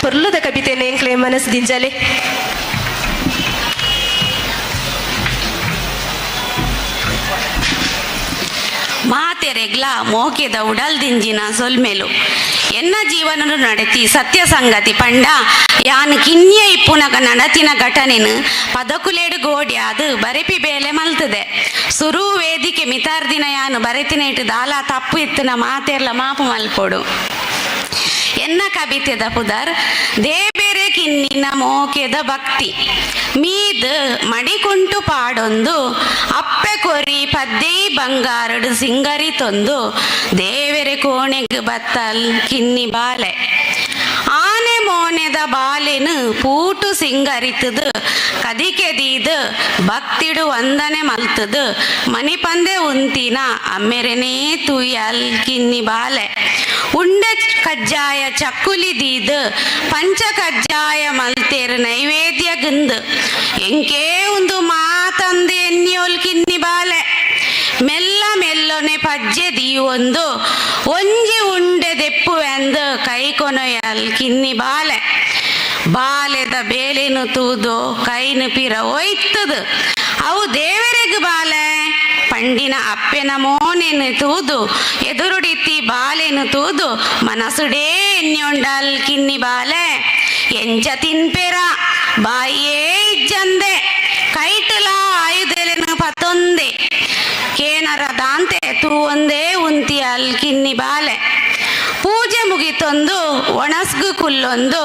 ಪೊರ್ಲುದ ಕಬಿತೆನ್ ಎಂಕ್ಲೆ ಮನಸ್ ದಿಂಜಾಲೆ. ಮಾತೆರೆಗ್ಲ ಮೋಕೆದ ಉಡಲ್ ದಿಂಜಿನ ಸೊಲ್ಮೆಲು. ಎನ್ನ ಜೀವನನು ನಡೆತಿ ಸತ್ಯ ಸಂಗತಿ ಪಂಡ ಯಾನ್ ಕಿನ್ಯ ಇಪ್ಪುನಗ ನಡತಿನ ಘಟನೆನು ಪದಕುಲೇಡು ಗೋಡ್ಯಾದ್ ಬರೆಪಿ ಬೇಲೆ ಮಲ್ತದೆ. ಸುರು ವೇದಿಕೆ ಮಿತಾರ್ದಿನ ಯಾನು ಬರೆತಿನೇಟು ದಾಲ ತಪ್ಪು ಇತ್ತಿನ ಮಾತೆರ್ಲ ಮಾಪು ಮಲ್ಪೊಡು. ಎನ್ನ ಕವಿತೆದ ಪುದರ್ ದೇಬೆರೆ ಕಿನ್ನಿನ ಮೋಕೆದ ಭಕ್ತಿ. ಮೀದ್ ಮಡಿಕುಂಟು ಪಾಡೊಂದು, ಅಪ್ಪೆ ಕೊರಿ ಪದ್ದೆಯಿ ಬಂಗಾರಡು ಸಿಂಗರಿ ತೊಂದು, ದೇವೆರೆ ಕೋಣೆಗ್ ಬತ್ತಲ್ ಕಿನ್ನಿ ಬಾಲೆ. ಆನೆ ಮೋನೆದ ಬಾಲೆನು ಪೂಟು ಸಿಂಗರಿತದು, ಕದಿಕೆ ದೀದ್ ಭಕ್ತಿಡು ವಂದನೆ ಮಲ್ತದು, ಮನಿಪಂದೆ ಉಂತಿನ ಅಮ್ಮೆರೆನೇ ತೂಯಲ್ ಕಿನ್ನಿ ಬಾಲೆ. ಉಂಡೆ ಕಜ್ಜಾಯ ಚಕ್ಕುಲಿ ದೀದ್, ಪಂಚ ಕಜ್ಜಾಯ ಮಲ್ತೇರ್ ನೈವೇದ್ಯ ಗಿಂದು, ಎಂಕೇ ಒಂದು ಮಾತಂದು ಎನ್ನಿಯೋಲ್ ಕಿನ್ನಿ ಬಾಲೆ. ಮೆಲ್ಲ ಮೆಲ್ಲೊನೆ ಪಜ್ಜೆ ದೀವೊಂದು, ಒಂಜಿ ಉಂಡೆ ದೆಪ್ಪುವೆಂದು ಕೈ ಕೊನೊಯಲ್ ಕಿನ್ನಿ ಬಾಲೆ. ಬಾಲೆದ ಬೇಲೆನು ತೂದು ಕೈನು ಪಿರ ಒಯ್ತದು. ಅವು ದೇವರೆಗ್ ಬಾಲೆ ಪಂಡಿನ ಅಪ್ಪೆನ ಮೋನೆನು ತೂದು, ಎದುರುಡಿತ್ತಿ ಬಾಲೆನು ತೂದು ಮನಸುಡೇ ಎನ್ಯೊಂಡಲ್ ಕಿನ್ನಿ ಬಾಲೆ. ಎಂಚ ತಿನ್ಪೆರ ಬಾಯಿಯೇ ಇಜ್ಜಂದೆ, ಕೈಟುಲ ಆಯುಧೆಲೆನು ಪತ್ತೊಂದೆ, ಕೇನರ ದಾಂತೆ ತೂವೊಂದೇ ಉಂತಿಯಲ್ ಕಿನ್ನಿ ಬಾಲೆ. ಪೂಜೆ ಮುಗಿತೊಂದು ಒಣಸ್ಗು ಕುಲ್ಲೊಂದು,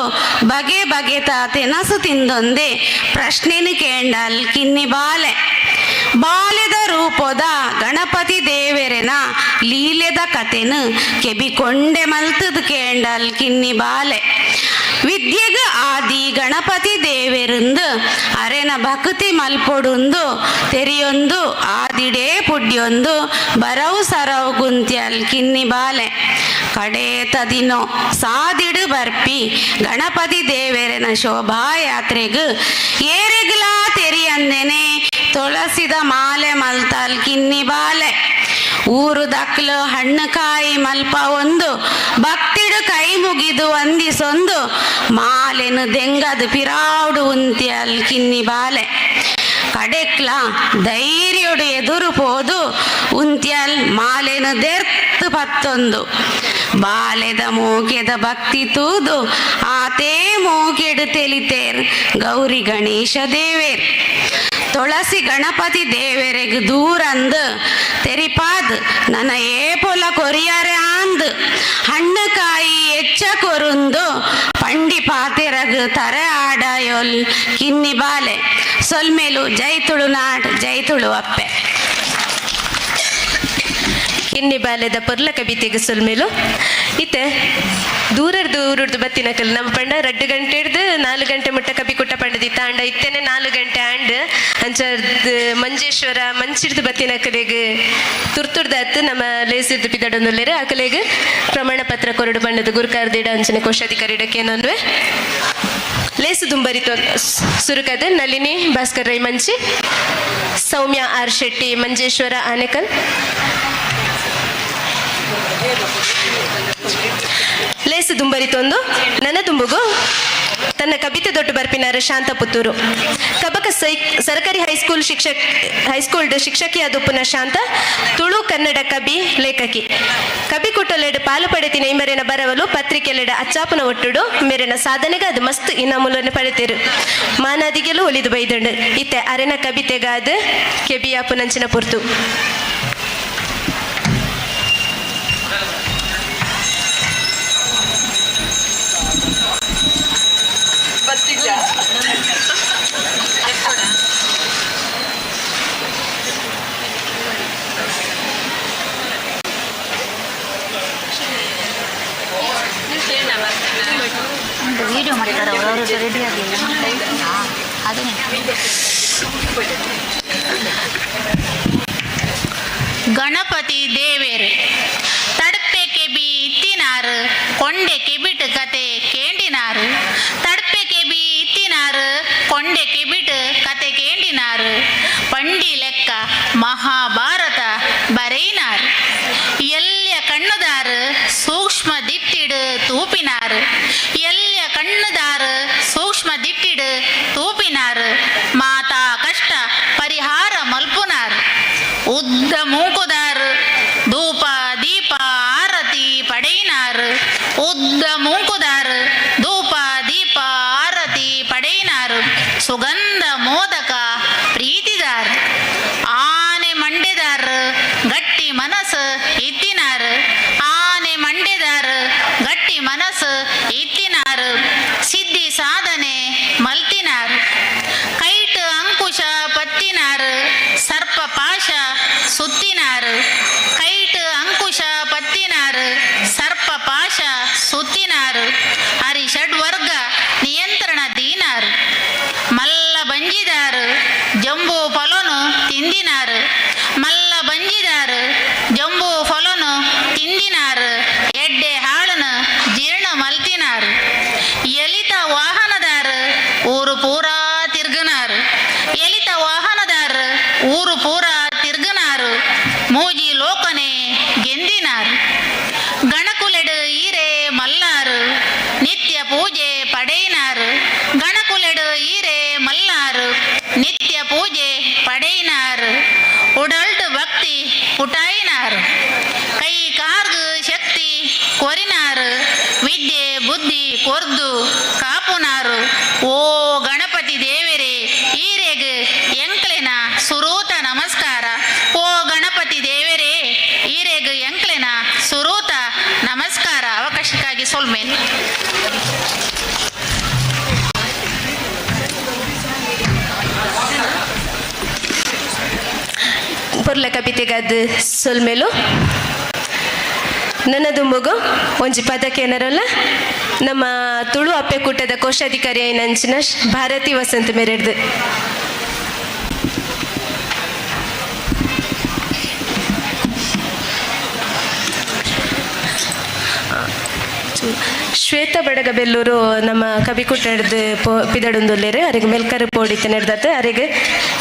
ಬಗೆ ಬಗೆತ ತೆನಸು ತಿಂದೊಂದೆ ಪ್ರಶ್ನೆನು ಕೇಂಡಲ್ ಕಿನ್ನಿ ಬಾಲೆ. ಬಾಲೆದ ರೂಪದ ಗಣಪತಿ ದೇವೆರೆನ ಲೀಲೆದ ಕತೆನು ಕೆಬಿಕೊಂಡೆ ಮಲ್ತದ್ ಕೇಂಡಲ್ ಕಿನ್ನಿ ಬಾಲೆ. ವಿದ್ಯೆಗ್ ಆದಿ ಗಣಪತಿ ದೇವೆರುಂದು, ಅರೆನ ಭಕ್ತಿ ಮಲ್ಪೊಡುಂದು ತೆರಿಯೊಂದು, ಆದಿಡೇ ಪುಡ್ಯೊಂದು ಬರವು ಸರವು ಗುಂತ್ಯಲ್ ಕಿನ್ನಿ ಬಾಲೆ. ಕಡೇತ ದಿನೋ ಸಾದಿಡು ಬರ್ಪಿ ಗಣಪತಿ ದೇವೆರೆನ ಶೋಭಾಯಾತ್ರೆಗ್ ಏರೆಗ್ಲಾ ತೆರಿಯಂದೆನೆ ತುಳಸಿದ ಮಾಲೆ ಮಲ್ತಲ್ ಕಿನ್ನಿ ಬಾಲೆ. ಊರು ದಕ್ಲು ಹಣ್ಣು ಕಾಯಿ ಮಲ್ಪ ಒಂದು, ಭಕ್ತಿಡು ಕೈ ಮುಗಿದು ವಂದಿಸೊಂದು, ಮಾಲೆನು ದೆಂಗದು ಪಿರಾವುಡು ಉಂತ್ಯಲ್ ಕಿನ್ನಿ ಬಾಲೆ. ಕಡೆಕ್ಲ ಧೈರ್ಯೊಡು ಎದುರು ಪೋದು ಉಂತ್ಯಲ್ ಮಾಲೆನು ದೆರ್ತು ಪತ್ತೊಂದು. ಬಾಲೆದ ಮೋಕೆದ ಭಕ್ತಿ ತೂದು ಆತೇ ಮೋಕೆಡು ತೆಲಿತೇರ್ ಗೌರಿ ಗಣೇಶ ದೇವೇರ್. ತುಳಸಿ ಗಣಪತಿ ದೇವೆರೆಗ್ ದೂರಂದು ತೆರಿಪಾದ್ ನನ ಏಪೊಲ ಕೊರಿಯಾರೆ ಆಂದ್, ಹಣ್ಣು ಕಾಯಿ ಎಚ್ಚ ಕೊರುಂದು ಪಂಡಿ ಪಾತೆರಗ್ ತರೆ ಆಡಯೋಲ್ ಕಿನ್ನಿ ಬಾಲೆ. ಸೊಲ್ಮೆಲು. ಜೈ ತುಳುನಾಡ್, ಜೈ ತುಳು ಅಪ್ಪೆ. ಕಿನ್ನಿ ಬಾಲೆದ ಪೊರ್ಲ ಕಬಿತೆಗೆ ಸೊಲ್ಮೆಲು. ಇತ್ತೆ ದೂರರ್ದು ಊರುರ್ದು ಬತ್ತಿನಕಲ್ ನಮ್ಮ ಪಂಡ 2 ಗಂಟೆ ಹಿಡ್ದು 4 ಗಂಟೆ ಮುಟ್ಟ ಕಬಿ ಕುಟ್ಟ ಪಂಡದಿತ್ತ. ಅಂಡ ಇತ್ತೇನೆ 4 ಗಂಟೆ ಆಂಡ್. ಅಂಚ ಮಂಜೇಶ್ವರ ಮಂಚಿರ್ದು ಬತ್ತಿನಕಲೆಗ್ ತುರ್ತುರ್ದಾತ್ ನಮ್ಮ ಲೇಸಿರ್ದು ಪಿದಡೊಂದುಲ್ಲೆರ್. ಅಕಲೆಗ್ ಪ್ರಮಾಣ ಪತ್ರ ಕೊರಡು ಪಂಡದ ಗುರುಕಾರ್ದಿಡ ಅಂಚನೆ ಕೋಶಾಧಿಕಾರಿ ಕೇನೊಂದ್ವೆ. ಲೇಸು ದುಂಬರಿತು. ಸುರುಕದ ನಳಿನಿ ಭಾಸ್ಕರ್ ರೈ ಮಂಚಿ, ಸೌಮ್ಯ ಆರ್ ಶೆಟ್ಟಿ ಮಂಜೇಶ್ವರ ಆನೇಕಲ್. ಲೇಸು ದುಂಬರಿತೊಂದು ನನ್ನ ದುಂಬುಗು ತನ್ನ ಕವಿತೆ ದೊಡ್ಡ ಬರ್ಪಿನಾರ ಶಾಂತ ಪುತ್ತೂರು. ಕಬಕ ಸೈ ಸರ್ಕಾರಿ ಹೈಸ್ಕೂಲ್ ಶಿಕ್ಷಕ್ ಹೈಸ್ಕೂಲ್ ಶಿಕ್ಷಕಿ ಅದುಪ್ಪುನ ಶಾಂತ ತುಳು ಕನ್ನಡ ಕವಿ ಲೇಖಕಿ. ಕವಿ ಕುಟೊಲೆಡ್ ಪಾಲು ಪಡೆತಿನ ಇಮರೆನ ಬರವಲು ಪತ್ರಿಕೆಲೆಡ ಅಚ್ಚಾಪನ ಒಟ್ಟುಡು ಮೇರೆನ ಸಾಧನೆಗೆ ಅದು ಮಸ್ತ್ ಇನಾಮುಲನ್ನು ಪಡೆತೇರು ಮಾನಾದಿಗೆಲು ಒಲಿದು ಬೈದಂಡು. ಇತ್ತೆ ಅರೆನ ಕವಿತೆಗಾದ ಕೆಬಿಯಾಪುನಂಚಿನ ಪುರ್ತು. ಒಂದು ವಿಡಿಯೋ ಮಾಡಿದ್ದಾರೆ ಅವರು. ಅವರು ರೆಡಿ ಆಗಲಿಲ್ಲ. ಹಾಂ, ಅದನ್ನೇ. ಗಣಪತಿ ದೇವೇರು ತಡ್ಪೆ ಕೆಬಿ ಇತ್ತಿನಾರು, ಕೊಂಡೆ ಕೆಬಿಟ್ ಕತೆ ಕೇಂಡಿನಾರು. ತಡ್ಪೆ ಕೆಬಿ ಇತ್ತಿನಾರು, ಕೊಂಡೆ ಕೆಬಿಟ್ ಕತೆ ಕೇಂಡಿನಾರು. ಪಂಡಿ ಲೆಕ್ಕ ಮಹಾಭಾರತ ಬರೆಯಿನಾರು. ಎಲ್ಯ ಕಣ್ಣುದಾರು ಸೂಕ್ಷ್ಮ ದಿಟ್ಟಿಡು ತೂಪಿನಾರು. ಎಲ್ಯ ಕಣ್ಣುದಾರು. ಇತ್ತಿನಾರು, ಉದ್ದ ಮೂಂಕುದಾರು, ಧೂಪ ದೀಪ ಆರತಿ ಪಡೆಯಿನಾರು, ಸುಗಂಧ ಮೋದಕ ಪ್ರೀತಿದಾರ್, ಆನೆ ಮಂಡೆದಾರ್, ಗಟ್ಟಿ ಮನಸ್ಸು ಇತ್ತಿನಾರು, ಆನೆ ಮಂಡೆದಾರ್, ಗಟ್ಟಿ ಮನಸ್ಸು ಇತ್ತಿನಾರು, ಸಿದ್ಧಿ ಸಾಧನೆ ಮಲ್ತಿನಾರು, ಕೈಟ್ ಅಂಕುಶ ಪತ್ತಿನಾರು, ಸರ್ಪ ಪಾಶ ಸುತ್ತಿನಾರು, ಕೈಟ್ ಅಂಕುಶ ಪತ್ತಿನಾರು, ಸರ್ಪ ಪಾಶ ಸುತ್ತಿನಾರು, ಹರಿ ಷಡ್ವರ್ಗ ನಿಯಂತ್ರಣ ದೀನಾರು, ಮಲ್ಲ ಬಂಜಿದಾರು, ಜಂಬೂ ಫಲನು ತಿಂದಿನಾರು, ಮಲ್ಲ ಬಂಜಿದಾರು, ಜಂಬೂ ಫಲನು ತಿಂದಿನಾರು, ಎಡ್ಡೆ ಹಾಳನು ಜೀರ್ಣ ಮಲ್ತಿನಾರು, ಎಲಿತ ವಾಹನದಾರು, ಊರು ಪೂರಾ ತಿರ್ಗನಾರು, ಎಲಿತ ವಾಹನದಾರು, ಊರು ಪೂರಾ ತಿರ್ಗನಾರು, ಮೂಜಿ ಲೋಕನೆ ಗೆಂದಿನಾರು, ಗಣಕುಲೆಡು ಈರೆ ಮಲ್ಲಾರು, ನಿತ್ಯ ಪೂಜೆ ಪಡೆಯಿನಾರು, ಗಣಕುಲೆಡು ಈರೆ ಮಲ್ಲಾರು, ನಿತ್ಯ ಪೂಜೆ ಪಡೆಯಿನಾರು, ಉಡಲ್ಡು ಭಕ್ತಿ ಪುಟಾಯಿನಾರು, ಕೈ ಕಾರ್ಗು ಶಕ್ತಿ ಕೊರಿನಾರು, ವಿದ್ಯೆ ಬುದ್ಧಿ ಕೊರ್ದು ಕಾಪುನಾರು. ಓ ಗಣಪತಿ ದೇವರೇ, ಈರೆಗ್ ಎಂಕ್ಲೆನ ಸುರೂತ ನಮಸ್ಕಾರ. ಓ ಗಣಪತಿ ದೇವರೇ, ಈರೆಗ್ ಎಂಕ್ಲೆನ ಸುರೂತ ನಮಸ್ಕಾರ. ಅವಕಾಶಕ್ಕಾಗಿ ಸೊಲ್ಮೇಲೆ. ಪೊರ್ಲ ಕಬಿತೆಗಾದ್ ಸೊಲ್ಮೆಲು. ನನ್ನ ದುಂಬುಗು ಒಂಜಿ ಪದಕ್ಕೆ ಏನಾರಲ್ಲ ನಮ್ಮ ತುಳು ಅಪ್ಪೆಕೂಟದ ಕೋಶಾಧಿಕಾರಿ ನಂಚಿನ ಭಾರತಿ ವಸಂತ ಮೇರೆಡ್ದು. ಶ್ವೇತ ಬಡಗಬೆಲ್ಲೂರು ನಮ್ಮ ಕವಿಕೂಟದ ಪಿದಡುಂದುಲ್ಲೇರು. ಅರೆಗೆ ಮೆಲ್ಕರು ಪೋಡಿತ ನೆಡ್ದತ್ತು. ಅರೆಗೆ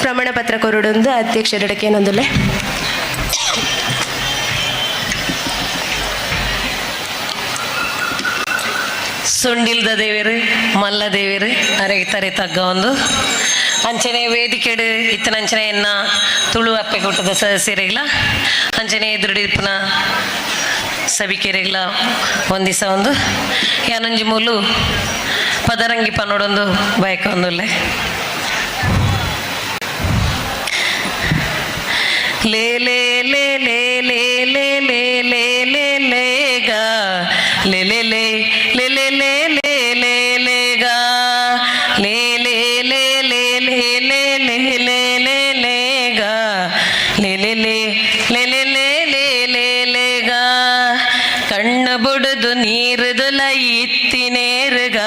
ಪ್ರಮಾಣ ಪತ್ರ ಕೊರಡುಂದು ಅಧ್ಯಕ್ಷರಡಕ್ಕೆ ಏನೊಂದುಲ್ಲೆ. ಸೊಂಡಿಲ್ದ ದೇವರು, ಮಲ್ಲ ದೇವರು, ಅರೆಗೆ ತರೆ ತಗ್ಗ ಒಂದು ಅಂಚನೆ ವೇದಿಕೆಡು ಇತ್ತನಂಚನೆ ಎನ್ನ ತುಳು ಅಪ್ಪೆ ಕೂಟದ ಸದಸ್ಯರಿಗ್ಲ, ಅಂಚನೆ ಎದುರುಡಿಪ್ಪನ ಸಭಿಕೆರೆಗ್ಲ ಒಂದಿಸ ಒಂದು ಯಾನೊಂಜಿ ಮೂಲು ಪದರಂಗಿ ಪನ್ನೋಡೊಂದು ಬಯಕ ಒಂದುಲ್ಲೆ. ಲೇ ಲೇ ಲೇ ಲೇ ಲೇ ಲೇ ಲೇ ಲೇ ಲೇ ಲೇ ಗ ಲೇ ಲೇ ಲೇ ಲೇ ಲೇ ಲೇ ಲೇ ಲೇ ಲೇ ಗ ಲೇ ಲೇ ಲೇ ಲೇ ಲೇ ಲೇ ಲೇ ಲೇ ಲೇ ಲೇ ಗ ಲೇ ಲೇ ಲೇ ಲೇ ಲೇ ಲೇ ಲೇ ಲೇ ಲೇ ಗ. ಕಣ್ಣ ಬುಡುದು ನೀರುದುಲ ಇತ್ತಿನೇರುಗ,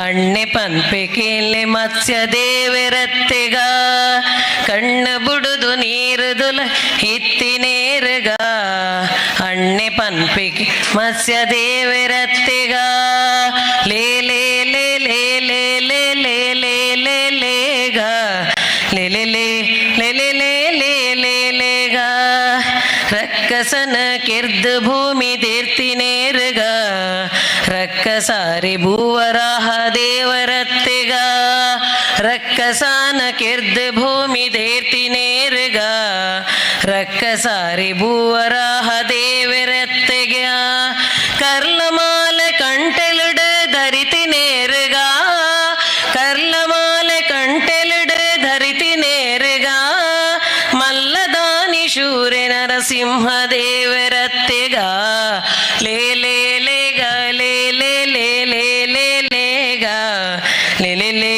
ಅಣ್ಣೆ ಪನ್ಪೆ ಕೇಲೆ ಮತ್ಸ್ಯ ದೇವರತ್ತೆಗ. ಕಣ್ಣ ಬುಡುದು ನೀರುದುಲ ಇತ್ತಿನೇರುಗ, ಅಣ್ಣೆ ಪನ್ಪೆ ಮತ್ಸ್ಯ ದೇವರತ್ತೆಗ. ಲೇ ಲೇ ಲೇ ಲೇ ಲೇ ಲೇ ಲೇ ಲೇ ಲೇ ಲೇ ಗ ಲೇ ಲೇ ಲೇ ಲೇ ಲೇ ಲೇ ಲೇ ಲೇ ಲೇ ಗ. ರಕ್ಕಸನ ಕಿರ್ದು ಭೂಮಿ ತೀರ್ತಿನೇರುಗ, ರಕ್ಕಸಾರಿ ಭೂವರಾಹ ದೇವರತ್ತೆಗ. ರಕ್ಕಸಾನ ಕಿರ್ದು ಭೂಮಿ ತೀರ್ತಿನೇರುಗ, ರಕ್ಕಸಾರಿ ಭೂವರಾಹ ದೇವರತ್ತೆಗ. ಕರ್ಲಮಾಲೆ ಕಂಟೆಲುಡು ಧರಿತಿನೇರುಗ, ಕರ್ಲಮಾಲೆ ಕಂಟೆಲುಡು ಧರಿತಿನೇರುಗ, ಮಲ್ಲದಾನಿ ಶೂರೆ ನರಸಿಂಹ ದೇವರತ್ತೆಗ. ಲೇ ಲೇ ಲೇ ಗ ಲೇ ಲೇ ಲೇ ಲೇ ಲೇ ಲೇ ಗ ಲೇ ಲೇ ಲೇ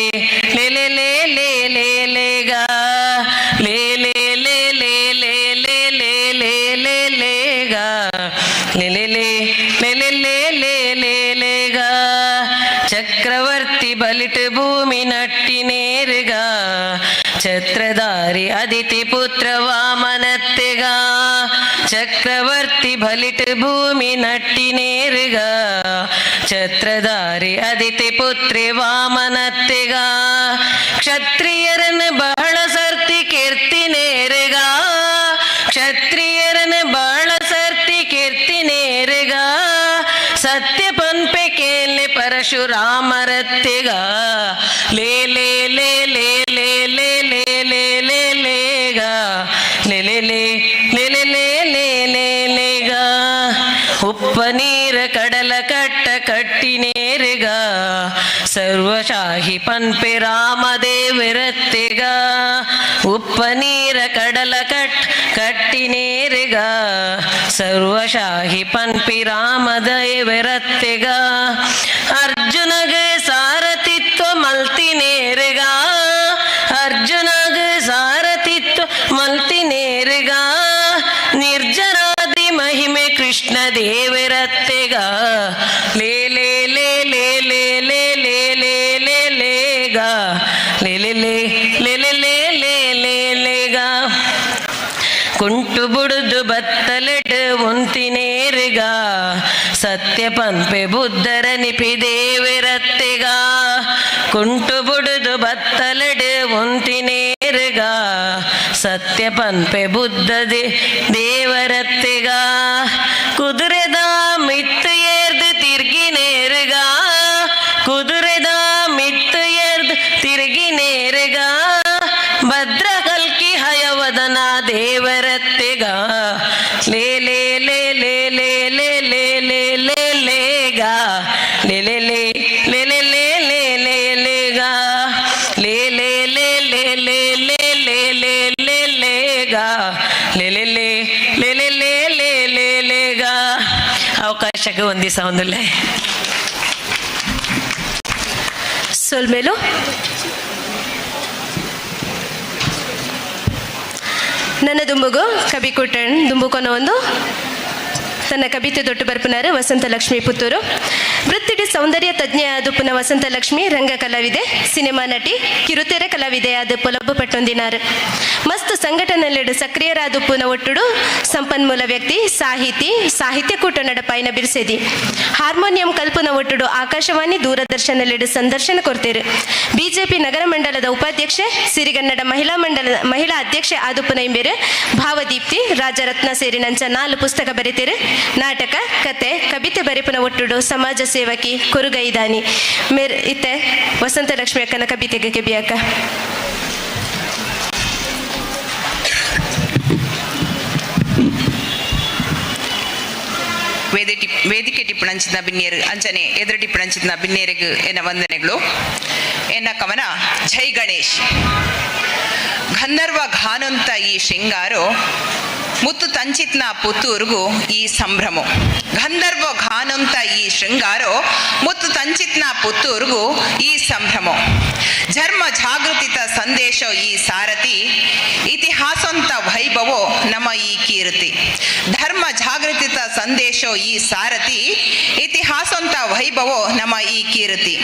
ಲೇ ಲೇ ಲೇ ಲೇ ಲೇ ಲೇ ಗ ಲೇ ಲೇ ಲೇ ಲೇ ಲೇ ಲೇ ಲೇ ಲೇ ಲೇ ಲೇ ಗ ಲೇ ಲೇ ಲೇ ಲೇ ಲೇ ಲೇ ಲೇ ಲೇ ಲೇ ಗ. ಚಕ್ರವರ್ತಿ ಬಲಿಟ್ ಭೂಮಿ ನಟ್ಟಿನೇರುಗ, ಛತ್ರಧಾರಿ ಅದಿತಿ ಪುತ್ರ ವಾಮನತ್ತೆಗ. ಚಕ್ರವರ್ತಿ ಬಲಿಟ್ ಭೂಮಿ ನಟ್ಟಿನೇರುಗ, ಛತ್ರಧಾರಿ ಅದಿತಿ ಪುತ್ರಿ ವಾಮನತ್ತೆಗ. ಕ್ಷತ್ರಿಯರನ್ನು ಬಹಳ ಸರ್ತಿ ಕೀರ್ತಿನೇರುಗ, ಕ್ಷತ್ರಿಯರನ್ನು ಬಹಳ ಸರ್ತಿ ಕೀರ್ತಿನೇರುಗ, ಸತ್ಯ ಪನ್ಪೆ ಕೇಲೆ ಪರಶುರಾಮರತ್ತೆಗ. ಲೇ ಲೇ ಲೇ ಲೇ ಲೇ ಲೇ ಲೇ ಲೇ ಲೇ ಲೇ ಗ ಲೇ ಲೇ ಲೇ ಲೇ ಲೇ ಲೇ ಲೇ ಲೇ ಲೇ ಗ. ಉಪ್ಪ ನೀರು ನೀರ ಕಡಲ ಕಟ್ಟ ಕಟ್ಟಿನೇರುಗ ಸರ್ವಶಾಹಿ ಪನ್ಪೆ ರಾಮದೇವಿರತ್ತೆಗ ಉಪ್ಪ ನೀರ ಕಡಲ ಕಟ್ ಕಟ್ಟಿನೇರುಗ ಸರ್ವಶಾಹಿ ಪನ್ಪಿ ರಾಮದೇವಿರತ್ತೆಗ ಅರ್ಜುನಗೆ ಸಾರಥಿತ್ವ ಮಲ್ತಿನೇರುಗ ಅರ್ಜುನಗ ಸಾರಥಿತ್ವ ಮಲ್ತಿನೇರುಗ ನಿರ್ಜರಾದಿ ಮಹಿಮೆ ಕೃಷ್ಣ ದೇವರತ್ತೆಗ ಲೇ ಲೇ ಲೇ ಲೇ ಲೇ ಲೇ ಲೇ ಲೇ ಲೇ ಲೇಗ ಲೇ ಲೇ ಲೇ ಲೇ ಲೇ ಲೇ ಲೇ ಲೇ ಲೇಗ ಕುಂಟು ಬುಡುದು ಬತ್ತಲೆಡು ಉಂತಿನೇರುಗ ಸತ್ಯ ಪಂಪೆ ಬುದ್ಧರ ನಿಪಿ ದೇವಿರತ್ತೆಗ ಕುಂಟು ಬುಡುದು ಬತ್ತಲೆಡು ಉಂತಿನೇರುಗ ಸತ್ಯ ಪನ್ಪೆ ಬುದ್ಧ ದೇವರತ್ತೆಗ ಕುದುರೆದ ಮಿತ್ತು ಏರ್ದು ತಿರ್ಗಿ ನೇರುಗ ಕುದುರೆದ ಮಿತ್ತು ಏರ್ದು ತಿರುಗಿ ನೇರುಗ ಭದ್ರ ಕಲ್ಕಿ ಹಯವದನ ದೇವರತ್ತೆಗ ಲೇ ಲೇ ಲೇ ಲೇ ಲೇ ಲೇ ಲೇ ಲೇ ಲೇ ಲೇಗ ಲೇ ಲೇ ಲೇ ಲೇ ಲೇ ಲೇ ಲೇ ಲೇ ಲೇಗ ಲೇ ಲೇ ಲೇ ಲೇ ಲೇ ಲೇ ಲೇ ಲೇ ಲೇ ಲೇಗ ಲೇ ಲೇ ಲೇ ಲೇ ಲೇ ಲೇ ಲೇ ಲೇ ಲೇಗ ಅವಕಾಶಕ್ಕೆ ಒಂದಿಸ ಒಂದುಲ್ಲೆ. ಸೊಲ್ಮೇಲು. ನನ್ನ ದುಂಬುಗು ಕವಿ ಕುಟ್ಟಣ್ ದುಂಬುಕೊನ ಒಂದು ತನ್ನ ಕವಿತೆ ದೊಡ್ಡ ಬರ್ಪುನಾರು ವಸಂತ ಲಕ್ಷ್ಮಿ ಪುತ್ತೂರು. ವೃತ್ತಿಡಿ ಸೌಂದರ್ಯ ತಜ್ಞೆ ಆದ ಪುನ ವಸಂತ ಲಕ್ಷ್ಮಿ ರಂಗ ಕಲಾವಿದೆ, ಸಿನಿಮಾ ನಟಿ, ಕಿರುತೆರೆ ಕಲಾವಿದೆ ಆದ ಪೊಲಬ್ಬು ಪಟ್ಟೊಂದಿನಾರು. ಮಸ್ತ್ ಸಂಘಟನೆಲೆಡು ಸಕ್ರಿಯರಾದ ಪುನ ಒಟ್ಟುಡು ಸಂಪನ್ಮೂಲ ವ್ಯಕ್ತಿ, ಸಾಹಿತಿ, ಸಾಹಿತ್ಯ ಕೂಟ ನಡಪಾಯಿನ ಬಿರ್ಸೆದಿ, ಹಾರ್ಮೋನಿಯಂ ಕಲ್ಪನ ಒಟ್ಟುಡು ಆಕಾಶವಾಣಿ ದೂರದರ್ಶನಲೆಡು ಸಂದರ್ಶನ ಕೊಡ್ತೇರು. ಬಿಜೆಪಿ ನಗರ ಮಂಡಲದ ಉಪಾಧ್ಯಕ್ಷೆ, ಸಿರಿಗನ್ನಡ ಮಹಿಳಾ ಮಂಡಲದ ಮಹಿಳಾ ಅಧ್ಯಕ್ಷೆ ಆದುಪುನ ಇಂಬೇರು. ಭಾವದೀಪ್ತಿ, ರಾಜರತ್ನ ಸೇರಿನಂಚ 4 ಪುಸ್ತಕ ಬರೆತೇರು. ನಾಟಕ, ಕತೆ, ಕವಿತೆ ಬರೆಪುನ ಒಟ್ಟುಡು ಸಮಾಜ ಸೇವಕಿ, ಕೊರುಗೈದಾನಿ ಮೇರ್. ಇತ್ತೆ ವಸಂತ ಲಕ್ಷ್ಮಿ ಅಕ್ಕನ ಕವಿತೆಗೆ ಕೆಬಿಯಕ್ಕ. ವೇದಿಕೆ ಟಿಪ್ಪಣಂಚಿನ ಬಿನ್ನೇರು ಅಂಚನೆ ಎದುರು ಟಿಪ್ಪಣಂಚಿನ ಬಿನ್ನೇರಿಗೆ ಎನ್ನ ವಂದನೆಗಳು. ಎನ್ನ ಕವನ ಜೈ ಗಣೇಶ್. ಗಂಧರ್ವ ಘಾನಂತ ಈ ಶೃಂಗಾರೋ, ಮುತ್ತು ತಂಚಿತ್ನ ಪುತ್ತೂರ್ಗು ಈ ಸಂಭ್ರಮ. ಗಂಧರ್ವ ಘಾನಂತ ಈ ಶೃಂಗಾರೋ, ಮುತ್ತು ತಂಚಿತ್ನ ಪುತ್ತೂರ್ಗು ಈ ಸಂಭ್ರಮ. ಧರ್ಮ ಜಾಗೃತಿತ ಸಂದೇಶ ಈ ಸಾರಥಿ, ಇತಿಹಾಸಂತ ವೈಭವೋ ನಮ್ಮ ಈ ಕೀರ್ತಿ. ಧರ್ಮ ಜಾಗೃತಿತ ಸಂದೇಶ ಈ ಸಾರಥಿ, ಇತಿಹಾಸಂತ ವೈಭವೋ ನಮ್ಮ ಈ ಕೀರ್ತಿ.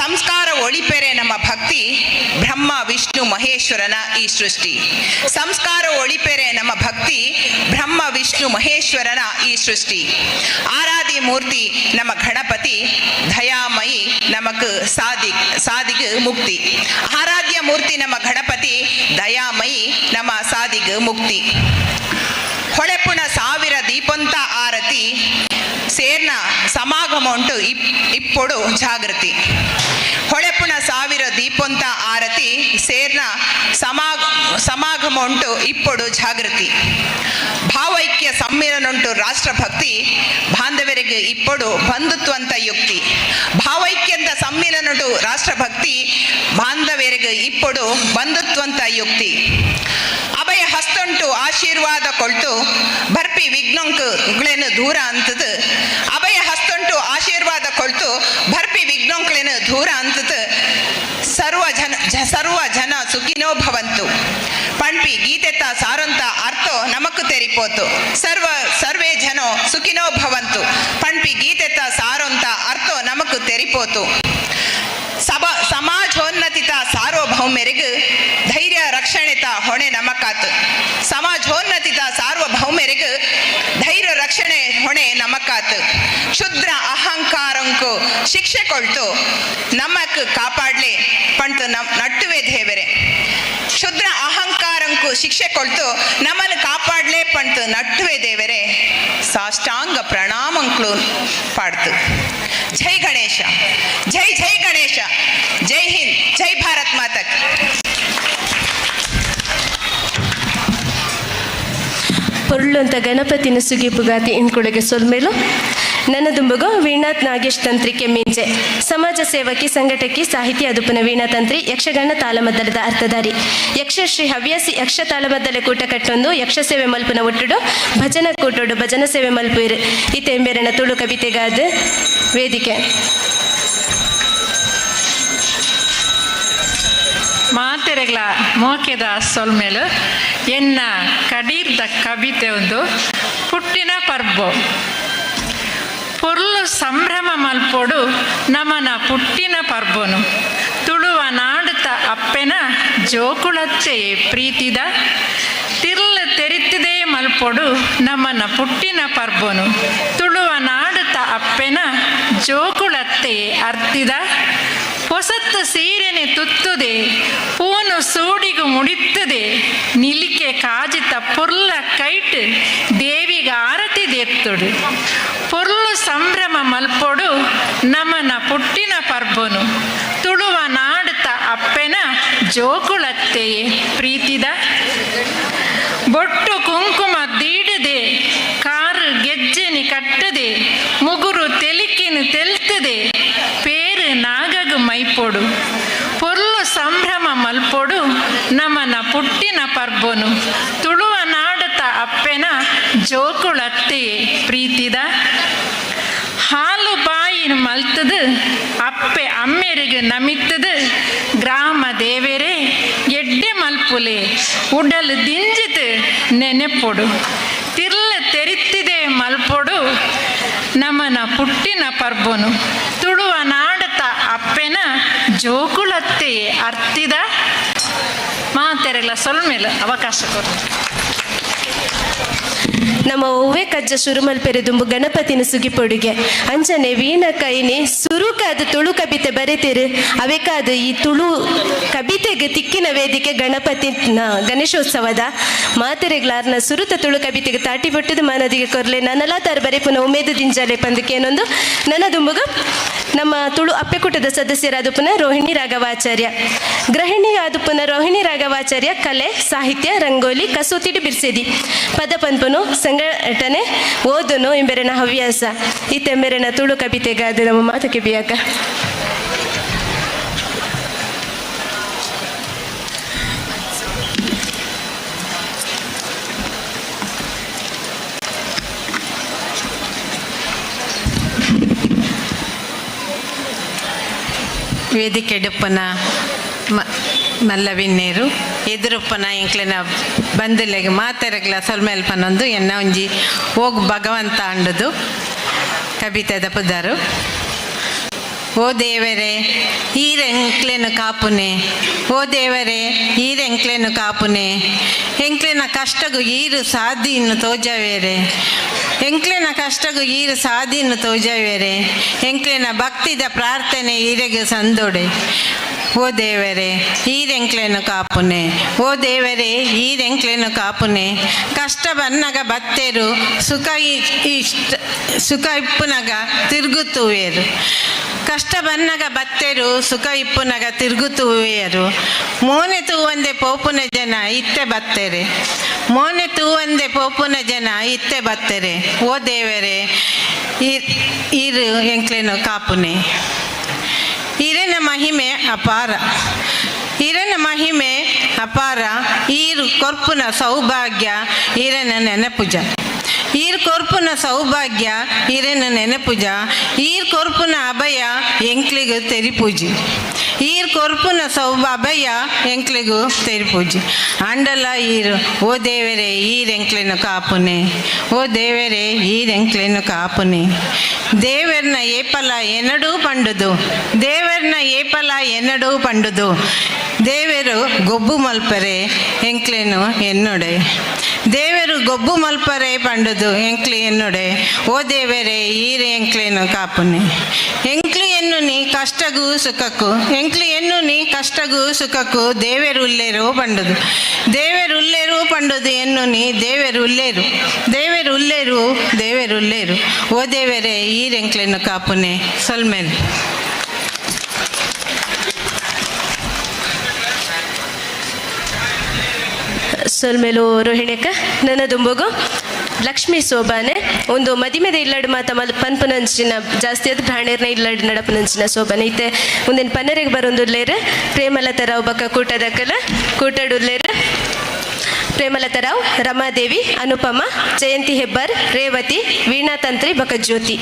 ಸಂಸ್ಕಾರ ಒಳಿಪೆರೆ ನಮ್ಮ ಭಕ್ತಿ, ಬ್ರಹ್ಮ ವಿಷ್ಣು ಮಹೇಶ್ವರನ ಈ ಸೃಷ್ಟಿ. ಸಂಸ್ಕಾರ ಒಳಿಪೆರೆ ನಮ್ಮ ಭಕ್ತಿ, ಬ್ರಹ್ಮ ವಿಷ್ಣು ಮಹೇಶ್ವರನ ಈ ಸೃಷ್ಟಿ. ಆರಾಧಿ ಮೂರ್ತಿ ನಮ್ಮ ಗಣಪತಿ, ದಯಾಮಯಿ ನಮಕ್ ಸಾದಿ ಸಾದಿಗ್ ಮುಕ್ತಿ. ಆರಾಧ್ಯ ಮೂರ್ತಿ ನಮ್ಮ ಗಣಪತಿ, ದಯಾಮಯಿ ನಮ್ಮ ಸಾದಿಗ್ ಮುಕ್ತಿ. ಹೊಳೆಪುಣ ಸಾವಿರ ದೀಪಂತ ಆರತಿ, ಸೇರ್ನ ಸಮಾಗಮ ಉಂಟು ಇಪ್ಪೊಡು ಜಾಗೃತಿ. ಹೊಳೆಪುಣ ಸಾವಿರ ದೀಪಂತ ಆರತಿ, ಸೇರ್ನ ಸಮಾಗಮ ಉಂಟು ಇಪ್ಪೊಡು ಜಾಗೃತಿ. ಭಾವೈಕ್ಯ ಸಮ್ಮಿಲನುಂಟು ರಾಷ್ಟ್ರಭಕ್ತಿ, ಬಾಂಧವರಿಗೆ ಇಪ್ಪೊಡು ಬಂಧುತ್ವಂತ ಯುಕ್ತಿ. ಭಾವೈಕ್ಯಂತ ಸಮ್ಮಿಲನುಂಟು ರಾಷ್ಟ್ರಭಕ್ತಿ, ಬಾಂಧವರಿಗೆ ಇಪ್ಪೊಡು ಬಂಧುತ್ವಂತ ಯುಕ್ತಿ. ಅಭಯ ಹಸ್ತುಂಟು ಆಶೀರ್ವಾದ ಕೊಳ್ತು, ಬರ್ಪಿ ವಿಘ್ನಂಕುಗಳೇನು ದೂರ ಅಂತದು. ಅಭಯ ಹಸ್ತುಂಟು ಆಶೀರ್ವಾದ ಕೊಳ್ತು, ಬರ್ಪಿ ವಿಘ್ನಂಕುಗಳೇನು ದೂರ ಅಂತದು. ಸರ್ವ ಜನ ಸುಖಿನೋ ಭವಂತು ಪಣ್ಪಿ ಗೀತೆತ್ತ ಸಾರಂತ ಅರ್ಥೋ ನಮಕ್ ತೆರಿಪೋತು. ಸರ್ವೇ ಜನೋ ಸುಖಿನೋ ಭವಂತು ಪಣ್ಪಿ ಗೀತೆತ್ತ ಸಾರಂತ ಅರ್ಥೋ ನಮಕ್ ತೆರಿಪೋತು. ಸಮಾಜೋನ್ನತಿತ ಸಾರ್ವಭೌಮರಿಗೆ ಧೈರ್ಯ ರಕ್ಷಣೆತ ಹೊಣೆ ನಮಕಾತು. ಸಮಾಜೋನ್ನತಿತ ಸಾರ್ವಭೌಮರಿಗೆ ಧೈರ್ಯ ರಕ್ಷಣೆ ಹೊಣೆ ನಮಕಾತು. ಕ್ಷುದ್ರ ಅಹಂಕಾರಂಕು ಶಿಕ್ಷೆ ಕೊಳ್ತು ನಮಕ್ ಕಾಪಾಡ್ಲೆ ಪಂಟು ನಟ್ಟುವೆ ದೇವರೆ. ಕ್ಷುದ್ರ ಅಹಂಕಾರಂಕು ಶಿಕ್ಷೆ ಕೊಳ್ತು ನಮ್ಮನ್ನು ಕಾಪಾಡ್ಲೆ ಪಂಟು ನಟ್ಟುವೆ ದೇವರೇ. ಸಾಷ್ಟಾಂಗ ಪ್ರಣಾಮಂಕ್ಲು ಪಾಡ್ತು. ಜೈ ಗಣೇಶ, ಜೈ ಜೈ ಗಣೇಶ, ಜೈ ಹಿಂದ್, ಜೈ ಭಾರತ್ ಮಾತಕ್. ಪೊರ್ಲು. ಬೊಳ್ಳೊಂತ ಗಣಪತಿನ ಸುಗಿಪುಗಾತಿ ಇನ್ಕುಳಿಗೆ ಸೊಲ್ಮೇಲು. ನನ್ನ ದುಂಬುಗು ವೀಣಾತ್ ನಾಗೇಶ್ ತಂತ್ರಿ ಕೆಮ್ಮಿಂಜೆ, ಸಮಾಜ ಸೇವಕಿ, ಸಂಘಟಕಿ, ಸಾಹಿತಿ ಅದುಪುನ ವೀಣಾ ತಂತ್ರಿ, ಯಕ್ಷಗಾನ ತಾಳಮದ್ದಲದ ಅರ್ಥಧಾರಿ. ಯಕ್ಷಶ್ರೀ ಹವ್ಯಾಸಿ ಯಕ್ಷ ತಾಳಮದ್ದಲೆ ಕೂಟ ಕಟ್ಟೊಂದು ಯಕ್ಷ ಸೇವೆ ಮಲ್ಪುನ ಒಟ್ಟುಡು ಭಜನಾ ಕೂಟೋಡು ಭಜನಾ ಸೇವೆ ಮಲ್ಪುಯಿರು. ಇತ್ತೆಂಬೆರನ ತುಳು ಕವಿತೆಗಾದ ವೇದಿಕೆ. ಮಾತೆರೆಗ್ಲ ಮೋಕೆದ ಸೊಲ್ಮೇಲು. ಎನ್ನ ಕಡೀರ್ದ ಕವಿತೆ ಒಂದು ಪುಟ್ಟಿನ ಪರ್ಬೊ. ಪೊರ್ಲು ಸಂಭ್ರಮ ಮಲ್ಪೊಡು ನಮನ ಪುಟ್ಟಿನ ಪರ್ಬೊನು, ತುಳುವ ನಾಡುತ ಅಪ್ಪೆನ ಜೋಕುಳತ್ತೆ ಪ್ರೀತಿದ. ತಿರ್ಲು ತೆರಿತಿದೆ ಮಲ್ಪೊಡು ನಮನ ಪುಟ್ಟಿನ ಪರ್ಬೊನು, ತುಳುವ ನಾಡುತ ಅಪ್ಪೆನ ಜೋಕುಳತ್ತೆ ಅರ್ತಿದ. ಪೊಸತ್ತು ಸೀರೆನೆ ತುತ್ತುದೆ, ಪೂನು ಸೂಡಿಗು ಮುಡಿತ್ತದೆ, ನಿಲಿಕೆ ಕಾಜಿತ ಪೊರ್ಲ ಕೈಟ್ ದೇವಿಗ ಆರತಿ ದೆತ್ತುಡು. ಪೊರ್ಲು ಸಂಭ್ರಮ ಮಲ್ಪೊಡು ನಮನ ಪುಟ್ಟಿನ ಪರ್ಬೊನು, ತುಳುವ ನಾಡುತ ಅಪ್ಪೆನ ಜೋಕುಳತ್ತೆಯೇ ಪ್ರೀತಿದ. ಬೊಟ್ಟು ಕುಂಕುಮ ದೀಡದೆ, ಕಾರು ಗೆಜ್ಜೆನಿ ಕಟ್ಟದೆ, ಮುಗುರು ತೆಲಿಕಿನ ತೆಲ್ತದೆ, ಪೇರು ನಾಗಗು ಮೈಪೊಡು. ಪೊರ್ಲು ಸಂಭ್ರಮ ಮಲ್ಪೊಡು ನಮನ ಪುಟ್ಟಿನ ಪರ್ಬೊನು, ತುಳುವ ನಾಡತ ಅಪ್ಪೆನ ಜೋಕುಳತ್ತೆಯೇ ಪ್ರೀತಿದ. ಹಾಲು ಬಾಯಿನ ಮಲ್ತದು ಅಪ್ಪೆ ಅಮ್ಮೆರಿಗೆ ನಮಿತ್ತದು, ಗ್ರಾಮ ದೇವೆರೇ ಎಡ್ಡೆ ಮಲ್ಪುಲೆ ಉಡಲು ದಿಂಜಿತು ನೆನೆಪೊಡು. ತಿರ್ಲ ತೆರಿತ್ತಿದೆ ಮಲ್ಪೊಡು ನಮನ ಪುಟ್ಟಿನ ಪರ್ಬೊನು, ತುಳುವ ನಾಡತ ಅಪ್ಪೆನ ಜೋಕುಳತ್ತೆ ಅರ್ತಿದ. ಮಾತೆರೆಗ್ಲ ಸೊಲ್ಮೇಲೆ ಅವಕಾಶ ಕೊಡು. ನಮ್ಮ ಒವ್ವೆ ಕಜ್ಜ ಶುರುಮಲ್ಪೆರೆ ದುಂಬು ಗಣಪತಿನ ಸುಗಿಪೊಡುಗೆ. ಅಂಚನೆ ವೀಣ ಕೈನಿ ಸುರುಕಾದ ತುಳು ಕವಿತೆ ಬರೆತಿರು. ಅವೆಕಾದ ಈ ತುಳು ಕವಿತೆಗೆ ತಿಕ್ಕಿನ ವೇದಿಕೆ ಗಣಪತಿ ಗಣೇಶೋತ್ಸವದ. ಮಾತೆರೆಗ್ಲಾರ್ನ ಸುರುತ ತುಳು ಕವಿತೆಗೆ ತಾಟಿ ಪಟ್ಟದ ಮಾನದಿಗೆ ಕೊರ್ಲೆ. ನನಲಾ ತಾರು ಬರೆಪುನ ಉಮೇದು ದಿಂಜಾಲೆ ಪಂದಕೇನೊಂದು. ನನ್ನ ದುಂಬುಗ ನಮ್ಮ ತುಳು ಅಪ್ಪೆಕೂಟದ ಸದಸ್ಯರಾದ ಪುನಃ ರೋಹಿಣಿ ರಾಘವಾಚಾರ್ಯ. ಗೃಹಿಣಿ ಆದ ಪುನಃ ರೋಹಿಣಿ ರಾಘವಾಚಾರ್ಯ ಕಲೆ, ಸಾಹಿತ್ಯ, ರಂಗೋಲಿ, ಕಸೂತಿಡು ಬಿರ್ಸೆದಿ, ಪದ ಪನ್ಪುನು, ಸಂಘಟನೆ, ಓದುನು ಎಂಬೆರೆನ ಹವ್ಯಾಸ. ಇತ್ತೆಂಬೆರೆನ ತುಳು ಕವಿತೆಗಾದ ನಮ್ಮ ಮಾತಕ್ಕೆ ಬಿಯಾಕ. ವೇದಿಕೆಡುಪ್ಪನ ಮಲ್ಲವಿನ್ನೇರು, ಎದುರುಪ್ಪನ ಎಂಕ್ಲೆನ ಬಂದಿಲೆಗ್ ಮಾತೆರೆಗ್ಲ ಸೊಲ್ಮೆಲ್ಪನೊಂದು. ಎನ್ನ ಒಂಜಿ ಓಗ್ ಭಗವಂತ ಅಂಡುದು ಕವಿತೆದ ಪುದರು. ಓ ದೇವರೇ ಈರೆಂಕ್ಲೆನು ಕಾಪುನೆ, ಓ ದೇವರೇ ಈರೆಂಕ್ಲೆನು ಕಾಪುನೆ, ಎಂಕ್ಲೆನ ಕಷ್ಟಗು ಈರು ಸಾದಿಯನ್ನು ತೋಜವೇರೆ, ಎಂಕ್ಲೆನ ಕಷ್ಟಗು ಈರು ಸಾದಿಯನ್ನು ತೋಜವೇರೆ, ಎಂಕ್ಲೆನ ಭಕ್ತಿದ ಪ್ರಾರ್ಥನೆ ಈರೆಗು ಸಂದೊಡೆ. ಓ ದೇವರೇ ಈರೆಂಕ್ಲೆನು ಕಾಪುನೆ, ಓ ದೇವರೇ ಈರೆಂಕ್ಲೆನು ಕಾಪುನೆ. ಕಷ್ಟ ಬನ್ನಗ ಬತ್ತೇರು, ಸುಖ ಇಷ್ಟ ಸುಖ ಇಪ್ಪುನಗ ತಿರುಗುತ್ತುವೇರು. ಕಷ್ಟ ಬನ್ನಗ ಬತ್ತೇರು, ಸುಖ ಇಪ್ಪುನಗ ತಿರುಗುತ್ತುವೇರು. ಮೋನೆ ತೂವಂದೆ ಪೋಪುನ ಜನ ಇತ್ತೆ ಬತ್ತೇರೆ, ಮೋನೆ ತೂವಂದೆ ಪೋಪುನ ಜನ ಇತ್ತೆ ಬತ್ತೇರೆ. ಓ ದೇವರೇ ಈರು ಎಂಕ್ಲೆನು ಕಾಪುನೆ. ಈರನ ಮಹಿಮೆ ಅಪಾರ, ಈರನ ಮಹಿಮೆ ಅಪಾರ. ಈರು ಕೊರ್ಪುನ ಸೌಭಾಗ್ಯ ಈರನ ನೆನಪುಜ, ಈರ್ ಕೊರ್ಪುನ ಸೌಭಾಗ್ಯ ಈರನ ನೆನಪುಜ. ಈರ್ ಕೊರ್ಪುನ ಅಭಯ ಎಂಕ್ಲಿಗು ತೆರಿಪೂಜಿ, ಈರ್ ಕೊರ್ಪುನ ಸೌಭ ಅಭಯ ಎಂಕ್ಲಿಗು ತೆರಿಪೂಜಿ. ಆಂಡಲ ಈರು ಓ ದೇವರೇ ಈರೆಂಕ್ಲೆನು ಕಾಪುನೆ, ಓ ದೇವರೇ ಈರೆಂಕ್ಲೆನು ಕಾಪುನೆ. ದೇವರ್ನ ಏಪಲ ಎನ್ನಡೂ ಪಂಡುದು, ದೇವರ್ನ ಏಪಲ ಎನ್ನಡೂ ಪಂಡುದು. ದೇವರು ಗೊಬ್ಬು ಮಲ್ಪರೆ ಎಂಕ್ಲೇನು ಎನ್ನೊಡೆ, ದೇವರು ಗೊಬ್ಬು ಮಲ್ಪರೆ ಪಂಡುದು ಎಂಕ್ಲಿ ಎನ್ನೊಡೆ. ಓ ದೇವರೇ ಈರೆ ಎಂಕ್ಲೇನು ಕಾಪುನೆ. ಎಂಕ್ಲಿ ಎನ್ನು ನೀ ಕಷ್ಟಗೂ ಸುಖಕ್ಕೂ, ಎಂಕ್ಲಿ ಎನ್ನು ನೀ ಕಷ್ಟಗೂ ಸುಖಕ್ಕೂ ದೇವರು ಉಲ್ಲೇರು ಪಂಡುದು, ದೇವರು ಉಲ್ಲೇರು ಪಂಡುದು ಎನ್ನು ನೀ. ದೇವರು ಉಲ್ಲೇರು, ದೇವರು ಉಲ್ಲೇರು, ದೇವರು ಉಲ್ಲೇರು. ಓ ದೇವರೇ ಈರೆಂಕ್ಲೇನು ಕಾಪುನೆ. ಸೊಲ್ಮೇಲೆ. ಸೊಲ್ಮೇಲು ರೋಹಿಣಿಯಕ್ಕ. ನನ್ನ ದುಂಬುಗು ಲಕ್ಷ್ಮೀ ಸೋಬಾನೆ. ಒಂದು ಮದಿಮೆದ ಇಲ್ಲಡ್ ಮಾತ ಮಲ್ ಪನ್ಪುನಂಚಿನ ಜಾಸ್ತಿ ಅದು ಬ್ರಾಣೆರ್ನ ಇಲ್ಲಡ್ ನಡಪುನಂಚಿನ ಸೋಬಾನೆ. ಇತ್ತೆ ಉಂದೆನ್ ಪನರೆಗ್ ಬರೊಂದುಲ್ಲೆರ್ ಪ್ರೇಮಲತಾ ರಾವ್ ಬೊಕ್ಕ ಕೂಟದಕಲ್. ಕೂಟಡುಲ್ಲೆರ್ ಪ್ರೇಮಲತಾ ರಾವ್, ರಮಾದೇವಿ, ಅನುಪಮ, ಜಯಂತಿ ಹೆಬ್ಬಾರ್, ರೇವತಿ, ವೀಣಾ ತಂತ್ರಿ ಬೊಕ್ಕ ಜ್ಯೋತಿ.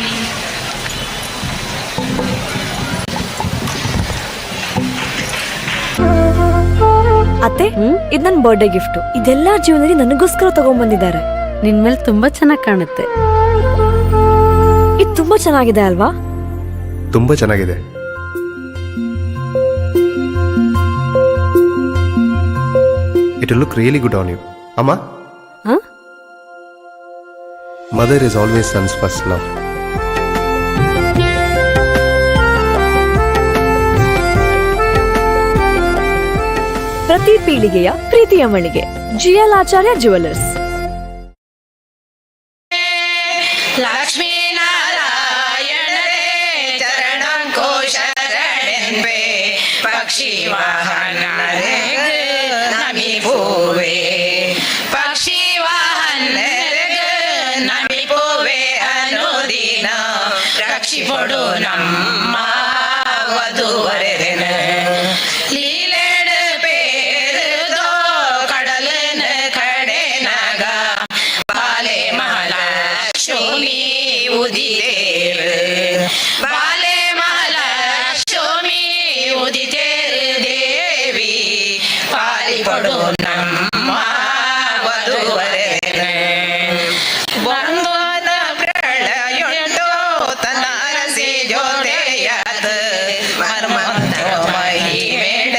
ಅತ್ತೆ, ಇದು ನನ್ನ ಬರ್ಡೇ ಗಿಫ್ಟ್. ಇದೆಲ್ಲ ಜೀವನದಲ್ಲಿ ನನಗೋಸ್ಕರ ತಗೊಂಡ್ಬಂದಿದ್ದಾರೆ. ನಿನ್ ಮೇಲೆ ತುಂಬಾ ಚೆನ್ನಾಗಿ ಕಾಣುತ್ತೆ. ಇದು ತುಂಬಾ ಚೆನ್ನಾಗಿದೆ ಅಲ್ವಾ? ತುಂಬಾ ಚೆನ್ನಾಗಿದೆ. It look really good on you ಅಮ್ಮ. ಹಾ? Mother is always son's first love. ಪ್ರತಿ ಪೀಳಿಗೆಯ ಪ್ರೀತಿಯ ಮಳಿಗೆ, ಜಿಎಲ್ ಆಚಾರ್ಯ ಜುವೆಲ್ಲರ್ಸ್. ಲಕ್ಷ್ಮೀನಾರಾಯಣರೇ ಚರಣಂಕೋ ಶರಣೆಂಬೆ, ಪಕ್ಷಿ ವಾಹನರೇ ನಮಿಪುವೆ, ಪಕ್ಷಿ ವಾಹನರೇ ನಮಿಪುವೆ, ಅನುದಿನ ರಕ್ಷಿಪೊಡು ನಮ್ಮ ವಧುವರೆನ. ಲೀಲೆಡ್ ಪೇರುದೋ ಕಡಲನ ಕಡೆನಗ ಬಾಲೆ ಮಹಾಲಕ್ಷ್ಮಿ ಉದಿತೇರು, ಬಾಲೆ ಮಹಾಲಕ್ಷ್ಮಿ ಉದಿತೇರು, ದೇವಿ ಪಾಲಿಪೊಡು ನಮ್ಮ ವಧುವರೆನ. ಬಂದೋದ ಪ್ರಳಯುಂಟು ತನ್ನ ಅರಸಿ ಜೊತೆಯಾದ ಮರ್ಮಂತ ಮಹಿಮೆಡ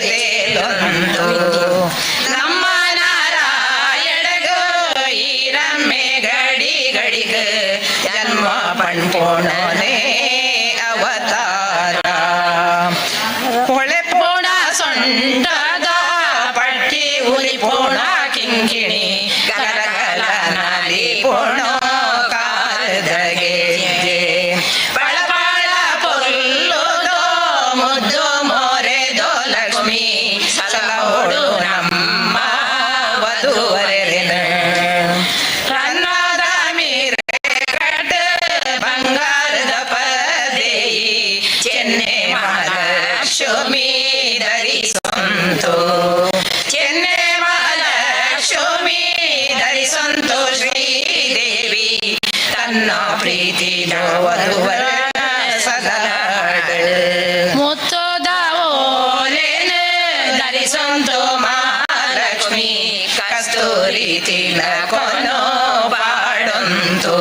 ತೇಲೊಂದು, ನಮ್ಮ ನಾರಾಯಣಗ ಈ ರಮ್ಮೆ ಗಡಿ ಗಡಿಗ ಜನ್ಮ ಪಣ್ಪೋಣನೆ ಅವತಾರ. ಹೊಳೆ ಪೋಣ ಸೊಂಟದ ಪಟ್ಟಿ ಉಲಿ ಪೋಣ ಕಿಂಕಿಣಿ ಗಲಗಲ ನಲಿ ಪೋಣೋ ಕಾಲದ ಗೆಜ್ಜೆ, ಪಳಪಳ ಪೊಲ್ಲುದೋ ಮುದ್ದು ಮೋರೆದೋ ಲಕ್ಷ್ಮೀ ಸಲಹೋಡು ನಮ್ಮ ವಧುವರೆನ. ರನ್ನದ ಮೀರೆ ಕಟ್ಟ ಬಂಗಾರದ ಪದೇಯಿ ಚೆನ್ನೆ ಮಹಾಲಕ್ಷ್ಮೀ ಧರಿಸೊಂತು, ಚೆನ್ನೆ ಮಹಾಲಕ್ಷ್ಮೀ ಧರಿಸೊಂತು, ಶ್ರೀದೇವಿ ತನ್ನ ಪ್ರೀತಿ ವಧುವರ ಸದಲಾಡ. ಮುತ್ತುದ ಓಲೆನ ಧರಿಸೊಂತು ಮಹಾಲಕ್ಷ್ಮಿ ಕಸ್ತೂರಿ ತಿಲಕೊನೋ ಪಾಡೊಂತು,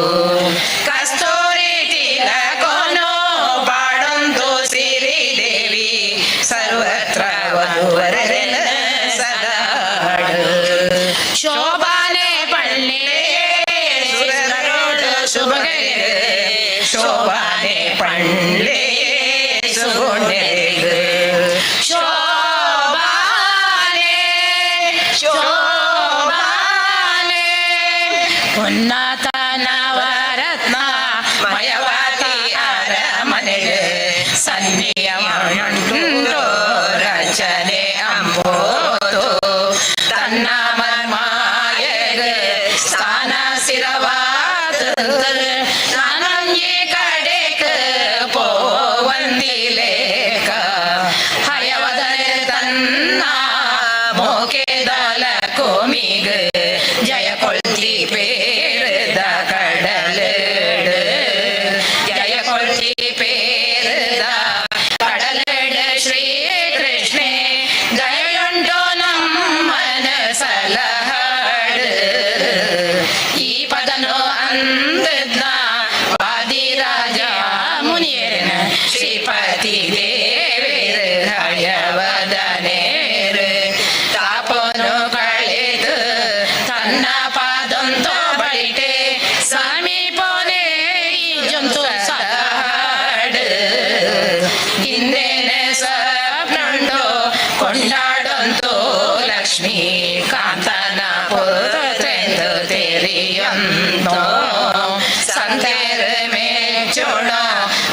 ಕಸ್ತೂರಿ ತಿಲಕೊನೋ ಪಾಡೊಂತು, ಸಿರಿದೇವಿ ಸರ್ವತ್ರ ವಧುವರೆನ ಸದಾಡು. ಶೋಭಾನೆ ಪಳ್ಳಿ ಶುಭಗೈರೆ, ಶೋಭಾನೆ ಪಳ್ಳಿ ಸುಗುಣೆಗೆ, ಶೋಭಾನೆ ಶೋಭಾನೆ. ಉನ್ನತ ನವರತ್ನ ಮಯವತಿ ಅರಮನೆಗೆ ಸನ್ನಿಯ ರಚನೆ ಅಂಬೋದು, ತನ್ನ ಮನ್ಮಾಯಗ ಸ್ಥಾನ ಸ್ಥಿರವಾದ ನಾನಂಜಿ ಕಡೆಕ ಪೋವಂದಿಲೇಕ, ಹಯವದನೆ ತನ್ನ ಮೋಕೆದಲ ಕೋಮಿಗ ಜಯ ಕೊಳ್ತಿ ಪೇರದ ಕಡಲೆಡು, ಜಯ ಕೊಳ್ತಿ ಪೇರದ ಕಡಲೆಡು, ಶ್ರೀ ಕೃಷ್ಣೆ ದಯುಂಟು ನಮ್ಮನ ಸಲಹಾಡು. ಈ ಪದನು ಅಂದದ್ನ ವಾದಿರಾಜ ಮುನಿಯರನ ಶ್ರೀಪತಿ ದೇವೇರ ಹಯವದನೇರು ತಾಪನು ಕಳೆದು ತನ್ನ ಪಾದಂತೋ ಬಳಿಟೆ ಸಮೀಪನೆ ಜಂತು ಸಲಹಾಡು. ಹಿಂದೇನೆ ಸಪ್ನಂಡು ಕೊಂಡಾಡಂತು ಲಕ್ಷ್ಮೀ ಕಾಂತನ ಪುತ್ರೆಂದು ತೆರಿಯಂತೋ, ಸಂತೆರ ಮೇಚೋಣ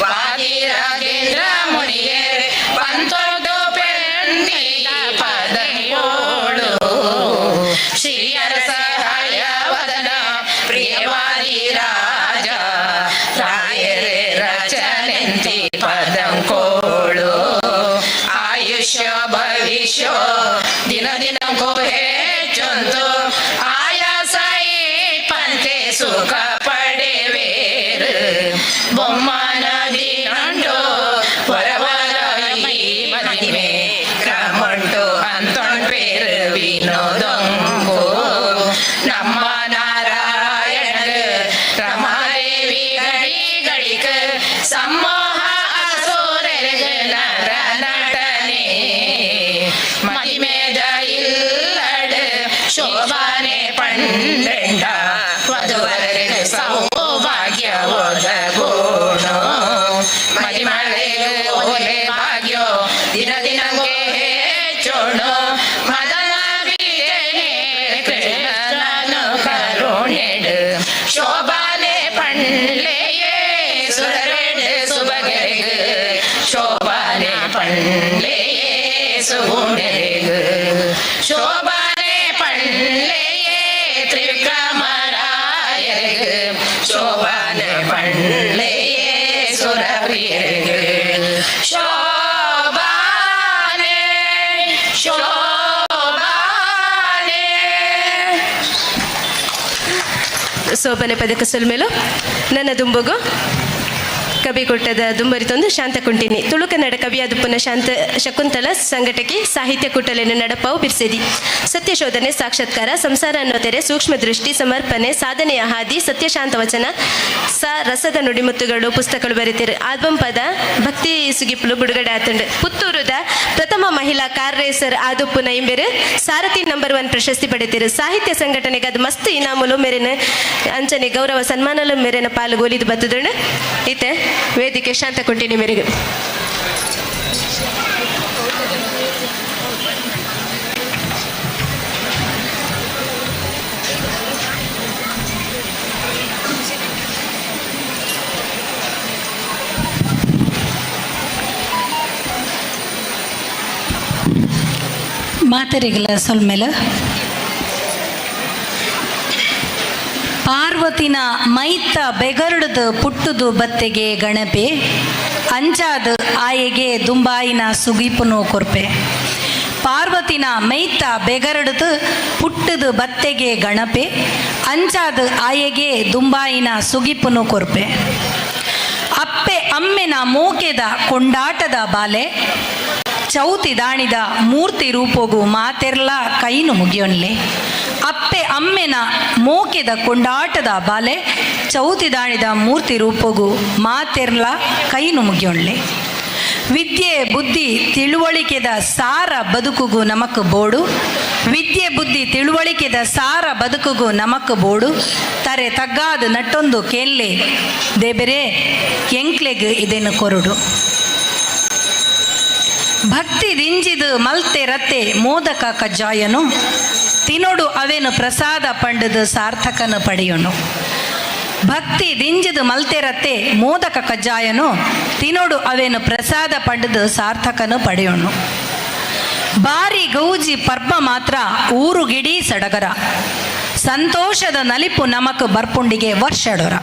ವಾದಿರಾಜೇಂದ್ರ ಮುನಿಯರ್ ಪಂತೊಡು ಪೆಂಡಿ ಪದಯೋಳು. ಶ್ರೀ ಅರಸ ಹಯವದನ ಪ್ರಿಯ ಸಮ್ಮೋಹ ಅಸುರರಿಗೆ ನರ ನಟನೆ ಮದಿಮೆದ ಇಲ್ಲಡು ಶೋಭಾನೆ ಪಂಡೆಂಡ ವಧುವರರಿಗೆ ಸೌಭಾಗ್ಯ ಒದಗೋಣ ಮದಿಮಳೆಗೆ ಒಲೆ ಭಾಗ್ಯೋ ದಿನ ದಿನಕ್ಕೆ ಹೆಚ್ಚೋಣ ಮದನ ಬೀಜನೆ ಕೃಷ್ಣನು ಕರುಣೆಡು ಶೋಭಾನೆ ಪಂಡ್ಲೆಯೇ ಸುರರೆಡು ಸುಬಗೆರೆಗು ಶೋಭಾನೆ ಪಂಡ್ಲೆಯೇ ಸುಗುಣೆರೆಗು ಶೋಭಾನೆ ಪಂಡ್ಲೆಯೇ ತ್ರಿವಿಕ್ರಮರಾಯರೆಗು ಶೋಭಾನೆ ಪಂಡ್ಲೆಯೇ ಸುರಪ್ರಿಯರೆಗು ಶೋಭಾನೆ ಶೋಭಾನೆ. ಸೋಬನೆ ಪದಕ ಸೊಲ್ಮೇಲು. ನನ್ನ ದುಂಬಗು ಕವಿ ಕೊಟ್ಟದ ದುಂಬರಿತೊಂದು ಶಾಂತ ಕುಂಟಿನಿ. ತುಳು ಕನ್ನಡ ಕವಿಯಾದುಪ್ಪನ ಶಾಂತ ಶಕುಂತಲ ಸಂಘಟಕಿ, ಸಾಹಿತ್ಯ ಕುಟಲೆಯನ್ನು ನಡಪಾವು ಬಿರ್ಸೆದಿ. ಸತ್ಯಶೋಧನೆ, ಸಾಕ್ಷಾತ್ಕಾರ, ಸಂಸಾರ ಅನ್ನೋ ತೆರೆ, ಸೂಕ್ಷ್ಮ ದೃಷ್ಟಿ, ಸಮರ್ಪಣೆ, ಸಾಧನೆಯ ಹಾದಿ, ಸತ್ಯಶಾಂತ ವಚನ, ಸ ರಸದ ನುಡಿಮುತ್ತುಗಳು ಪುಸ್ತಕಗಳು ಬರೀತಿರು. ಆಲ್ಬಂ ಪದ ಭಕ್ತಿ ಸುಗಿಪುಲು ಬಿಡುಗಡೆ ಆತಂಡು. ಪುತ್ತೂರುದ ಪ್ರಥಮ ಮಹಿಳಾ ಕಾರ್ ರೇಸರ್ ಆದುಪ್ಪುನ ಇಂಬೆರು ಸಾರಥಿ ನಂಬರ್ 1 ಪ್ರಶಸ್ತಿ ಪಡೆತಿರು. ಸಾಹಿತ್ಯ ಸಂಘಟನೆಗೆ ಅದು ಮಸ್ತ್ ಇನಾಮುಲು ಮೇರೆನ ಅಂಚನೆ ಗೌರವ ಸನ್ಮಾನಲು ಮೇರೆನ ಪಾಲು ಗೋಲಿದು ಬತ್ತದುಂಡು. ಇತ್ತೆ ವೇದಿಕೆ ಶಾಂತ ಕುಂಟಿನಿ ಮೇರೆಗೆ. ಮಾತರಿಗಳ ಸೊಲ್ಮೆಲ. ಪಾರ್ವತಿನ ಮೈತ ಬೆಗರುಡದು ಪುಟ್ಟುದು ಬತ್ತೆಗೆ ಗಣಪೆ, ಅಂಚಾದ ಆಯೆಗೆ ದುಂಬಾಯಿನ ಸುಗಿಪುನು ಕೊರ್ಪೆ. ಪಾರ್ವತಿನ ಮೈತ ಬೆಗರುಡದು ಪುಟ್ಟುದು ಬತ್ತೆಗೆ ಗಣಪೆ, ಅಂಚಾದ ಆಯೆಗೆ ದುಂಬಾಯಿನ ಸುಗಿಪುನು ಕೊರ್ಪೆ. ಅಪ್ಪೆ ಅಮ್ಮೆನ ಮೋಕೆದ ಕೊಂಡಾಟದ ಬಾಲೆ, ಚೌತಿ ದಾಣಿದ ಮೂರ್ತಿ ರೂಪೋಗು ಮಾತೆರ್ಲ ಕೈನು ಮುಗಿಯೊನ್ಲೆ. ಅಪ್ಪೆ ಅಮ್ಮೆನ ಮೋಕೆದ ಕೊಂಡಾಟದ ಬಾಲೆ, ಚೌತಿ ದಾಣಿದ ಮೂರ್ತಿ ರೂಪೋಗು ಮಾತೆರ್ಲ ಕೈನು ಮುಗಿಯೊನ್ಲೆ. ವಿದ್ಯೆ ಬುದ್ಧಿ ತಿಳುವಳಿಕೆದ ಸಾರ ಬದುಕುಗು ನಮಕ್ ಬೋಡು. ವಿದ್ಯೆ ಬುದ್ಧಿ ತಿಳುವಳಿಕೆದ ಸಾರ ಬದುಕುಗು ನಮಕ್ ಬೋಡು. ತರೆ ತಗ್ಗಾದ ನಟ್ಟೊಂದು ಕೇನ್ಲೆ ದೇಬೆರೆ, ಎಂಕ್ಲೆಗ್ ಇದೇನು ಕೊರುಡು. ಭಕ್ತಿ ದಿಂಜಿದು ಮಲ್ತೆ ರತ್ತೆ ಮೋದಕ ಕಜ್ಜಾಯನು, ತಿನೊಡು ಅವೇನು ಪ್ರಸಾದ ಪಂಡದು ಸಾರ್ಥಕನು ಪಡೆಯೋನು. ಭಕ್ತಿ ದಿಂಜಿದು ಮಲ್ತೆ ರತ್ತೆ ಮೋದಕ ಕಜ್ಜಾಯನು, ತಿನೊಡು ಅವೇನು ಪ್ರಸಾದ ಪಂಡದು ಸಾರ್ಥಕನು ಪಡೆಯೋನು. ಬಾರಿ ಗೌಜಿ ಪರ್ಬ ಮಾತ್ರ ಊರುಗಿಡೀ ಸಡಗರ, ಸಂತೋಷದ ನಲಿಪು ನಮಕ್ ಬರ್ಪುಂಡಿಗೆ ವರ್ಷಡೊರ.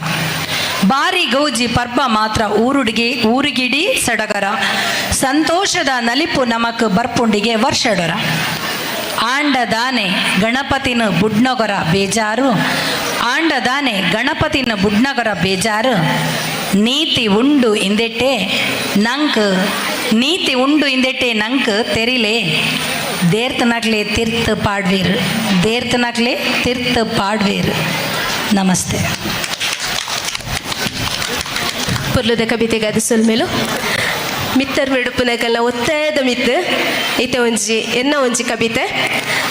ಬಾರಿ ಗೌಜಿ ಪರ್ಬ ಮಾತ್ರ ಊರುಡಿಗೆ ಊರಿಗಿಡೀ ಸಡಗರ, ಸಂತೋಷದ ನಲಿಪು ನಮಕ್ ಬರ್ಪುಂಡಿಗೆ ವರ್ಷಡೊರ. ಆಂಡದಾನೆ ಗಣಪತಿನ ಬುಡ್ನಗರ ಬೇಜಾರು, ಆಂಡದಾನೆ ಗಣಪತಿನ ಬುಡ್ನಗರ ಬೇಜಾರು. ನೀತಿ ಉಂಡು ಇಂದೆಟ್ಟೆ ನಂಕ್, ನೀತಿ ಉಂಡು ಇಂದೆಟ್ಟೆ ನಂಕ್ ತೆರಿಲೆ. ದೇರ್ತನಕ್ಲೆ ತಿರ್ತ್ ಪಾಡ್ವೀರ್, ದೇರ್ತನಕ್ಲೆ ತಿರ್ತ್ ಪಾಡ್ವೀರ್. ನಮಸ್ತೆ. ಪೊರ್ಲುದ ಕವಿತೆಗಾದ ಸೊಲ್ಮೆಲು. ಮಿತ್ತರ್ ಮೆಡುಪುನಕಲ್ನ ಒತ್ತಾಯದ ಮಿತ್ತು ಇತ್ತೆ ಒಂಜಿ ಎನ್ನ ಒಂಜಿ ಕವಿತೆ.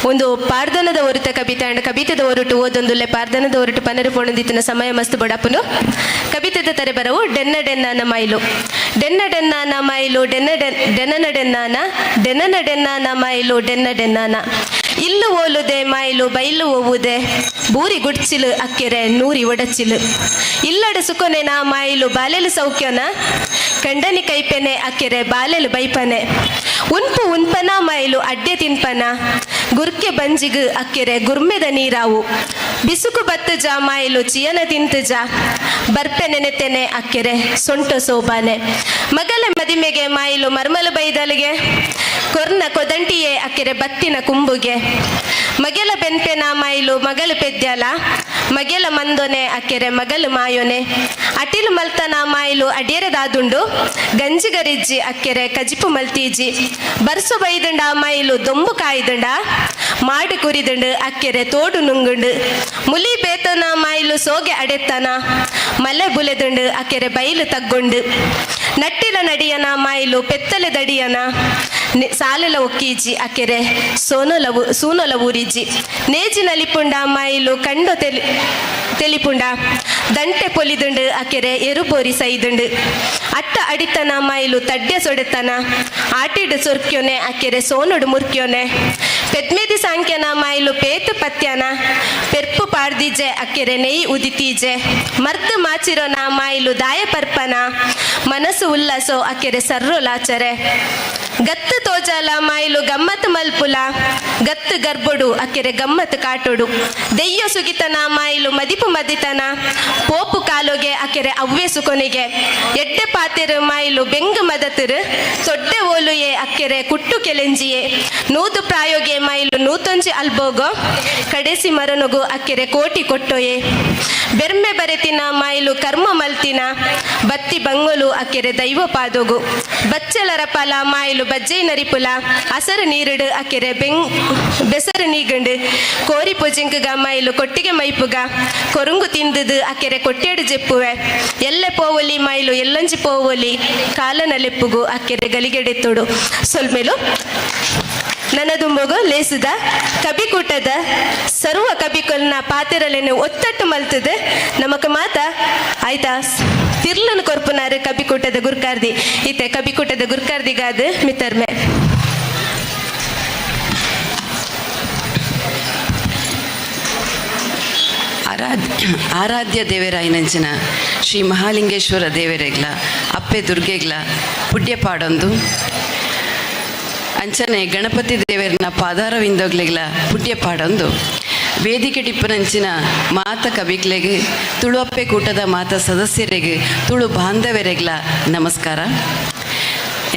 ಒಂದು ಪಾರ್ದನದ ಒರುತ ಕವಿತೆ ಅಂಡ್ ಕವಿತೆದ ಒರುಟು ಓದೊಂದುಲ್ಲೆ. ಪಾರ್ದನದ ಒರುಟು ಪನರು ಪೋಣಂದಿತ್ತಿನ ಸಮಯ ಮಸ್ತ್ ಬಡಪುನು. ಕವಿತೆದ ತರೆ ಬರವು ಡೆನ್ನ ಡೆನ್ನಾನ ಮೈಲು. ಡೆನ್ನ ಡೆನ್ನಾನ ಮೈಲು, ಡೆನ್ನ ಡೆನ್ ಡೆನ್ನನ ಡೆನ್ನಾನ, ಡೆನ್ನನ ಡೆನ್ನಾನ ಮೈಲು, ಡೆನ್ನ ಡೆನ್ನಾನ. ಇಲ್ಲು ಓಲುದೆ ಮೈಲು, ಬೈಲು ಓವುದೆ. ಬೂರಿ ಗುಡ್ಚಿಲು ಅಕ್ಕೆರೆ ನೂರಿ ಒಡಚಿಲು. ಇಲ್ಲಡ ಸುಕೊನೆ ನಾ ಮಾಯಿಲು, ಬಾಲೆಲು ಸೌಖ್ಯನ. ಕಂಡನಿ ಕೈಪೆನೆ ಅಕ್ಕೆರೆ ಬಾಲೆಲು ಬೈಪನೆ. ಉನ್ಪು ಉನ್ಪನ ಮೈಲು, ಅಡ್ಡೆ ತಿನ್ಪನ. ಗುರ್ಕೆ ಬಂಜಿಗು ಅಕ್ಕೆರೆ ಗುರ್ಮೆದ ನೀರಾವು. ಬಿಸುಕು ಬತ್ತು ಜಾ ಮಾಯಿಲು, ಚಿಯನ ತಿಂತು ಜಾ. ಬರ್ಪೆ ನೆನೆತೆನೆ ಅಕ್ಕೆರೆ ಸೊಂಟ ಸೋಬಾನೆ. ಮಗಲ ಮದಿಮೆಗೆ ಮಾಯಿಲು, ಮರ್ಮಲು ಬೈದಲಿಗೆ. ಕೊರ್ನ ಕೊದಂಟಿಯೇ ಅಕ್ಕೆರೆ ಬತ್ತಿನ ಕುಂಬುಗೆ. ಮಗೆಲ ಬೆನ್ಪೆನ ಮಾಯಿಲು, ಮಗಲು ಪೆದ್ಯಲ. ಮಗೆಲ ಮಂದೊನೆ ಅಕ್ಕೆರೆ ಮಗಲು ಮಾಯೋನೆ. ಅಟಿಲು ಮಲ್ತನ ಮಾಯಿಲು, ಅಡಿಯರೆದಾದುಂಡು. ಗಂಜಿಗರಿಜ್ಜಿ ಅಕ್ಕೆರೆ ಕಜಿಪು ಮಲ್ತೀಜಿ. ಬರ್ಸು ಬೈದುಂಡ ಮೈಲು, ದೊಂಬು ಕಾಯ್ದುಂಡ. ಮಾಡು ಕುರಿದುಂಡು ಅಕ್ಕೆರೆ ತೋಡು ನುಂಗುಂಡು. ಮುಲಿ ಬೇತನ ಮಾಯಿಲು, ಸೋಗೆ ಅಡೆತ್ತನ. ಮಲೆ ಬುಲೆದುಂಡು ಅಕೆರೆ ಬೈಲು ತಗ್ಗೊಂಡು. ನಟ್ಟಿಲ ನಡಿಯನ ಮಾಯಿಲು ಪೆತ್ತಲೆ ದಡಿಯನ ಸಾಲೆಲ ಒಕ್ಕೀಜಿ ಅಕೆರೆ ಸೋನೊಲ ಸೂನೊಲ ಊರಿಜಿ. ನೇಜಿ ನಲಿಪುಂಡ ಮಾಯಿಲು ಕಂಡೊ ತೆಲಿ ತೆಲಿಪುಂಡ ದಂಟೆ ಪೊಲಿದುಂಡು ಅಕೆರೆ ಎರುಬೋರಿ ಸೈದುಂಡು. ಅಟ್ಟ ಅಡಿತನ ಮಾಯಿಲು ತಡ್ಡೆ ಸೊಡೆತನ ಆಟಿಡು ಸೊರ್ಕ್ಯೋನೆ ಅಕೆರೆ ಸೋನುಡು ಮುರ್ಕ್ಯೋನೆ. ಪೆದ್ಮೆದಿ ಸಾಂಕ್ಯನ ಮಾಯಿಲು ಪೇತು ಪತ್ಯನ ಪೆರ್ಪು ಪಾಡ್ದಿಜೆ ಅಕೆರೆ ನೆಯ್ ಉದಿತೀಜೆ. ಮರ್ದು ಮಾಚಿರೋನ ಮಾಯಿಲು ದಾಯ ಪರ್ಪನ ಮನಸ್ಸು ಉಲ್ಲಾಸೋ ಅಕೆರೆ ಸರ್ರೋ ಲಾಚರೆ. ಗತ್ತು ತೋಜಾಲ ಮಾಯಿಲು ಗಮ್ಮತ್ ಮಲ್ಪುಲ ಗತ್ತು ಗರ್ಬೊಡು ಅಕೆರೆ ಗಮ್ಮತ್ ಕಾಟೊಡು. ದೆಯ್ಯ ಸುಗಿತನ ಮಾಯಿಲು ಮದಿಪು ಮದಿತನ ಪೋಪು ಕಾಲೋಗೆ ಅಕೆರೆ ಅವ್ವೆ ಸುಕೊನಿಗೆ. ಎಡ್ಡೆ ಪಾತೆರು ಮಾಯಿಲು ಬೆಂಗು ಮದತಿರು ತೊಡ್ಡೆ ಓಲುಯೆ ಅಕ್ಕೆರೆ ಕುಟ್ಟು ಕೆಲೆಂಜಿಯೆ. ನೂದು ಪ್ರಾಯೋಗೆ ಮೈಲು ನೂತೊಂಜಿ ಅಲ್ಬೋಗೋ ಕಡೆಸಿ ಮರನೊಗು ಅಕ್ಕೆರೆ ಕೋಟಿ ಕೊಟ್ಟೊಯೆ. ಬೆರ್ಮೆ ಬರೆತಿನ ಮಾಯಿಲು ಕರ್ಮ ಮಲ್ತಿನ ಬತ್ತಿ ಬಂಗೊಲು ಅಕ್ಕೆರೆ ದೈವ ಪಾದೋಗು. ಬಚ್ಚಲರ ಪಲ ಮಾಯಿಲು ಬಜ್ಜೈ ನರಿಪುಲ ಅಸರು ನೀರುಡು ಅಕ್ಕೆರೆ ಬೆಂಗ್ ಬೆಸರು ನೀಗಂಡು. ಕೋರಿ ಪೊಜಿಂಕುಗ ಮಾಯಿಲು ಕೊಟ್ಟಿಗೆ ಮೈಪುಗ ಕೊರುಂಗು ತಿಂದುದು ಅಕ್ಕೆರೆ ಕೊಟ್ಟೆಡು ಜೆಪ್ಪುವೆ. ಎಲ್ಲೆ ಪೋವಲಿ ಮಾಯಿಲು ಎಲ್ಲೊಂಜಿ ಪೋವಲಿ ಕಾಲನ ಲೆಪ್ಪುಗು ಅಕ್ಕೆರೆ ಗಲಿಗೆಡೆತ್ತೋಡು. ಸೊಲ್ಮೆಲು ನನದುಂಬಗು ಲೇಸುದ ಕಬಿಕೂಟದ ಸರ್ವ ಕಬಿಕೊಲ್ನ ಪಾತೆರಲೆನು ಒತ್ತಟ್ಟು ಮಲ್ತದೆ ನಮಕ ಮಾತ ಆಯ್ತಾ ತಿರ್ಲನು ಕೊರ್ಪುನಾರು ಕಬಿಕೂಟದ ಗುರ್ಕಾರ್ದಿ ಇತ್ತೆ ಕಬಿಕೂಟದ ಗುರ್ಕಾರ್ದಿಗಾದ ಮಿತ್ತರ್ಮೆ. ಆರಾಧ್ಯ ದೇವರಾಯನಂಚಿನ ಶ್ರೀ ಮಹಾಲಿಂಗೇಶ್ವರ ದೇವರೆಗ್ಲ ಅಪ್ಪೆ ದುರ್ಗೆಗ್ಲ ಪುಡ್ಯ ಪಾಡೊಂದು ಅಂಚನೆ ಗಣಪತಿ ದೇವರನ ಪಾದಾರವಿಂದೋಗ್ಲೆಗ್ಲ ಪುಡ್ಯ ಪಾಡೊಂದು ವೇದಿಕೆ ಟಿಪ್ಪನಂಚಿನ ಮಾತ ಕವಿಗ್ಲೆಗ್ ತುಳುವಪ್ಪೆ ಕೂಟದ ಮಾತ ಸದಸ್ಯರಿಗೆ ತುಳು ಬಾಂಧವರೆಗ್ಲ ನಮಸ್ಕಾರ.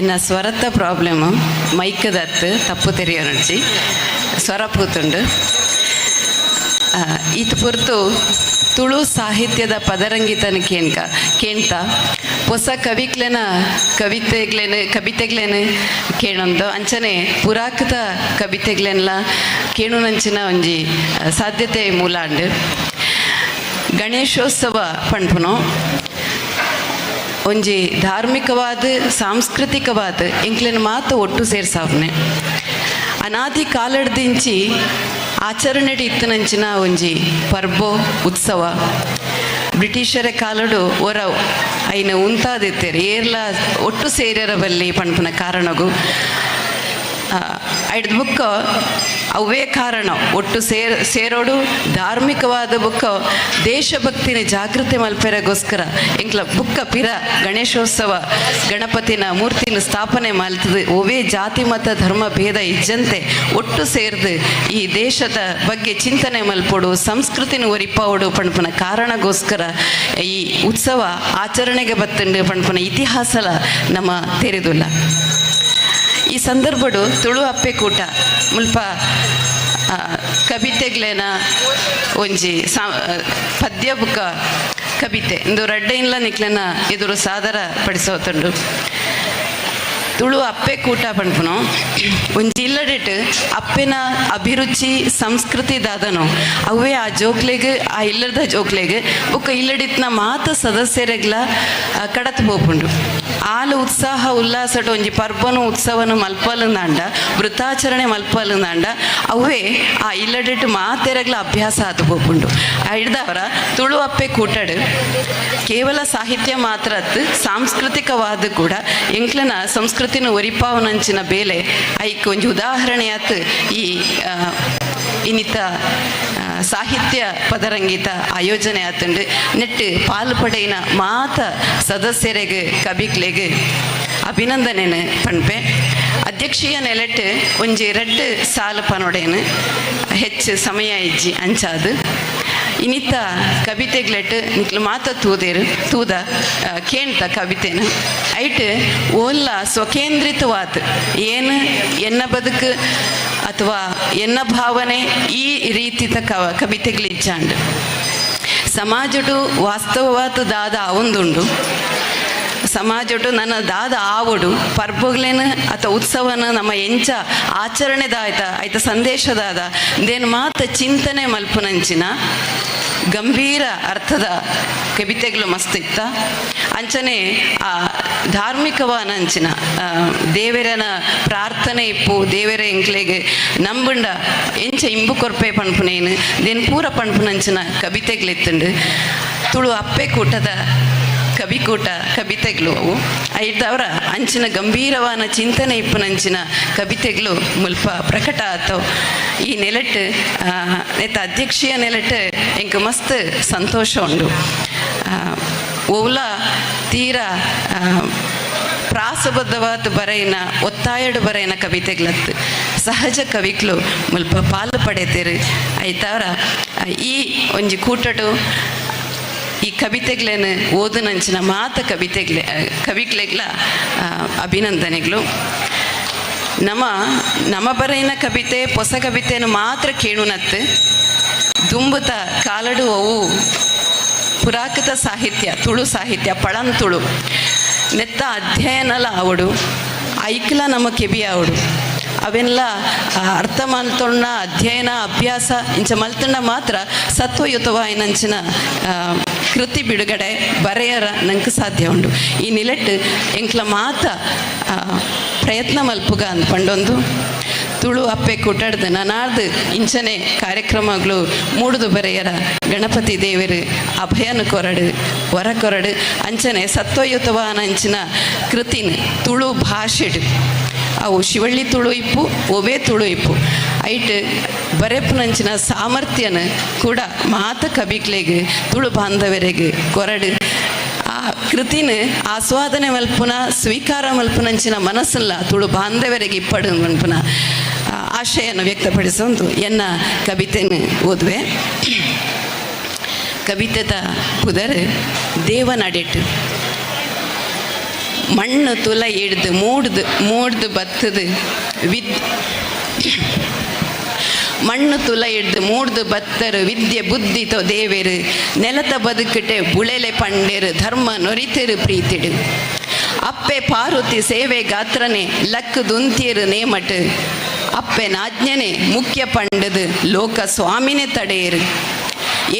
ಎನ್ನ ಸ್ವರತ್ತ ಪ್ರಾಬ್ಲಮ್ ಮೈಕದತ್ತು ತಪ್ಪು ತೆರೆಯೋನಡ್ಜಿ ಸ್ವರ ಪೂತುಂಡು. ಈತ ಪೊರ್ತು ತುಳು ಸಾಹಿತ್ಯದ ಪದರಂಗಿತನ ಕೇನ್ಕ ಕೇಂತ ಹೊಸ ಕವಿಕ್ಲೆನ ಕವಿತೆಗ್ಲೇನು ಕವಿತೆಗ್ಲೇನು ಕೇಣೊಂದು ಅಂಚನೆ ಪುರಾಕೃತ ಕವಿತೆಗ್ಲೆನ್ಲ ಕೇಣುನಂಚಿನ ಒಂಜಿ ಸಾಧ್ಯತೆ ಮೂಲಾಂಡ್. ಗಣೇಶೋತ್ಸವ ಪಣ್ಪುನು ಒಂಜಿ ಧಾರ್ಮಿಕವಾದ ಸಾಂಸ್ಕೃತಿಕವಾದ ಎಂಕ್ಲೆನ ಮಾತ ಒಟ್ಟು ಸೇರ್ಸಾವ್ನೆ ಅನಾದಿ ಕಾಲಡ್ದಿಂಚಿ ಆಚರಣೆ ಇತ್ತನಂಚಿನ ಒಂಜಿ ಪರ್ಬೋ ಉತ್ಸವ. ಬ್ರಿಟಿಷರ ಕಾಲಡು ಒರ ಐನ ಉಂತಾದಿತ್ತೇರು ಏರ್ಲ ಒಟ್ಟು ಸೇರ್ಯರ ಬಲ್ಲಿ ಪಣ್ಪುನ ಕಾರಣಗು ಐಡ್ದು ಬುಕ್ಕ ಅವೇ ಕಾರಣ ಒಟ್ಟು ಸೇರೋಡು ಧಾರ್ಮಿಕವಾದ ಬುಕ್ಕ ದೇಶಭಕ್ತಿನ ಜಾಗೃತಿ ಮಲ್ಪೆರಗೋಸ್ಕರ ಎಂಕ್ಲ ಬುಕ್ಕ ಪಿರ ಗಣೇಶೋತ್ಸವ ಗಣಪತಿನ ಮೂರ್ತಿನ ಸ್ಥಾಪನೆ ಮಲ್ತದೆ. ಒವೇ ಜಾತಿ ಮತ ಧರ್ಮ ಭೇದ ಇಜ್ಜಂತೆ ಒಟ್ಟು ಸೇರ್ದು ಈ ದೇಶದ ಬಗ್ಗೆ ಚಿಂತನೆ ಮಲ್ಪೊಡು ಸಂಸ್ಕೃತಿನ ಒರಿಪಾವಡು ಪಣ್ಪುನ ಕಾರಣಗೋಸ್ಕರ ಈ ಉತ್ಸವ ಆಚರಣೆಗೆ ಬತ್ತಂಡು ಪಣ್ಪುನ ಇತಿಹಾಸಲ ನಮ್ಮ ತೆರೆದುಲ್ಲ. ಈ ಸಂದರ್ಭಡು ತುಳು ಅಪ್ಪೆ ಕೂಟ ಮುಲ್ಪ ಕವಿತೆಗ್ಲೇನ ಒಂಜಿ ಸಾ ಪದ್ಯ ಬುಕ್ಕ ಕವಿತೆ ಇಂದು ರಡ್ಡೆಯಿನ್ಲ ನಿಕ್ಲೆನ ಎದುರು ಸಾದರ ಪಡಿಸೋತುಂಡು. ತುಳು ಅಪ್ಪೆ ಕೂಟ ಪಣ್ಪುನು ಒಂಜಿ ಇಲ್ಲಡಿಟ್ ಅಪ್ಪೆನ ಅಭಿರುಚಿ ಸಂಸ್ಕೃತಿ ದಾದನು ಅವೇ ಆ ಜೋಕ್ಲೆಗ್ ಆ ಇಲ್ಲದ ಜೋಕ್ಲೆಗ್ ಬೊಕ್ಕ ಇಲ್ಲಡಿತ್ನ ಮಾತ ಸದಸ್ಯರೆಗ್ಲ ಕಡತ್ ಪೋಪುಂಡು. ಆಲ ಉತ್ಸಾಹ ಉಲ್ಲಾಸಟ ಒಂಜಿ ಪರ್ಬನು ಉತ್ಸವನು ಮಲ್ಪಲುಂದಾಂಡ ವೃತ್ತಾಚರಣೆ ಮಲ್ಪಲುಂದಾಂಡ ಅವೇ ಆ ಇಲ್ಲಡಿಟ್ಟು ಮಾತೆರಗ್ಲ ಅಭ್ಯಾಸ ಆತು ಪೋಪುಂಡು. ಹಿಡ್ದವರ ತುಳು ಅಪ್ಪೆ ಕೂಟಡು ಕೇವಲ ಸಾಹಿತ್ಯ ಮಾತ್ರ ಅತ್ತು ಸಾಂಸ್ಕೃತಿಕವಾದ ಕೂಡ ಎಂಕ್ಲನ ಸಂಸ್ಕೃತಿನ ಒರಿಪಾವನಂಚಿನ ಬೇಲೆ ಐಕ್ ಒಂಜಿ ಉದಾಹರಣೆಯಾತ್ ಈ ಇನ್ನಿತ ಸಾಹಿತ್ಯ ಪದರಂಗಿತ ಆಯೋಜನೆ ಆತುಂಡು. ನೆಟ್ಟು ಪಾಲು ಪಡೆಯಿನ ಮಾತ ಸದಸ್ಯರೆಗ್ ಕವಿಕ್ಲೆಗ್ ಅಭಿನಂದನೆನು ಪಣ್ಪೆ. ಅಧ್ಯಕ್ಷೀಯ ನೆಲೆಟ್ ಒಂಜಿ ರಡ್ಡ್ ಸಾಲು ಪನೊಡೇನು ಹೆಚ್ಚು ಸಮಯ ಇಜ್ಜಿ ಅಂಚಾದು ಇನ್ನಿತ ಕವಿತೆಗ್ಲೆಟ್ ನಿಕ್ಲು ಮಾತ ತೂದೇರು ತೂದ ಕೇಳ್ತ ಕವಿತೆನು ಐಟ್ ಓಲ್ಲ ಸ್ವಕೇಂದ್ರಿತವಾದ ಏನು ಎನ್ನ ಬದುಕು ಅಥವಾ ಎನ್ನ ಭಾವನೆ ಈ ರೀತಿತ ಕವಿತೆಗಳಿಜ್ಜಾಂಡ್. ಸಮಾಜಡು ವಾಸ್ತವವಾದ ದಾದ ಅವಂದುಂಡು. ಸಮಾಜೊಟು ನನ್ನ ದಾದ ಆವೊಡು ಪರ್ಬೊಗ್ಲೇನು ಅತ ಉತ್ಸವನ ನಮ್ಮ ಎಂಚ ಆಚರಣೆದಾಯ್ತ ಆಯ್ತ ಸಂದೇಶದಾದ ದೇನು ಮಾತ ಚಿಂತನೆ ಮಲ್ಪುನಂಚಿನ ಗಂಭೀರ ಅರ್ಥದ ಕವಿತೆಗಳು ಮಸ್ತ್ ಇತ್ತ. ಅಂಚನೆ ಆ ಧಾರ್ಮಿಕವಾನಂಚಿನ ದೇವರನ ಪ್ರಾರ್ಥನೆ ಇಪ್ಪು, ದೇವರ ಎಂಕ್ಲೆಗ್ ನಂಬುಂಡ ಎಂಚ ಇಂಬು ಕೊರ್ಪೆ ಪನ್ಪುನೇನು ದೇನ್ ಪೂರ ಪನ್ಪುನಂಚಿನ ಕವಿತೆಗಳಿತ್ತುಂಡು. ತುಳು ಅಪ್ಪೆ ಕೂಟದ ಕವಿಕೂಟ ಕವಿತೆಗಳು ಅವು ಐದವರ ಅಂಚಿನ ಗಂಭೀರವಾನ ಚಿಂತನೆ ಇಪ್ಪುನಂಚಿನ ಕವಿತೆಗಳು ಮುಲ್ಪ ಪ್ರಕಟ ಆತವು. ಈ ನೆಲೆಟ್ ನೆತ್ತ ಅಧ್ಯಕ್ಷೀಯ ನೆಲೆಟ್ ಎಂಕ್ ಮಸ್ತ್ ಸಂತೋಷ ಉಂಡು. ಓಲ ತೀರಾ ಪ್ರಾಸಬದ್ಧವಾದ ಬರೆಯಿನ ಒತ್ತಾಯಡು ಬರೆಯಿನ ಕವಿತೆಗಳತ್ತು ಸಹಜ ಕವಿಕ್ಲು ಮುಲ್ಪ ಪಾಲು ಪಡೆತೇರು. ಐತಾವರ ಈ ಒಂಜಿ ಕೂಟಡು ಈ ಕವಿತೆಗಳನ್ನ ಓದುನಂಚಿನ ಮಾತ ಕವಿತೆಗ್ಲೆ ಕವಿಗ್ಲೆಗ್ಲ ಅಭಿನಂದನೆಗಳು. ನಮ್ಮ ನಮ್ಮ ಬರೆಯಿನ ಕವಿತೆ ಹೊಸ ಕವಿತೆಯನ್ನು ಮಾತ್ರ ಕೇಳುನತ್ತು ದುಂಬುತ ಕಾಲಡು ಅವು ಪುರಾಕೃತ ಸಾಹಿತ್ಯ, ತುಳು ಸಾಹಿತ್ಯ, ಪಳಂತುಳು ನೆತ್ತ ಅಧ್ಯಯನಲ ಆವಡು, ಐಕ್ಲ ನಮ್ಮ ಕೆಬಿ ಆವಡು, ಅವೆಲ್ಲ ಅರ್ಥ ಮಲ್ತೊಂಡ ಅಧ್ಯಯನ ಅಭ್ಯಾಸ ಇಂಚ ಮಲ್ತೊಂಡ ಮಾತ್ರ ಸತ್ವಯುತವಾಯಿನಂಚಿನ ಕೃತಿ ಬಿಡುಗಡೆ ಬರೆಯರ ನಂಗೆ ಸಾಧ್ಯ ಉಂಡು. ಈ ನಿಲೆಟ್ ಎಂಕ್ಲ ಮಾತ ಪ್ರಯತ್ನ ಮಲ್ಪುಗ ಅಂದ್ ಪಂಡೊಂದು ತುಳು ಅಪ್ಪೆ ಕೂಟಾಡ್ದು ನನಾರ್ದು ಇಂಚನೆ ಕಾರ್ಯಕ್ರಮಗಳು ಮೂಡುದು ಬರೆಯರ ಗಣಪತಿ ದೇವರು ಅಭಯನ ಕೊರಡು ವರ ಕೊರಡು. ಅಂಚನೆ ಸತ್ವಯುತವಾನ ಅಂಚಿನ ಕೃತಿನ ತುಳು ಭಾಷೆಡು ಅವು ಶಿವಳ್ಳಿ ತುಳು ಇಪ್ಪು, ಒವೇ ತುಳು ಇಪ್ಪು, ಐಟ್ ಬರೆಪುನಂಚಿನ ಸಾಮರ್ಥ್ಯನ ಕೂಡ ಮಾತ ಕವಿಕ್ಲೆಗ್ ತುಳು ಬಾಂಧವರಿಗೆ ಕೊರಡು. ಆ ಕೃತಿನ ಆಸ್ವಾದನೆ ಮಲ್ಪುನ ಸ್ವೀಕಾರ ಮಲ್ಪುನಂಚಿನ ಮನಸ್ಸಲ್ಲ ತುಳು ಬಾಂಧವರಿಗೆ ಇಪ್ಪಡು ಮಲ್ಪುನ ಆಶಯನ್ನು ವ್ಯಕ್ತಪಡಿಸೊಂದು ಎನ್ನ ಕವಿತೆಯನ್ನು ಓದುವೆ. ಕವಿತೆದ ಪುದರ್ ದೇವನಡೆಟ್ಟು. ಮಣ್ಣು ತುಲ ಹಿಡ್ದು ಮೂಡ್ದು ಮೂಡ್ದು ಬತ್ತದು ವಿದ್ ಮಣ್ಣು ತುಲ ಹಿಡ್ದು ಮೂಡ್ದು ಬತ್ತರು ವಿದ್ಯೆ ಬುದ್ಧಿ ತೋ ದೇವೆರು ನೆಲತ ಬದುಕಿಟೆ ಬುಳೆಲೆ ಪಂಡೇರು ಧರ್ಮ ನೊರಿತೆರು ಪ್ರೀತಿಡು ಅಪ್ಪೆ ಪಾರುತಿ ಸೇವೆ ಗಾತ್ರನೆ ಲಕ್ಕು ದುಂತಿಯರು ನೇಮಟು ಅಪ್ಪೆ ನಾಜ್ಞನೆ ಮುಖ್ಯ ಪಂಡದು ಲೋಕ ಸ್ವಾಮಿನೇ ತಡೆಯರು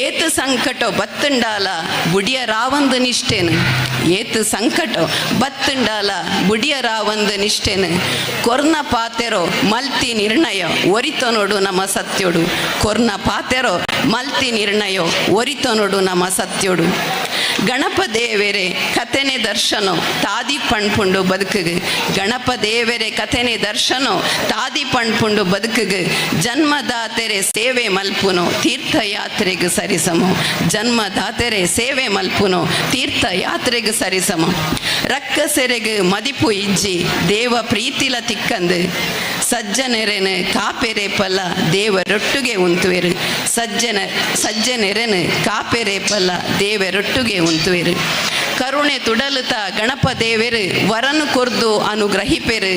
ಏತು ಸಂಕಟೋ ಬತ್ತುಂಡಾಲ ಬುಡಿಯ ರಾವಂದು ನಿಷ್ಠೇನು ಏತು ಸಂಕಟೋ ಬತ್ತುಂಡಾಲ ಬುಡಿಯ ರಾವಂದು ನಿಷ್ಠೇನು ಕೊರ್ನ ಪಾತೆರೋ ಮಲ್ತಿ ನಿರ್ಣಯ ಒರಿತನೊಡು ನಮ್ಮ ಸತ್ಯೋಡು ಕೊರ್ನ ಪಾತೆರೋ ಮಲ್ತಿ ನಿರ್ಣಯ ಒರಿತನೊಡು ನಮ್ಮ ಸತ್ಯೋಡು ಗಣಪ ದೇವರೇ ಕಥೆನೆ ದರ್ಶನೋ ತಾದಿ ಪಣ್ಪುಂಡು ಬದುಕುಗು ಗಣಪ ದೇವರೇ ಕಥೆನೆ ದರ್ಶನೋ ತಾದಿ ಪಣ್ಪುಂಡು ಬದುಕುಗು ಜನ್ಮದಾತೆರೆ ಸೇವೆ ಮಲ್ಪುನೋ ತೀರ್ಥಯಾತ್ರೆಗೆ ಸರಿಸಮೋ ಜನ್ಮದಾತೆರೆ ಸೇವೆ ಮಲ್ಪುನೋ ತೀರ್ಥಯಾತ್ರೆಗೆ ಸರಿಸಮೋ ರಕ್ಕಸೆರೆಗು ಮದಿಪು ಇಜ್ಜಿ ದೇವ ಪ್ರೀತಿಲ ತಿಕ್ಕಂದು ಸಜ್ಜನೆರೆನು ಕಾಪೆರೆ ಪಲ್ಲ ದೇವರೊಟ್ಟುಗೆ ಉಂತುವೆರು ಸಜ್ಜನ ಸಜ್ಜನೆರೆನು ಕಾಪೆರೆ ಪಲ್ಲ ದೇವರೊಟ್ಟುಗೆ ಉಂತುವೆರು ಕರುಣೆ ತುಡಲುತ ಗಣಪ ದೇವೆರು ವರನು ಕೊರ್ದು ಅನುಗ್ರಹಿಪೆರು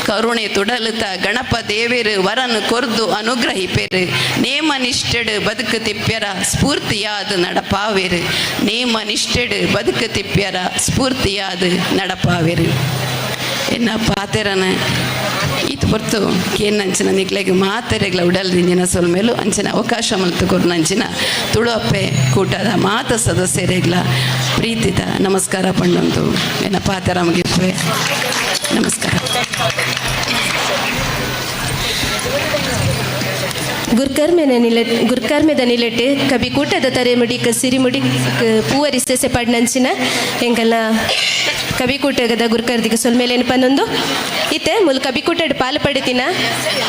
ಕರುಣೆ ತುಡಲುತ ಗಣಪ ದೇವೆರು ವರನು ಕೊರ್ದು ಅನುಗ್ರಹಿಪೆರು ನೇಮ ನಿಷ್ಠೆಡು ಬದುಕು ತಿಪ್ಪ್ಯರ ಸ್ಫೂರ್ತಿಯಾದ ನಡಪಾವೆರು ನೇಮ ನಿಷ್ಠೆಡು ಬದುಕು ತಿಪ್ಪ್ಯರ ಸ್ಫೂರ್ತಿಯಾದ ನಡಪಾವೆರು. ಎನ್ನ ಪಾತೆರನ ಈತ್ ಪೊರ್ತು ಕೇನ್ನಂಚಿನ ನಿಕ್ಲೆಗ್ ಮಾತೆರೆಗ್ಲ ಉಡಲ್ ದಿಂಜಿನ ಸೊಲ್ಮೇಲು ಅಂಚಿನ ಅವಕಾಶ ಮಲ್ತು ಕೊರ್ನಂಚಿನ ತುಳು ಅಪ್ಪೆ ಕೂಟದ ಮಾತ ಸದಸ್ಯರೆಗ್ಲ ಪ್ರೀತಿದ ನಮಸ್ಕಾರ ಪಂಡೊಂದು ಎನ್ನ ಪಾತೆರ ಮುಗಿಪುವೆ. ನಮಸ್ಕಾರ. ಗುರ್ಕರ್ಮೆನ ನಿಲೆ ಗುರ್ಕರ್ಮೆದ ನಿಲೆಟ್ ಕವಿ ಕೂಟದ ತರೆಮುಡಿ ಸಿರಿಮುಡಿ ಪೂವರಿ ಸೆಸೆ ಪಡ್ನಂಚಿನ ಎಂಕಲ್ನ ಕವಿಕೂಟದ ಗುರ್ಕರ್ದಿಗೆ ಸೊಲ್ಮೇಲೇನು ಪನ್ನೊಂದು ಇತ್ತೆ ಮುಲ್ ಕಬಿಕೂಟಡ್ ಪಾಲು ಪಡೆತಿನ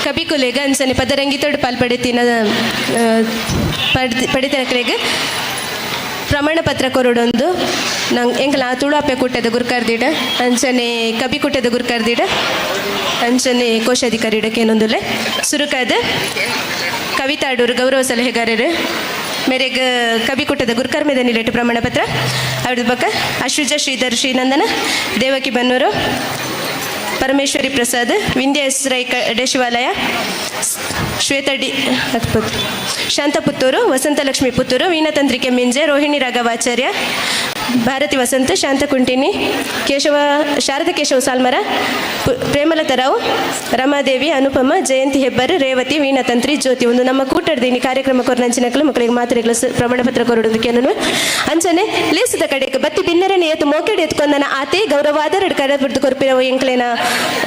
ಕಬಿಕುಲೆಗ ಅಂಚನೆ ಪದರಂಗಿತೋಡು ಪಾಲು ಪಡೆತಿನ ಪಡೆತಿನಕ್ಲೆಗ್ ಪ್ರಮಾಣ ಪತ್ರ ಕೊರಡೊಂದು ನಂಗೆ ಎಂಕಲ ತುಳು ಕೂಟದ ಗುರ್ಕರ್ದಿಡ ಅಂಚನೆ ಕಬಿಕೂಟದ ಗುರ್ಕರ್ದಿಡ ಅಂಚನೆ ಕೋಶಾಧಿಕಾರಿಡಕ್ಕೆ ಏನೊಂದುಲೆ ಸುರುಕಾದ ಕವಿತಾಡೂರು ಗೌರವ ಸಲಹೆಗಾರರು ಮೇರೆಗ್ ಕವಿಕೂಟದ ಗುರುಕರ್ಮೆದ ನಿಲೆಟ್ಟು ಪ್ರಮಾಣ ಪತ್ರ ಅವ್ರದ್ದು ಬಕ್ಕ Ashwija Shridhar Shrinandana, Devaki Bannur, Parameshwari Prasad, Vindhya S Rai Shivalaya, Shweta D Shanta Puttur, Vasantalakshmi Puttur, Veenatantri Kemminje, Rohini Raghavacharya, Bharati Vasanta, Shanta Kuntini, Keshava, Sharada Keshava Salmara, Premalata Rao, Ramadevi, Anupama, Jayanti Hebbar, Revati, Veena Tantri, Jyoti. ಒಂದು ನಮ್ಮ ಕೂಟರ್ದಿನಿ ಕಾರ್ಯಕ್ರಮ ಕೊರನಂಚಿನಕಲು ಮಕ್ಕಳಿಗೆ ಮಾತ್ರೆಗಳು ಪ್ರಮಾಣ ಪತ್ರ ಕೊರಡುದು ಕೆನನು. ಅಂಚನೆ ಲೇಸದ ಕಡೆಗೆ ಬತ್ತಿ ಬಿನ್ನರನೆ ಏತು ಮೋಕೆಡ್ ಎತ್ಕೊಂದನ ಆತೆ ಗೌರವಾದರ ಕರಬಿಡ್ದು ಕೊರ್ಪಿರವ ಎಂಕ್ಲೇನ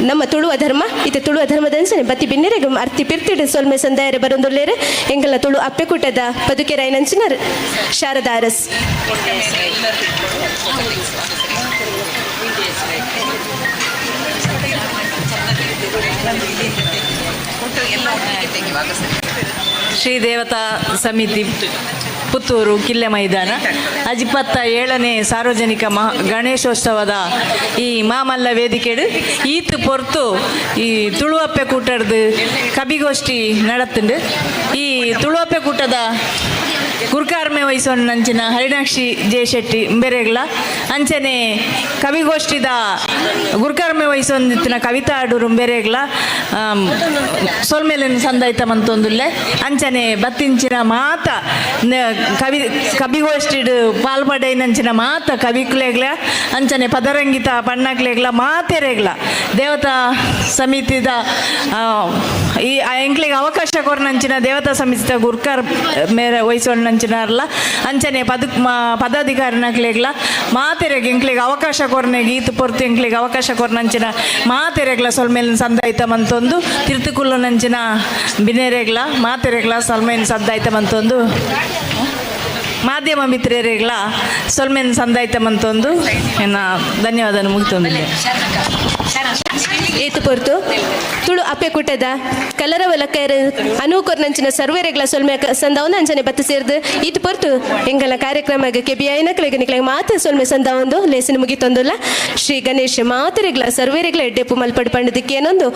ನಮ್ಮ ತುಳುವ ಧರ್ಮ ಇತ್ತೆ ತುಳುವ ಧರ್ಮದ ಅಂಚನೆ ಬತ್ತಿ ಬಿನ್ನೆರೆಗ್ ಅರ್ತಿ ಪಿರ್ತಿಡ್ ಸೊಲ್ಮೆ ಸಂದಾಯರೆ ಬರೊಂದುಲ್ಲೇರು ಎಂಕಲ್ನ ತುಳು ಅಪ್ಪೆಕೂಟದ ಪದುಕೆರಾಯಿನಂಚಿನ ಶಾರದಾ ಅರಸ್. ಶ್ರೀ ದೇವತಾ ಸಮಿತಿ ಪುತ್ತೂರು ಕಿಲ್ಲೆ ಮೈದಾನ ಅಜಿಪತ್ತ ಏಳನೇ ಸಾರ್ವಜನಿಕ ಮಹಾ ಗಣೇಶೋತ್ಸವದ ಈ ಮಾಮಲ್ಲ ವೇದಿಕೆಡು ಈತ್ ಪೊರ್ತು ಈ ತುಳುವಪ್ಪೆ ಕೂಟಡ್ದು ಕಬಿಗೋಷ್ಠಿ ನಡತ್ತುಂಡು. ಈ ತುಳುವಪ್ಪೆ ಕೂಟದ ಗುರ್ಕಾರ್ಮೆ ವಹಿಸೋಣ ಹರಿಣಾಕ್ಷಿ ಜೆ ಶೆಟ್ಟಿ ಬೇರೆಗ್ಲ ಅಂಚನೆ ಕವಿಗೋಷ್ಠಿದ ಗುರ್ಕಾರ್ಮೆ ವಹಿಸೊಂದಿತ್ತಿನ ಕವಿತಾ ಅಡೂರು ಬೇರೆಗ್ಲ ಸೊಲ್ಮೇಲಿನ ಸಂದಾಯ್ತ ಮಂತೊಂದುಲ್ಲೆ. ಅಂಚನೆ ಬತ್ತಿಂಚಿನ ಮಾತ ಕವಿ ಕವಿಗೋಷ್ಠಿಡ್ ಪಾಲ್ಪಡೆಯಿನಂಚಿನ ಮಾತ ಕವಿಕುಲೆಗ್ಲ ಅಂಚನೆ ಪದರಂಗಿತ ಪಣ್ಣಕ್ಲೆಗ್ಲ ಮಾತೆರೆಗ್ಲ ದೇವತಾ ಸಮಿತಿದ ಈ ಎಂಕ್ಲೆಗ್ ಅವಕಾಶ ಕೊರ್ನಂಚಿನ ದೇವತಾ ಸಮಿತಿದ ಗುರ್ಕಾರ್ ಮೇರೆ ವಹಿಸೊಂಡಂಚಿನಾರ್ಲ ಅಂಚನೆ ಪದ ಪದಾಧಿಕಾರಿನಕ್ಲೆಗ್ಲ ಮಾತೆರೆಗ್ ಎಂಕ್ಲೆಗ್ ಅವಕಾಶ ಕೊರ್ನೆಗ್ ಈತ್ ಪೊರ್ತು ಎಂಕ್ಲೆಗ್ ಅವಕಾಶ ಕೊರ್ನಂಚಿನ ಮಾತೆರೆಗ್ಲ ಸೊಲ್ಮೇಲಿನ ಸಂದಾಯ್ತ ಮಂತೊಂದು ತಿರ್ತುಕುಲ್ಲುನಂಚಿನ ಬಿನೇರೆಗ್ಲ ಮಾತೆರೆಗ್ಲ ಸೊಲ್ಮೇಲಿನ ಸಂದಾಯ್ತ ಮಂತೊಂದು ಮಾಧ್ಯಮ ಮಿತ್ರರೆಗ್ಲ ಸೊಲ್ಮೇನ್ ಸಂದಾಯ್ತ ಮಂತೊಂದು ಎನ್ನ ಧನ್ಯವಾದ ಮುಗಿತೊಂದಿಲ್ಲ. ಏತು ಪೊರ್ತು ತುಳು ಅಪ್ಪೆ ಕುಟದ ಕಲರವ ಲಕ್ಕೈರ್ ಅನೂಕೊರ್ನಂಚಿನ ಸರ್ವೇರೆಗ್ಲ ಸೊಲ್ಮೆ ಸಂದಾವೊಂದು ಅಂಚನೆ ಬತ್ತು ಸೇರ್ದು ಈತು ಪೊರ್ತು ಎಂಗಲ ಕಾರ್ಯಕ್ರಮ ಕೆಬಿಯಾಯಿನ ಕ್ಲೆಗ್ ನಿಕ್ಲೆಗ್ ಮಾತ ಸೊಲ್ಮೆ ಸಂದಾವೊಂದು ಲೇಸಿನ ಮುಗಿತೊಂದುಲ್ಲ. ಶ್ರೀ ಗಣೇಶ ಮಾತರೆಗ್ಲ ಸರ್ವೇರೆಗ್ಲ ಎಡ್ಡೆಪ್ಪು ಮಲ್ಪಡು ಪಂಡದಿಕ್ಕೇನೊಂದು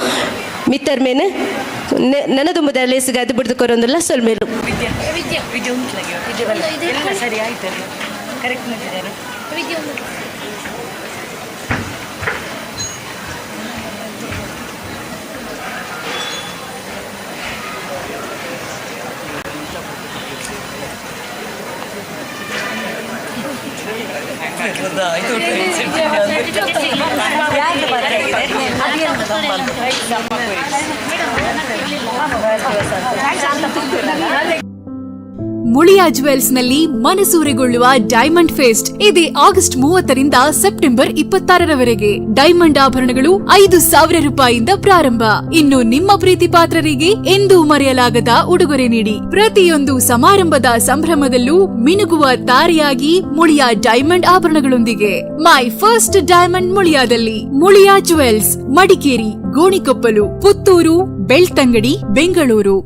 ಮಿತ್ತರ್ಮೇನು ನನದುಂಬುದ ಲೇಸಿಗೆ ಅದು ಬಿಡ್ದು ಕೊರೊಂದುಲ್ಲ ಸೊಲ್ಮೇಲು. ಸರಿ ಆಯ್ತು ಕರೆಕ್ಟ್. ಮುಳಿಯಾ ಜುವೆಲ್ಸ್ನಲ್ಲಿ ಮನಸೂರೆಗೊಳ್ಳುವ ಡೈಮಂಡ್ ಫೆಸ್ಟ್ ಇದೇ ಆಗಸ್ಟ್ 30ರಿಂದ ಸೆಪ್ಟೆಂಬರ್ 26ರವರೆಗೆ. ಡೈಮಂಡ್ ಆಭರಣಗಳು 5,000 ರೂಪಾಯಿಯಿಂದ ಪ್ರಾರಂಭ. ಇನ್ನು ನಿಮ್ಮ ಪ್ರೀತಿ ಪಾತ್ರರಿಗೆ ಎಂದೂ ಮರೆಯಲಾಗದ ಉಡುಗೊರೆ ನೀಡಿ. ಪ್ರತಿಯೊಂದು ಸಮಾರಂಭದ ಸಂಭ್ರಮದಲ್ಲೂ ಮಿನುಗುವ ತಾರೆಯಾಗಿ ಮುಳಿಯಾ ಡೈಮಂಡ್ ಆಭರಣಗಳೊಂದಿಗೆ. ಮೈ ಫಸ್ಟ್ ಡೈಮಂಡ್ ಮುಳಿಯಾದಲ್ಲಿ. ಮುಳಿಯಾ ಜುವೆಲ್ಸ್, ಮಡಿಕೇರಿ, ಗೋಣಿಕೊಪ್ಪಲು, ಪುತ್ತೂರು, ಬೆಳ್ತಂಗಡಿ, ಬೆಂಗಳೂರು.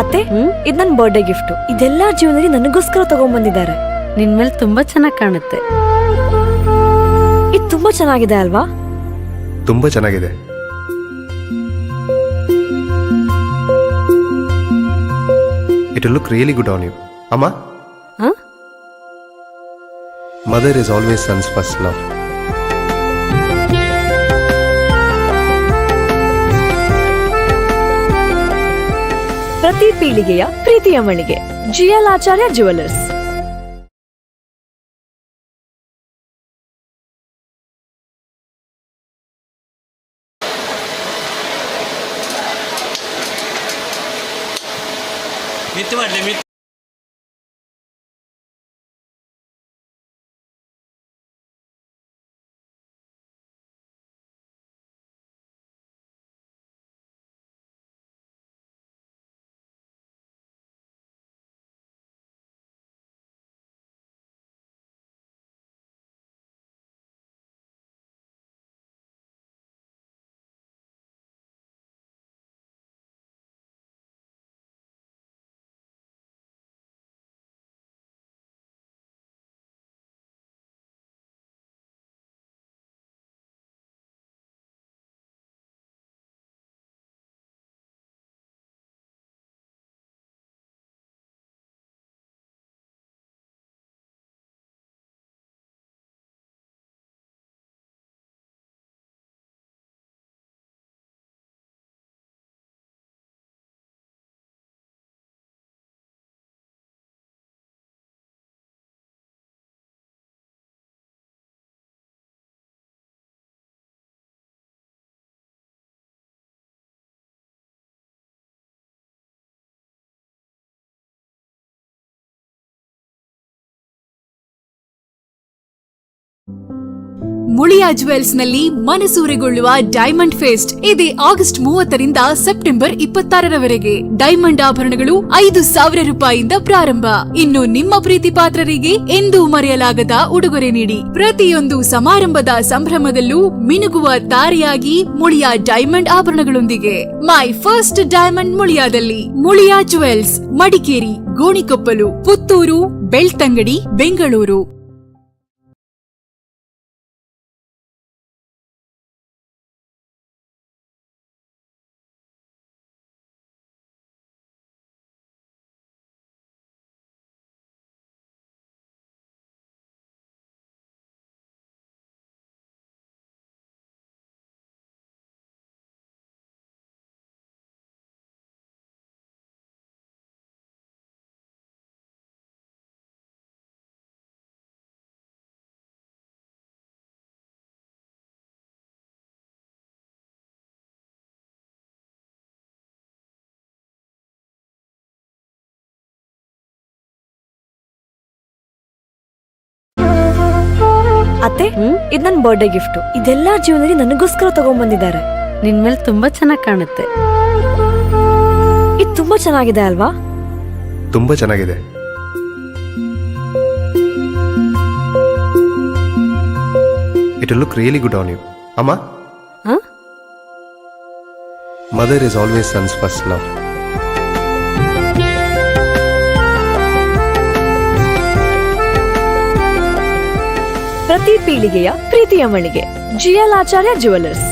ಅತ್ತೆ, ಇದು ನನ್ನ ಬರ್ಡೇ ಗಿಫ್ಟ್. ಇದೆಲ್ಲ ಜೀವನದಲ್ಲಿ ನನಗೋಸ್ಕರ ತಗೊಂಡ್ಬಂದಿದ್ದಾರೆ. ನಿನ್ ಮೇಲೆ ತುಂಬಾ ಚೆನ್ನಾಗಿ ಕಾಣುತ್ತೆ. ಇದು ತುಂಬಾ ಚೆನ್ನಾಗಿದೆ ಅಲ್ವಾ? ತುಂಬಾ ಚೆನ್ನಾಗಿದೆ. It look really good on you ಅಮ್ಮ. Mother is always son's first love. ಪ್ರತಿ ಪೀಳಿಗೆಯ ಪ್ರೀತಿಯ ಮಳಿಗೆ ಜಿಎಲ್ ಆಚಾರ್ಯ ಜುವೆಲ್ಲರ್ಸ್. ಮಿತ್ತು ಮಾಡಲಿ ಮಿತ್ತು. ಮುಳಿಯಾ ಜುವೆಲ್ಸ್ ನಲ್ಲಿ ಮನಸೂರೆಗೊಳ್ಳುವ ಡೈಮಂಡ್ ಫೆಸ್ಟ್ ಇದೇ ಆಗಸ್ಟ್ 30ರಿಂದ ಸೆಪ್ಟೆಂಬರ್ 26ರವರೆಗೆ. ಡೈಮಂಡ್ ಆಭರಣಗಳು 5,000 ರೂಪಾಯಿಯಿಂದ ಪ್ರಾರಂಭ. ಇನ್ನು ನಿಮ್ಮ ಪ್ರೀತಿ ಪಾತ್ರರಿಗೆ ಎಂದೂ ಮರೆಯಲಾಗದ ಉಡುಗೊರೆ ನೀಡಿ. ಪ್ರತಿಯೊಂದು ಸಮಾರಂಭದ ಸಂಭ್ರಮದಲ್ಲೂ ಮಿನುಗುವ ತಾರೆಯಾಗಿ ಮುಳಿಯಾ ಡೈಮಂಡ್ ಆಭರಣಗಳೊಂದಿಗೆ. My first diamond ಮುಳಿಯಾದಲ್ಲಿ. ಮುಳಿಯಾ ಜುವೆಲ್ಸ್, ಮಡಿಕೇರಿ, ಗೋಣಿಕೊಪ್ಪಲು, ಪುತ್ತೂರು, ಬೆಳ್ತಂಗಡಿ, ಬೆಂಗಳೂರು. ಅತ್ತೆ, ಇದು ನನ್ನ ಬರ್ಡೇ ಗಿಫ್ಟ್. ಇದೆಲ್ಲ ಜೀವನದಲ್ಲಿ ನನಗೋಸ್ಕರ ತಗೊಂಡ್ಬಂದಿದ್ದಾರೆ. ನಿನ್ ಮೇಲೆ ತುಂಬಾ ಚೆನ್ನಾಗಿ ಕಾಣುತ್ತೆ. ಇದು ತುಂಬಾ ಚೆನ್ನಾಗಿದೆ ಅಲ್ವಾ? ತುಂಬಾ ಚೆನ್ನಾಗಿದೆ. It look really good on you ಅಮ್ಮ. ಹ? Mother is always son's first love. ಪ್ರತಿ ಪೀಳಿಗೆಯ ಪ್ರೀತಿಯ ಮಳಿಗೆ, ಜಿಎಲ್ ಆಚಾರ್ಯ ಜುವೆಲ್ಲರ್ಸ್.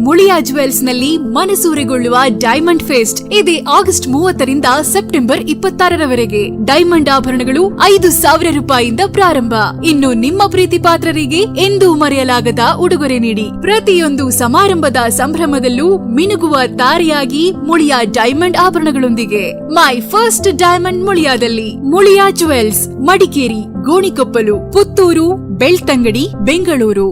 ಮುಳಿಯಾ ಜುವೆಲ್ಸ್ ನಲ್ಲಿ ಮನಸೂರೆಗೊಳ್ಳುವ ಡೈಮಂಡ್ ಫೆಸ್ಟ್ ಇದೇ ಆಗಸ್ಟ್ 30ರಿಂದ ಸೆಪ್ಟೆಂಬರ್ 26ರವರೆಗೆ. ಡೈಮಂಡ್ ಆಭರಣಗಳು 5,000 ರೂಪಾಯಿಯಿಂದ ಪ್ರಾರಂಭ. ಇನ್ನು ನಿಮ್ಮ ಪ್ರೀತಿ ಪಾತ್ರರಿಗೆ ಎಂದೂ ಮರೆಯಲಾಗದ ಉಡುಗೊರೆ ನೀಡಿ. ಪ್ರತಿಯೊಂದು ಸಮಾರಂಭದ ಸಂಭ್ರಮದಲ್ಲೂ ಮಿನುಗುವ ತಾರೆಯಾಗಿ ಮುಳಿಯಾ ಡೈಮಂಡ್ ಆಭರಣಗಳೊಂದಿಗೆ. My first diamond ಮುಳಿಯಾದಲ್ಲಿ. Muliya jewels, Madikeri, Gonikoppal, Puttur, Belthangady, Bengaluru.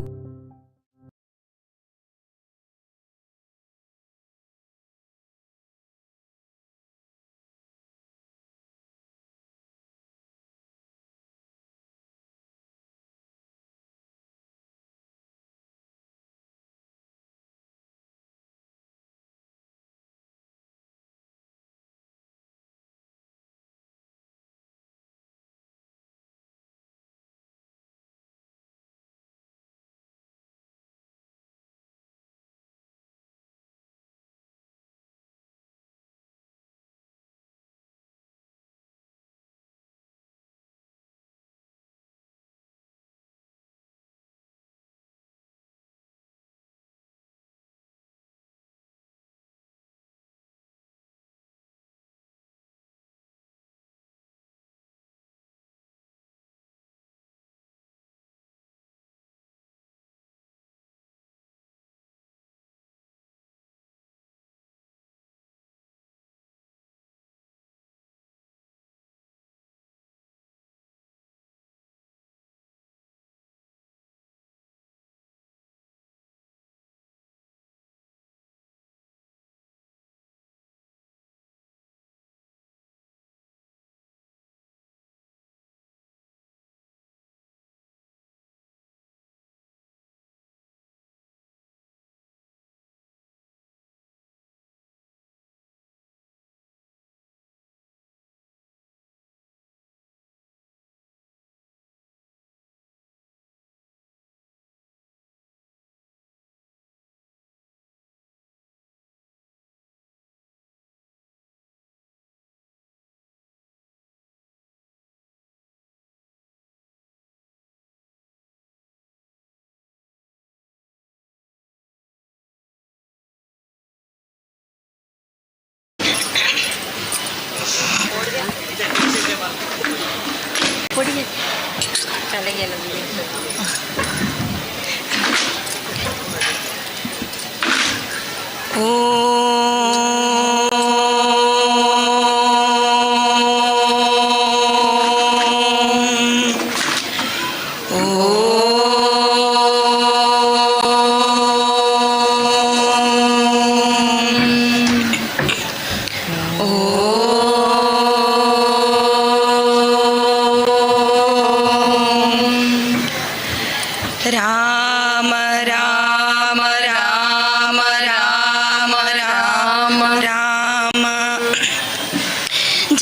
Rama Rama Rama Rama Rama Rama.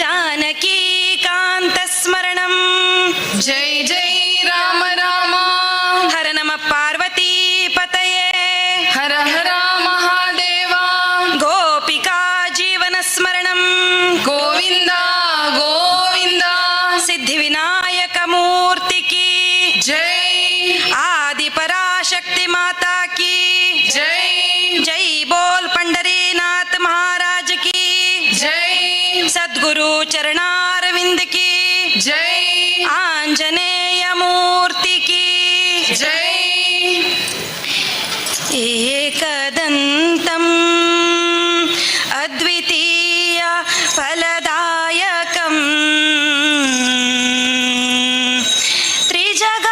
ಜಾನಕೀಕಾಂತಸ್ಮರಣಂ ಜೈ ಜೈ ರಾಮ ರಾಮ. ಹರ ನಮ ಪಾರ್ವತೀ ಪತಯೇ. ಹರ ಹರ ಮಹಾದೇವ. ಗೋಪಿಕಾ ಜೀವನ ಸ್ಮರಣಂ. ಗೋವಿಂದ ಗೋವಿಂದ. ಸಿದ್ಧಿವಿನಾಯಕ ಮೂರ್ತಿ ಕಿ ಜೈ. ಆದಿ ಪರಾಶಕ್ತಿ ಮಾತಾ ಕಿ ಜೈ. ಜೈ ಬೋಲ್ ಪಂಡರೀನಾಥ್ ಮಹಾರಾಜ್ ಕಿ ಜೈ. ಸದ್ಗುರು ಚರಣಾರವಿಂದ ಕಿ ಜೈ. ಆಂಜನೇಯ ಮೂರ್ತಿ ಕಿ ಜೈ. ಏಕದಂತಂ ಅದ್ವಿತೀಯ ಫಲದಾಯಕಂ ತ್ರಿಜಗಪಾಲಕಂ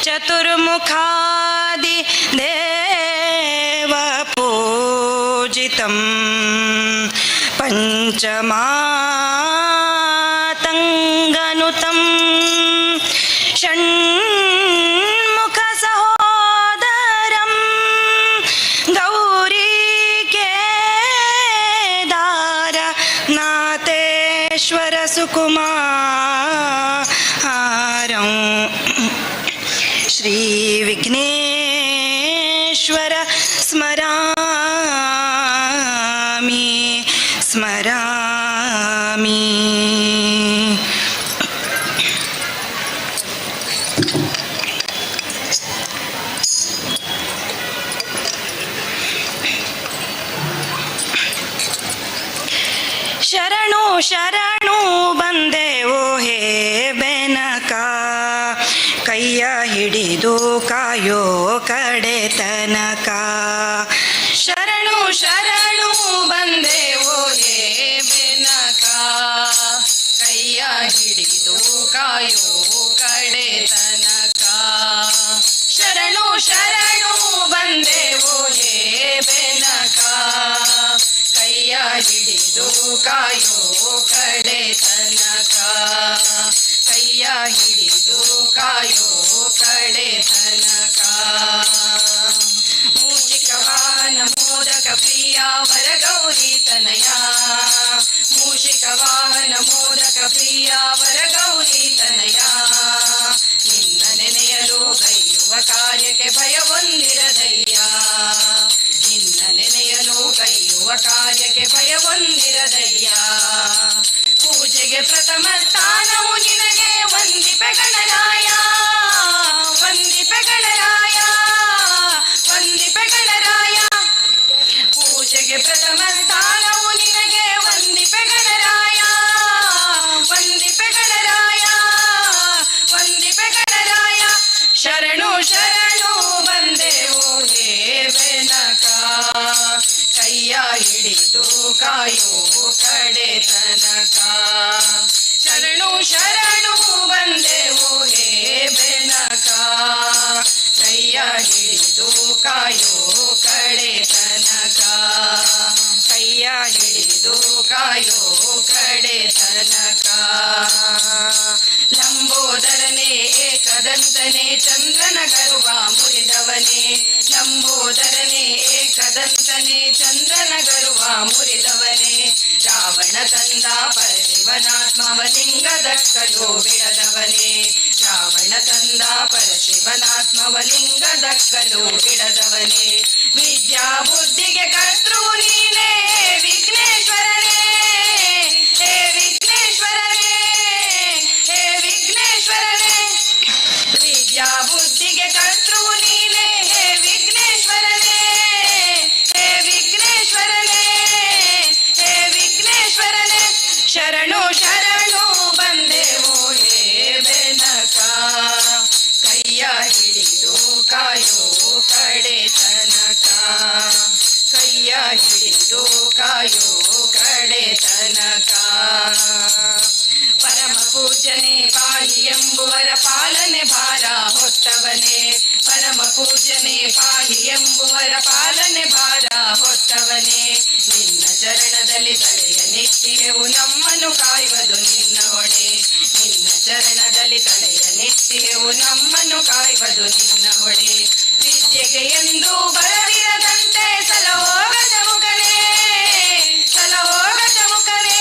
ಚತುರ್ಮುಖಾದಿ ದೇವ ಪೂಜಿತಂ ಪಂಚಮಾತಂಗನುತಂ ಷಣ್ಮುಖ ಸಹೋದರಂ ಗೌರಿ ಕೇದಾರ ನಾಥೇಶ್ವರ ಸುಕುಮಾರಂ ಶ್ರೀ ವಿಘ್ನೇಶ್ವರ ಸ್ಮರಾಮಿ ಸ್ಮರಾಮಿ. ಶರಣು ಶರಣು ಬಂದೆವು ಹೇ ಬೆನಕ, ಕೈಯ ಹಿಡಿದು ಕಾಯೋ ಕಡೆ ತನಕ. ಶರಣು ಶರಣು ಬಂದೆವು ಹೇ ಬೆನಕ, ಕೈಯ ಹಿಡಿದು ಕಾಯೋ ಕಡೆ ತನಕ. ಶರಣು ಶರಣು ಬಂದೆವು ಹೇ ಬೆನಕ, ಕೈಯ ಹಿಡಿದು ಕಾಯೋ ಕಡೆ ತನಕ. ಕೈಯ ಹಿಡಿದು ಕಾಯೋ ಕಡೆ ತನಕ. ಮೂಷಿಕ ವಾಹನ ಮೋದಕ ಪ್ರಿಯ ವರಗೌರಿ ತನಯ, ಮೂಷಿಕ ವಾಹನ ಮೋದಕ ಪ್ರಿಯ ವರಗೌರಿ ತನಯ, ನಿನ್ನ ನೆನೆಯಲು ಕೈಯುವ ಕಾರ್ಯಕ್ಕೆ ಭಯವೊಂದಿರದಯ್ಯ, ನಿನ್ನ ನೆನೆಯಲು ಕೈಯುವ ಕಾರ್ಯಕ್ಕೆ ಭಯವೊಂದಿರದಯ್ಯ. ಪೂಜೆಗೆ ಪ್ರಥಮ ಸ್ಥಾನವು ನಿನಗೆ, ವಂದಿಪೆ ಗಣರಾಯ, ವಂದಿಪೆ ಗಣರಾಯ, ವಂದಿಪೆ ಗಣರಾಯ. ಪೂಜೆಗೆ ಪ್ರಥಮ ಸ್ಥಾನವು ನಿನಗೆ, ವಂದಿಪೆ ಗಣರಾಯ, ವಂದಿಪೆ ಗಣರಾಯ, ವಂದಿಪೆ ಗಣರಾಯ. ಶರಣು ಶರಣು ಬಂದೆವು ಹೇ ಬೆನಕ, ಕೈಯ ಹಿಡಿದು ಕಾಯೋ ಕಡೆ ತನಕ. ಶರಣು ಶರಣು ಬಂದೆವು ಹೇ ಬೆನಕ, ಕೈಯ ಹಿಡಿದು ಕಾಯೋ ಕಡೆ ತನಕ. ಕೈಯ ಹಿಡಿದು ಕಾಯೋ ಕಡೆ ತನಕ. ಲಂಬೋದರನೇ ಏಕದಂತನೇ ಚಂದ್ರನ ಗರ್ವ ಮುರಿದವನೇ, ಲಂಬೋದರನೇ ಏಕದಂತನೇ ಚಂದ್ರನ ಗರ್ವ ಮುರಿದವನೇ, ರಾವಣ ತಂದ ಪರಶಿವನಾತ್ಮವಲಿಂಗ ದಕ್ಕಲು ಬಿಡದವನೇ, ರಾವಣ ತಂದ ಪರಶಿವನಾತ್ಮವಲಿಂಗ ದಕ್ಕಲು ಬಿಡದವನೇ. ವಿದ್ಯಾ ಬುದ್ಧಿಗೆ ಕರ್ತೃ ನೀನೇ ವಿಘ್ನೇಶ್ವರನೇ, ಹೇ ವಿಘ್ನೇಶ್ವರನೇ, ಹೇ ವಿಘ್ನೇಶ್ವರನೇ. ವಿದ್ಯಾ ಬುದ್ಧಿಗೆ ಕರ್ತೃ ನೀನೇ ಹೇ ವಿಘ್ನೇಶ್ವರನೇ, ಹೇ ವಿಘ್ನೇಶ್ವರನೇ, ಹೇ ವಿಘ್ನೇಶ್ವರನೇ. ಪರಮ ಪೂಜನೆ ಪಾಹಿ ಎಂಬುವರ ಪಾಲನೆ ಭಾರ ಹೊತ್ತವನೇ. ಪರಮ ಪೂಜನೆ ಪಾಹಿ ಎಂಬುವರ ಪಾಲನೆ ಭಾರ ಹೊತ್ತವನೇ. ನಿನ್ನ ಚರಣದಲ್ಲಿ ತಲೆಯ ನಿಟ್ಟಿಹೆವು, ನಮ್ಮನ್ನು ಕಾಯುವುದು ನಿನ್ನ ಹೊಣೆ. ನಿನ್ನ ಚರಣದಲ್ಲಿ ತಲೆಯ ನಿಟ್ಟಿಹೆವು, ನಮ್ಮನ್ನು ಕಾಯುವುದು ನಿನ್ನ ಹೊಣೆ. ವಿದ್ಯೆಗೆ ಎಂದೂ ಬರವಿರದಂತೆ ಸಲಹೋ ಗಜಮುಖನೇ, ಸಲಹೋ ಗಜಮುಖನೇ,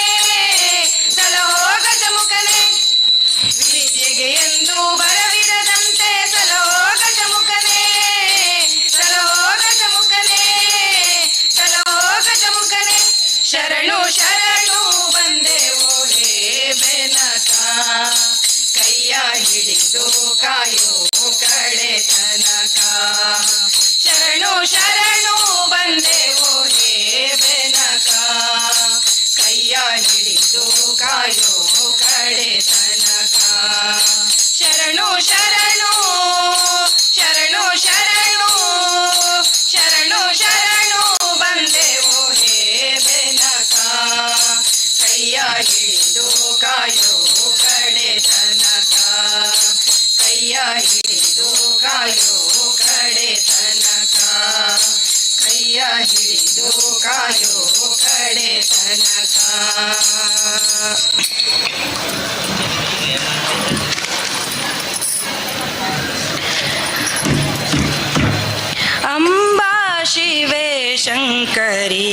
ಸಲಹೋ ಗಜಮುಖನೇ. ವಿದ್ಯೆಗೆ ಎಂದೂ ಬರವಿರದಂತೆ ಸಲಹೋ ಗಜಮುಖನೇ, ಸಲಹೋ ಗಜಮುಖನೇ, ಸಲಹೋ ಗಜಮುಖನೇ. ಶರಣು ಶರಣು ಬಂದೆವು ಹೇ ಬೆನಕ, ಕೈಯ ಹಿಡಿದು ಕಾಯೋ ಕಡೆ ತನಕ. ಶರಣು ಶರಣು ಬಂದೆವು ಹೇ ಬೆನಕ, ಕೈಯ ಹಿಡಿದು ಕಾಯೋ ಕಡೆ ತನಕ. ಶರಣು ಶರಣು ಶರಣು ಶರಣು ಶರಣು ಶರಣು ಬಂದೆವು ಹೇ ಬೆನಕ, ಕೈಯ ಹಿಡಿದು ಕಾಯೋ ಕಡೆ ತನಕ. ಕೈಯ ಹಿಡಿದು ಕಾಯೋ ಕಡೆ ತನಕ. ಕೈಯ ಹಿಡಿದು ಕಾಯೋ ಕಡೆ ತನಕ. ಅಂಬಾ ಶಿವೆ ಶಂಕರಿ,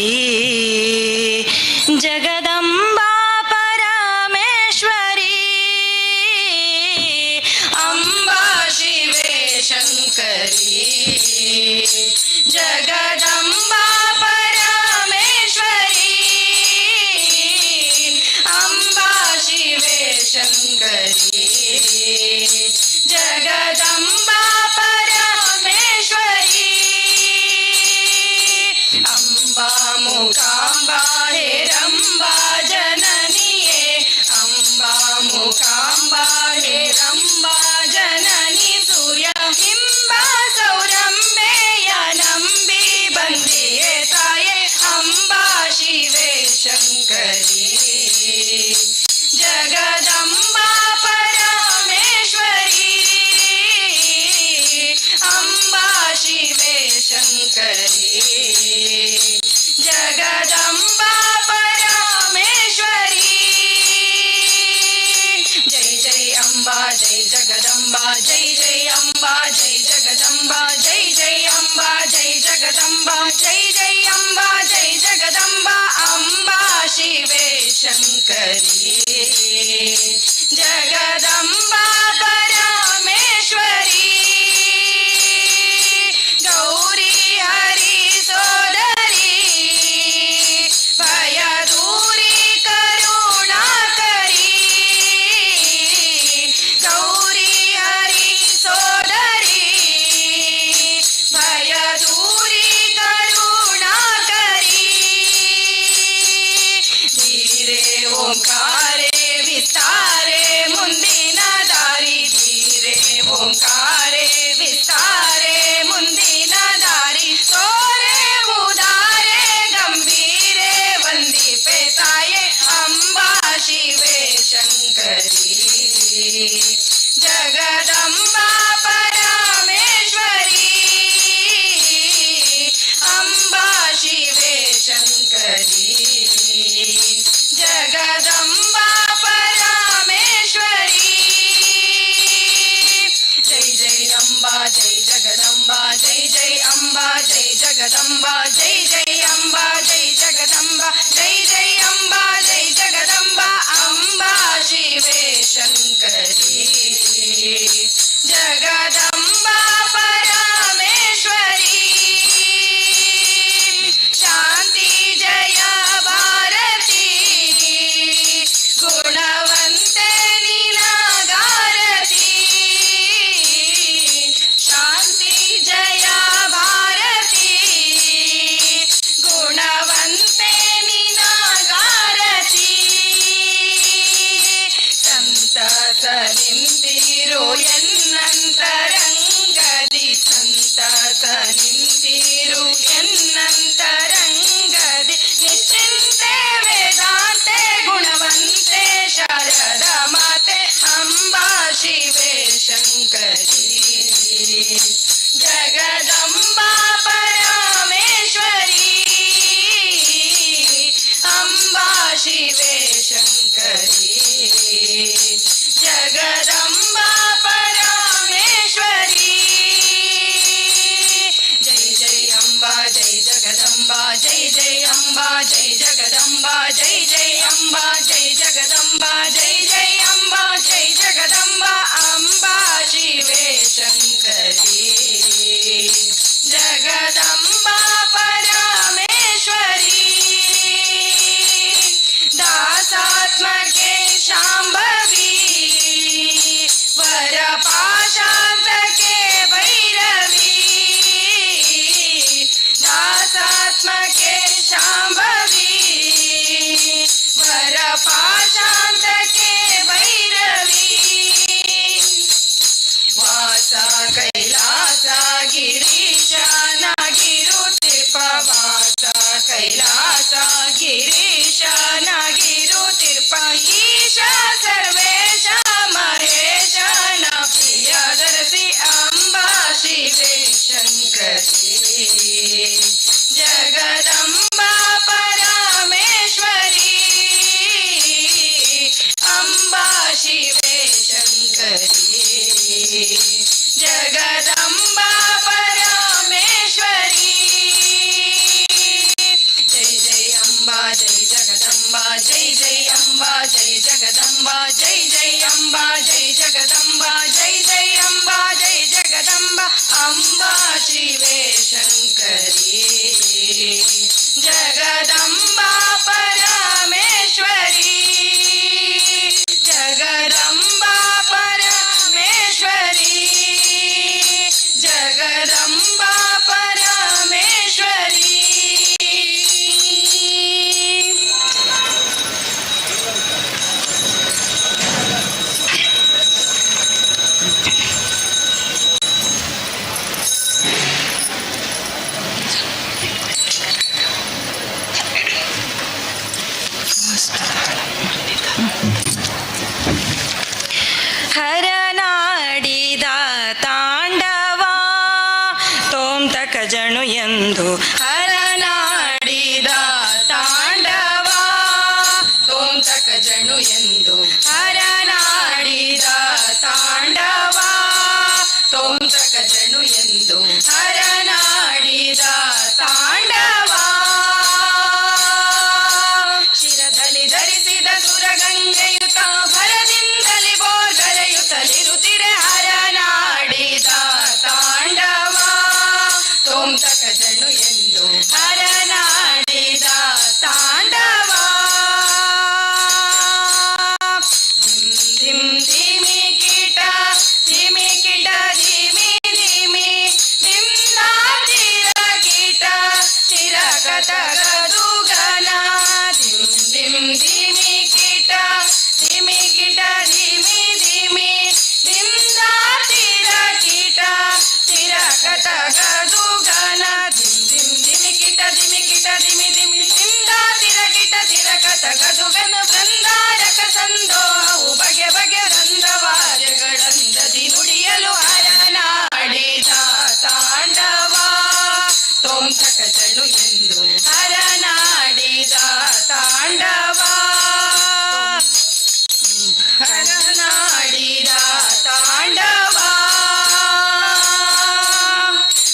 ಜಗದಂಬಾ ಪರಮೇಶ್ವರಿ. ಅಂಬಾ ಶಿವೆ ಶಂಕರಿ, ಜಗದಂಬಾ ಪರಮೇಶ್ವರಿ. ಅಂಬಾ ಶಿವೆ ಶಂಕರಿ, ಜಗದಂಬಾ ಪರಮೇಶ್ವರಿ. ಅಂಬಾ ಮೂಕಾಂಬಾ ಹೇರಂಬಾ ಜನನಿಯೇ, ಅಂಬಾ ಮೂಕಾಂಬಾ ಹೇರಂಬಾ ಜನನಿ. ಸೂರ್ಯ ಬಿಂಬ ಸೌರಂಬೆಯ ನಂಬಿ ಬಂದಿಯೇ ತಾಯೇ, ಅಂಬಾ ಶಿವೆ ಶಂಕರಿ, ಜಗದಂಬಾ ಪರಮೇಶ್ವರಿ. ಅಂಬಾ ಶಿವೆ ಶಂಕರಿ, ಜಗದಂಬಾ ಪರಮೇಶ್ವರಿ. ಜೈ ಜೈ ಅಂಬಾ ಜೈ ಜಗದಂಬಾ, ಜೈ ಜೈ ಅಂಬಾ ಜೈ ಜಗದಂಬಾ, ಜೈ ಜೈ ಅಂಬಾ ಜೈ ಜಗದಂಬಾ, ಜೈ ಜೈ ಅಂಬಾ ಜೈ ಜಗದಂಬಾ. ಅಂಬಾ ಶಿವೆ ಶಂಕರಿ, ಜಗದಂಬಾ ಪರಮೇಶ್ವರಿ. ಗೌರಿ ಹರಿ ಸೋದರಿ, ಭಯ ದೂರಿ ಕರುಣಾಕರಿ. ಗೌರಿ ಹರಿ ಸೋದರಿ, ಭಯ ದೂರಿ ಕರುಣಾಕರಿ. ಧೀರೆ ಓಂಕಾರೆ ವಿಸ್ತಾರೆ ಮುಂದಿನ ದಾರಿ. ಧೀರೆ ಓಂಕಾರೆ ವಿಸ್ತಾರೆ ಮುಂದಿನ ದಾರಿ. ತೋರೆ ಉದಾರೆ ಗಂಭೀರೆ ವಂದಿಪೆ ತಾಯೆ, ಅಂಬಾ ಶಿವೆ ಶಂಕರಿ, ಜಗದಂಬಾ ಪರಮೇಶ್ವರಿ. ಅಂಬಾ ಶಿವೆ ಶಂಕರಿ, ಜಗದಂಬಾ ಪರಮೇಶ್ವರಿ. ಜೈ ಜೈ ಅಂಬಾ ಜೈ ಜಗದಂಬಾ, ಜೈ ಜೈ ಅಂಬಾ ಜೈ ಜಗದಂಬಾ, ಜೈ ಜೈ ಅಂಬಾ ಜೈ ಜಗದಂಬಾ, ಜೈ ಜೈ ಅಂಬಾ ಜೈ ಜಗದಂಬಾ. ಅಂಬಾ ಶಿವೆ ಶಂಕರಿ, ಜಗದಂಬಾ ಪರಮೇಶ್ವರಿ. ಶಾಂತಿ ಜಯ ಭಾರತಿ, ಗುಣವಂತೆ ನಿನಗಾರತಿ. ಶಾಂತಿ ಜಯ ಭಾರತಿ, ಗುಣವಂತೆ ನಿನಗಾರತಿ. ಸಂತಸ ನಿಂತಿರು ಎನ್ನಂತರಂಗದಿ, ಸಂತಸ ನಿಂತಿರು ಎನ್ನಂತರಂಗದಿ. ನಿಶ್ಚಿಂತೆ ವೇದಾಂತೆ ಗುಣವಂತೆ. Shankari, Jagdamba Parameshwari, Amba शिवे शंकरी, जगदंबा परमेश्वरी। जय जय अंबा जय जगदंबा, जय जय अंबा जय जगदंबा, जय जय अंबा जय जगदंबा, जय जय अंबा जय जगदंबा, अंबा शिवे शंकरी, जगदंबा परमेश्वरी। दासात्मके शांभवी, वरपाशान्तके भैरवी, दासात्मके शांभवी, वरपाशान्तके भैरवी। वास कैलास गिरीश नागिरुतिर्प, वास कैलास गिरीश नागिरुतिर्प, ईश सर्वेश महेश न प्रियदर्शि अंबा शिवे शंकरी, जगदंबा परमेश्वरी, अंबा शिवे शंकरी, जगदंबा परमेश्वरी। जय जय अंबा जय जगदंबा, जय जय अंबा जय जगदंबा, जय जय अंबा जय जगदंबा, जय जय अंबा जय जगदंबा, अंबा शिवे शंकरी, जगदंबा परमेश्वरी, जगदंबा परमेश्वरी, जगदंबा परमेश्वरी। ಹರನಾಡಿದ ತಾಂಡವ ತೋಂ ತಕಜಣು ಎಂದು, ಹರನಾಡಿದ ತಾಂಡವ ತೋಂ ತಕಜಣು ಎಂದು, ಹರನಾಡಿದ ತಾಂಡವ ತೋಂ ತಕಜಣು ಎಂದು, ಹರನಾಡಿದ ತಾಂಡವ. ಶಿರದಲ್ಲಿ ಧರಿಸಿದ ಸುರಗಂಗೆಯುತ ಭರದಿಂದಲಿ ಬೋರ್ಗರೆಯುತ್ತಲಿರುತ್ತಿರೆ, ಹರನಾಡಿದ ತಾಂಡವ ತೋಂ ತಕಜಣು ಎಂದು, ಹರನಾಡಿದ ತಾಂಡವ. ಧಿಂ ಧಿಮಿ ಕೀಟ ಧಿಮಿ ಕೀಟ ಧಿಮಿ ಧಿಮಿ ಧಿಂ ಧಿರ ಕೀಟ ತಿರಕತ ಗದುಗನ, ಧಿಂ ಧಿಂ ಧಿಮಿ ಕೀಟ ಧಿಮಿ ಕೀಟ ಧಿಮಿ ಧಿಮಿ ಧಿಂ ಧಿರ ಕೀಟ ತಿರಕತ ಗದುಗನ, ಧಿಂ ಧಿಂ ಧಿಮಿ ಕೀಟ ಧಿಮಿ ಕೀಟ ಧಿಮಿ ಧಿಮಿ ಧಿಂ ತಿರ ಕೀಟ ತಿರಕತ ಗದುಗನ. ಬೃಂದಾರಕ ಸಂದೋಹವು ಬಗೆ ಬಗೆ ವೃಂದವಾದ್ಯಗಳಂದದಿ ನುಡಿಯಲು, ಹರನಾಡಿದ ತಾಂಡವ ತೋಂ ತಕಜಣು ಎಂದು, ಹರನಾಡಿದ ತಾಂಡವ, ಹರನಾಡಿದ ತಾಂಡವ.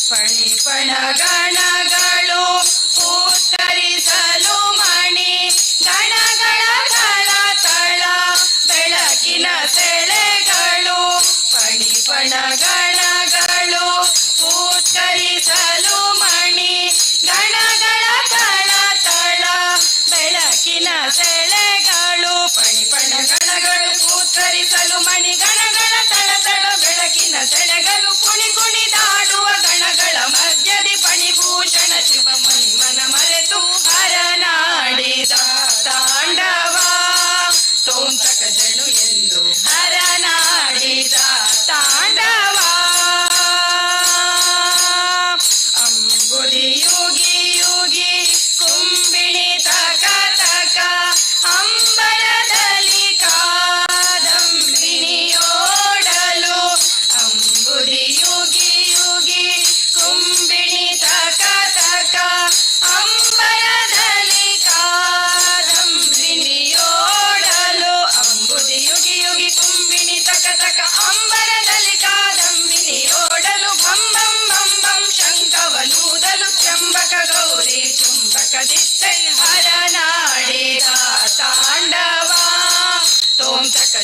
ಪಣಿಪಣ ಗಣಗಳು ಉತ್ತರಿಸಲು ಮಣಿ ಗಣಗಳ ತಳ ತಳ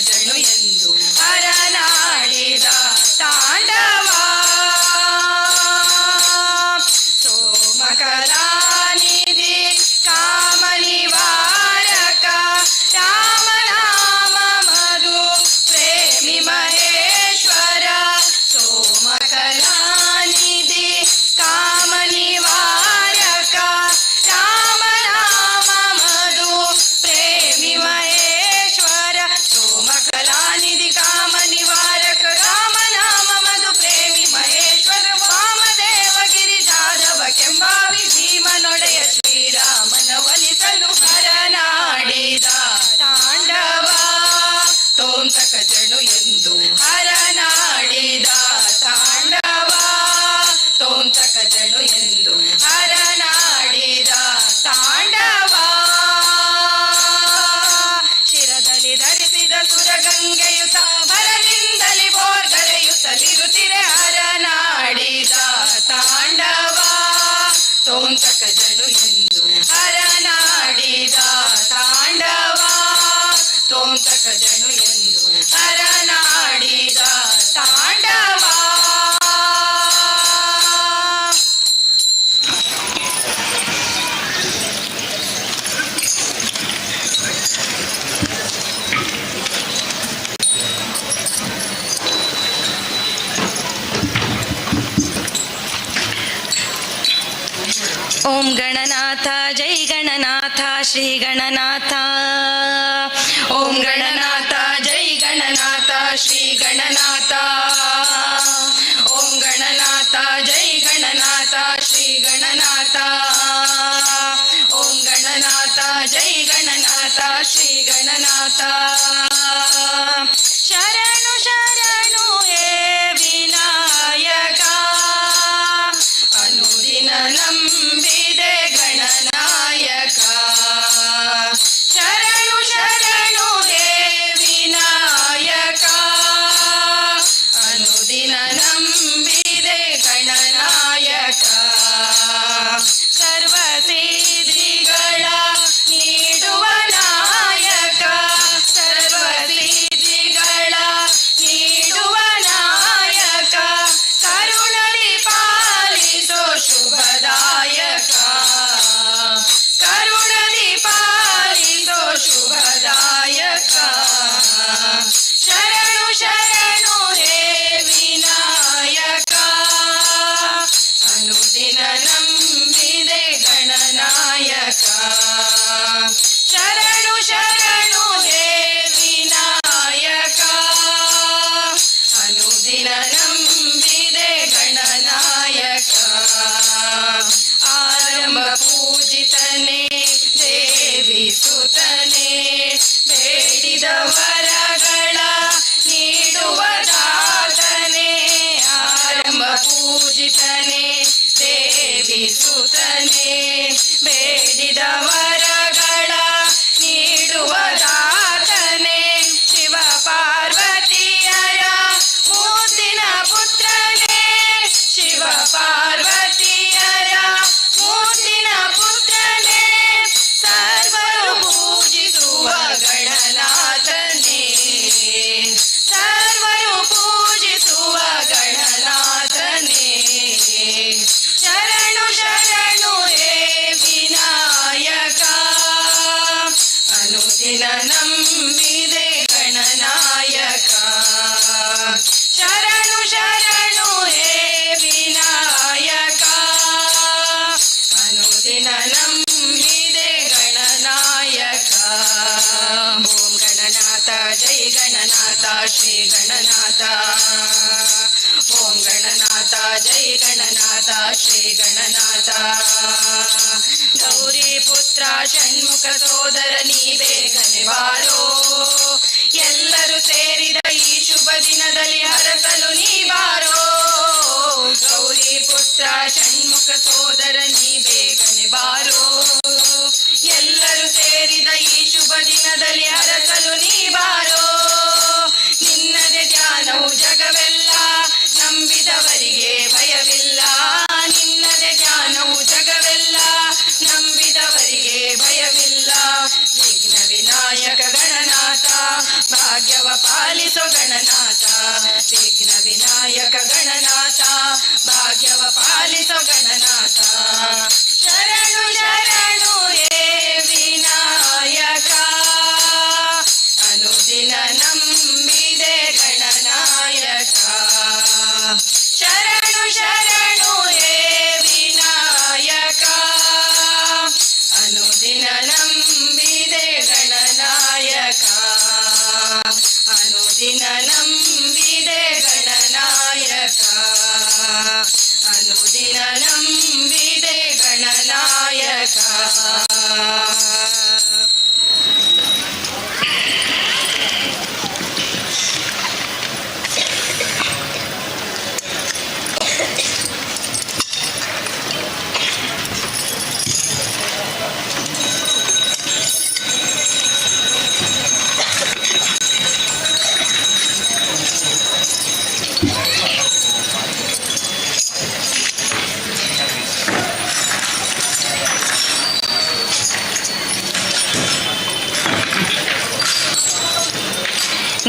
ಜಣು ಎಂದು ಹರನಾಡಿದ ತಾಂಡವ. ಸೋಮಕಲಾನಿಧಿ ಕಾಮನಿವಾರಕ ರಾಮನಾಮ ಮಧು ಪ್ರೇಮಿ ಮಹೇಶ್ವರ. ಸೋಮಕಲಾನಿಧಿ ಕಾಮನಿವಾರಕ ರಾಮನಾಮ ಮಧು ಪ್ರೇಮಿ ಮಹೇಶ್ವರ. ಸೋಮಕಲಾನಿಧಿ ಕಾಮನಿವಾರಕ ರಾಮನಾಮ ಮಧು ಪ್ರೇಮಿ ಮಹೇಶ್ವರ. ವಾಮದೇವ ಗಿರಿಜಾಧವ ಕೆಂಬಾವಿ ಭೀಮನೊಡೆಯ ಶ್ರೀರಾಮನ ಒಲಿಸಲು ಹರನಾಡಿದ ತಾಂಡವ. ತೋಂತಕ ಜಣು ಎಂದು ಹರನಾಡಿದ ತಾಂಡವ. ತೋಂತಕ ಜಣು ಎಂದು ಹರನಾಡಿದ ತಾಂಡವ. ಶಿರದಲ್ಲಿ ಧರಿಸಿದ ಸುರಗಂಗೆಯುತ ಭರದಿಂದಲಿ ಬೋರ್ಗರೆಯುತ್ತಲಿರುತ್ತಿರೆ ಹರನಾಡಿದ ತಾಂಡವ. ತೋಂತಕ ಜಣು ಎಂದು ಹರನಾಡಿದ ತಾಂಡವ. ತೋಂತಕ ಜಣು ಎಂದು ಹರನಾಡಿದ ತಾಂಡವ. ಓಂ ಗಣನಾಥ ಜೈ ಗಣನಾಥ ಶ್ರೀ ಗಣನಾಥ. ಓಂ ಗಣನಾಥ ಜೈ ಗಣನಾಥ ಶ್ರೀ ಗಣನಾಥ. ಓಂ ಗಣನಾಥ ಜೈ ಗಣನಾಥ ಶ್ರೀ ಗಣನಾಥ. ಓಂ ಗಣನಾಥ ಜೈ ಗಣನಾಥ ಶ್ರೀ ಗಣನಾಥ. ಶರಣು ಶರಣು ಹೇ ವಿನಾಯಕ, ಅನುದಿನ ನಂಬಿದೆ ಗಣನಾಯಕ. ಶರಣು ಶರಣು ಹೇ ವಿನಾಯಕ, ಅನುದಿನ ನಂಬಿದೆ ಗಣನಾಯಕ. ಸರ್ವ ಸಿದ್ಧಿಗಳ ನೀಡುವ ನಾಯಕ, ಸರ್ವ ಸಿದ್ಧಿಗಳ ನೀಡುವ ನಾಯಕ. ಕರುಣದಿ ಪಾಲಿಸೋ ಶುಭದಾಯಕ, ಕರುಣದಿ ಪಾಲಿಸೋ ಶುಭದಾಯಕ. ಶರಣು ಶರಣು ಹೇ ವಿನಾಯಕ, ಅನುದಿನ ನಂಬಿದೆ ಗಣನಾಯಕ. ಶರಣು ಶರಣು ಹೇ ವಿನಾಯಕ, ಅನುದಿನ ನಂಬಿದೆ ಗಣನಾಯಕ. ಆರಂಭ ಪೂಜಿತನೇ ದೇವಿ ಸುತನೇ, ಬೇಡಿದ ವರಗಳ ನೀಡುವ ದಾತನೇ. ಆರಂಭ ಪೂಜಿತನೇ ದೇವಿ ಸುತನೇ, ಬೇಡಿದ ವರಗಳ ನೀಡುವ ದಾತನೇ. ಶಿವ ಪಾರ್ವತಿಯರ ಮುದ್ದಿನ ಪುತ್ರನೇ, ಶಿವ ಪಾರ್ವತಿಯರ ಮುದ್ದಿನ ಪುತ್ರನೇ. ಸರ್ವರು ಪೂಜಿಸುವ ಗಣನಾಥನೇ, ಸರ್ವರು ಪೂಜಿಸುವ ಗಣನಾಥನೇ. ಶರಣು ಶರಣು ಹೇ ವಿನಾಯಕ, ಅನುದಿನ ನಂಬಿದೆ ಗಣನಾಯಕ. ಶರಣು ಶರಣು ಹೇ ವಿನಾಯಕ, ಅನುದಿನ ನಂಬಿದೆ ಗಣನಾಯಕ. ಓಂ ಗಣನಾಥ ಜೈ ಗಣನಾಥ ಶ್ರೀ ಗಣನಾಥ. ಓಂ ಗಣನಾಥ ಜೈ ಗಣನಾಥ ಶ್ರೀ ಗಣನಾಥ. ಗೌರಿ ಪುತ್ರ ಷಣ್ಮುಖ ಸೋದರ ನೀ ಬೇಗನೆ ಬಾರೋ, ಎಲ್ಲರೂ ಸೇರಿದ ಈ ಶುಭ ದಿನದಲ್ಲಿ ಹರಸಲು ನೀ ಬಾರೋ. ಗೌರಿ ಪುತ್ರ ಷಣ್ಮುಖ ಸೋದರ ನೀ ಬೇಗನೆ ಬಾರೋ, ಎಲ್ಲರೂ ಸೇರಿದ ಈ ಶುಭ ದಿನದಲ್ಲಿ ಹರಸಲು ನೀ ಬಾರೋ. ನಿನ್ನದೇ ಧ್ಯಾನವು ಜಗವೆಲ್ಲ, ನಂಬಿದವರಿಗೆ ಭಯವಿಲ್ಲ. ನಿನ್ನದೇ ಧ್ಯಾನವು ಜಗವೆಲ್ಲ, ನಂಬಿದವರಿಗೆ ಭಯವಿಲ್ಲ. ವಿಘ್ನ ವಿನಾಯಕ ಗಣನಾಥ, ಭಾಗ್ಯವ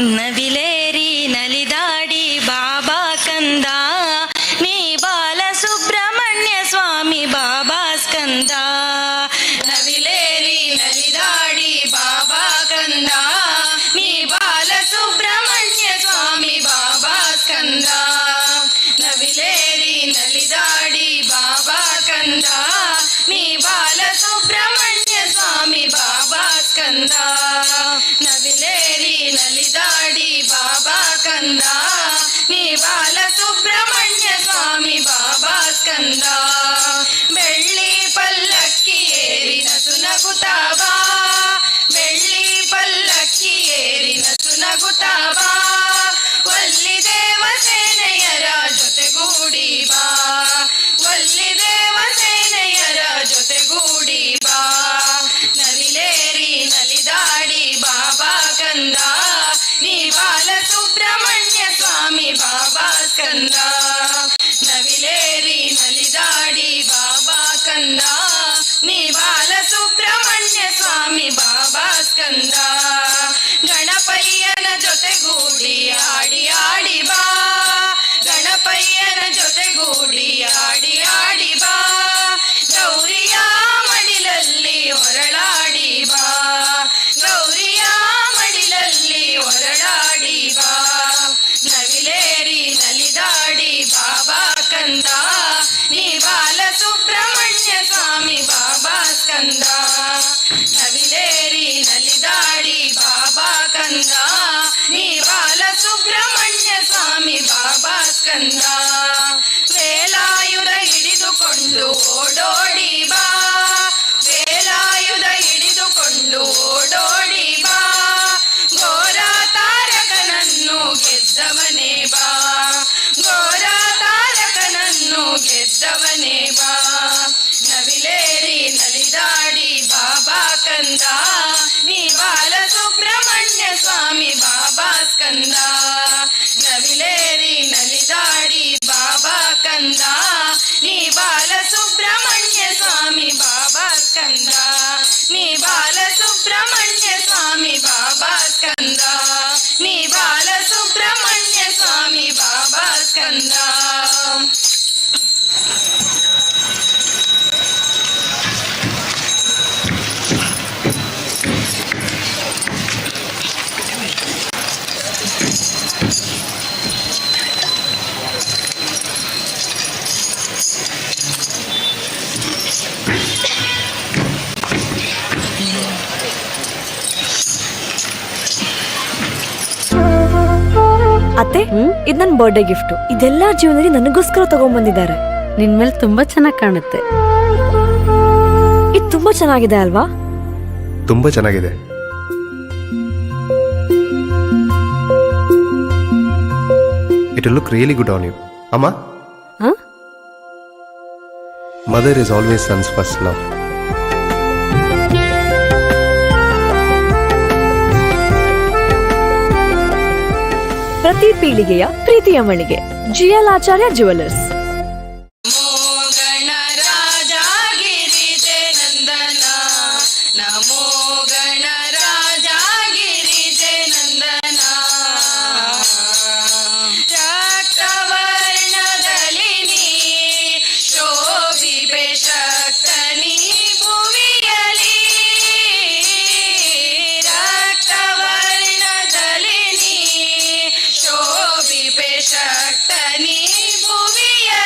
ನವಿಲೇರಿ ನಲಿದಾಡಿ ಬಾಬಾ ಕಂದ, ನೀ ಬಾಲ ಸುಬ್ರಹ್ಮಣ್ಯ ಸ್ವಾಮಿ ಬಾಬಾ ಸ್ಕಂದ. ನವಿಲೇರಿ ನಲಿದಾಡಿ ಬಾಬಾ ಕಂದ, ನೀ ಬಾಲ ಸುಬ್ರಹ್ಮಣ್ಯ ಸ್ವಾಮಿ ಬಾಬಾ ಸ್ಕಂದ. ನವಿಲೇರಿ ನಲಿದಾಡಿ ಬಾಬಾ ಕಂದ, ನೀ ಬಾಲ ಸುಬ್ರಹ್ಮಣ್ಯ ಸ್ವಾಮಿ ಬಾಬಾ ಸ್ಕಂದ. ನವಿಲೇರಿ ನಲಿದಾಡಿ ಬಾಬಾ ಕಂದ, ನೀ ಬಾಲ ಸುಬ್ರಹ್ಮಣ್ಯ ಸ್ವಾಮಿ ಬಾಬಾ ಸ್ಕಂದ. ಬೆಳ್ಳಿ ಪಲ್ಲಕ್ಕಿ ಏರಿ ನಸು ನಗುತ್ತಾವಾ, ಬೆಳ್ಳಿ ಪಲ್ಲಕ್ಕಿ ಏರಿ ನಸು ನಗುತ್ತಾವಾ, ವಲ್ಲಿ ದೇವಸೇನೆಯರ ಜೊತೆಗೂಡಿ ಬಾ, ವಲ್ಲಿ ದೇವಸೇನೆಯರ ಜೊತೆಗೂಡಿ ಬಾ. ನವಿಲೇರಿ ನಲಿದಾಡಿ ಬಾಬಾ ಕಂದ, ನೀ ಬಾಲ ಸುಬ್ರಹ್ಮಣ್ಯ ಸ್ವಾಮಿ ಬಾಬಾ ಸ್ಕಂದ. ನವಿಲೇರಿ ನಲಿದಾಡಿ ಬಾಬಾ ಕಂದ, ನೀ ಬಾಲ ಸುಬ್ರಹ್ಮಣ್ಯ ಸ್ವಾಮಿ ಬಾಬಾ ಸ್ಕಂದ. ಗಣಪಯ್ಯನ ಜೊತೆಗೂಡಿ ಆಡಿ ಆಡಿ ಬಾ, ಗಣಪಯ್ಯನ ಜೊತೆಗೂಡಿ ಆಡಿ ಆಡಿ ಬಾ, ಗೌರಿಯ ಮಡಿಲಲ್ಲಿ ಹೊರಳಾಡಿ ಬಾ, ಗೌರಿಯ ಮಡಿಲಲ್ಲಿ ಹೊರಳಾಡಿ ಬಾ. ನವಿಲೇರಿ ನಲಿದಾಡಿ ಬಾಬಾ ಕಂದ, ನೀ ಬಾಲ ಸುಬ್ರಹ್ಮಣ್ಯ ಸ್ವಾಮಿ ಬಾಬಾ ಸ್ಕಂದ. ನವಿಲೇರಿ ನಲಿದಾಡಿ ಬಾಬಾ ಕಂದ, ನೀ ಬಾಲ ಸುಬ್ರಹ್ಮಣ್ಯ ಸ್ವಾಮಿ ಬಾಬಾ ಸ್ಕಂದ. ವೇಲಾಯುಧ ಹಿಡಿದುಕೊಂಡು ಓಡೋಡಿ ಬಾ, ವೇಲಾಯುಧ ಹಿಡಿದುಕೊಂಡು ಓಡೋಡಿ ಬಾ, ಘೋರ ತಾರಕನನ್ನು ಗೆದ್ದವನೇ ಬಾ, ಘೋರ ತಾರಕನನ್ನು ಗೆದ್ದವನೇ ಬಾ. ನವಿಲೇರಿ ನಲಿದಾಡಿ ಬಾಬಾ ಕಂದ, ನೀ ಬಾಲ ಸುಬ್ರಹ್ಮಣ್ಯ ಸ್ವಾಮಿ ಬಾಬಾ ಸ್ಕಂದ. ನವಿಲೇರಿ ನಲಿದಾಡಿ ಬಾಬಾ ಕಂದ, ನೀ ಬಾಲ ಸುಬ್ರಹ್ಮಣ್ಯ ಸ್ವಾಮಿ ಬಾಬಾ ಸ್ಕಂದ. ನೀ ಬಾಲ ಸುಬ್ರಹ್ಮಣ್ಯ ಸ್ವಾಮಿ ಬಾಬಾ ಸ್ಕಂದ, ನೀ ಬಾಲ ಸುಬ್ರಹ್ಮಣ್ಯ ಸ್ವಾಮಿ ಬಾಬಾ ಸ್ಕಂದ. ಅತ್ತೆ, ಇದು ನನ್ನ ಬರ್ಡೇ ಗಿಫ್ಟ್. ಇದೆಲ್ಲ ಜೀವನದಲ್ಲಿ ನನಗೋಸ್ಕರ ತಗೊಂಡ್ಬಂದಿದ್ದಾರೆ. ನಿನ್ ಮೇಲೆ ತುಂಬಾ ಚೆನ್ನಾಗಿ ಕಾಣುತ್ತೆ. ಇದು ತುಂಬಾ ಚೆನ್ನಾಗಿದೆ ಅಲ್ವಾ? ತುಂಬಾ ಚೆನ್ನಾಗಿದೆ. It look really good on you ಅಮ್ಮ. ಹಾ? Mother is always son's first love. ಪ್ರತಿ ಪೀಳಿಗೆಯ ಪ್ರೀತಿಯ ಮಳಿಗೆ ಜಿಎಲ್ ಆಚಾರ್ಯ ಜುವೆಲ್ಲರ್ಸ್. ಗಣರಾಜ ಗಿರಿಜೆ ನಂದನ, ನಮೋ ಗಣರಾಜ ಗಿರಿಜೆ ನಂದನ. ರಕ್ತವರ್ಣದಲ್ಲಿ ನೀ ಶೋಭಿಪೆ ಶಕ್ತನಿ ಭುವಿಯಲಿ, ರಕ್ತವರ್ಣದಲ್ಲಿ ನೀ ಶೋಭಿಪೆ ಶಕ್ತನಿ ಭುವಿಯಲಿ.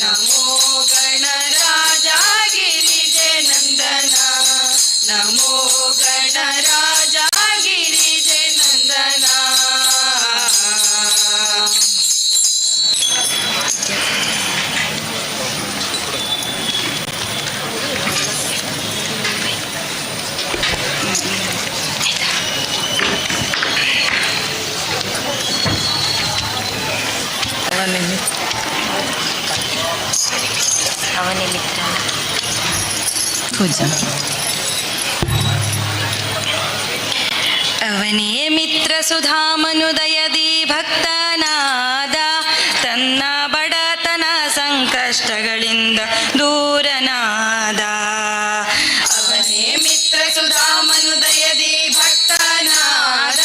ನಮೋ ಗಣರಾಜ ಗಿರಿಜೆ ನಂದನ ನಮೋ ಗಣರಾಜ ಗಿರಿಜೆ ನಂದನ. ಅವನೇ ಮಿತ್ರ. ಪೂಜಾ. ಅವನೇ ಮಿತ್ರ ಸುಧಾಮನುದಯದಿ ಭಕ್ತನಾದ, ತನ್ನ ಬಡತನ ಸಂಕಷ್ಟಗಳಿಂದ ದೂರನಾದ. ಅವನೇ ಮಿತ್ರ ಸುಧಾಮನುದಯದಿ ಭಕ್ತನಾದ,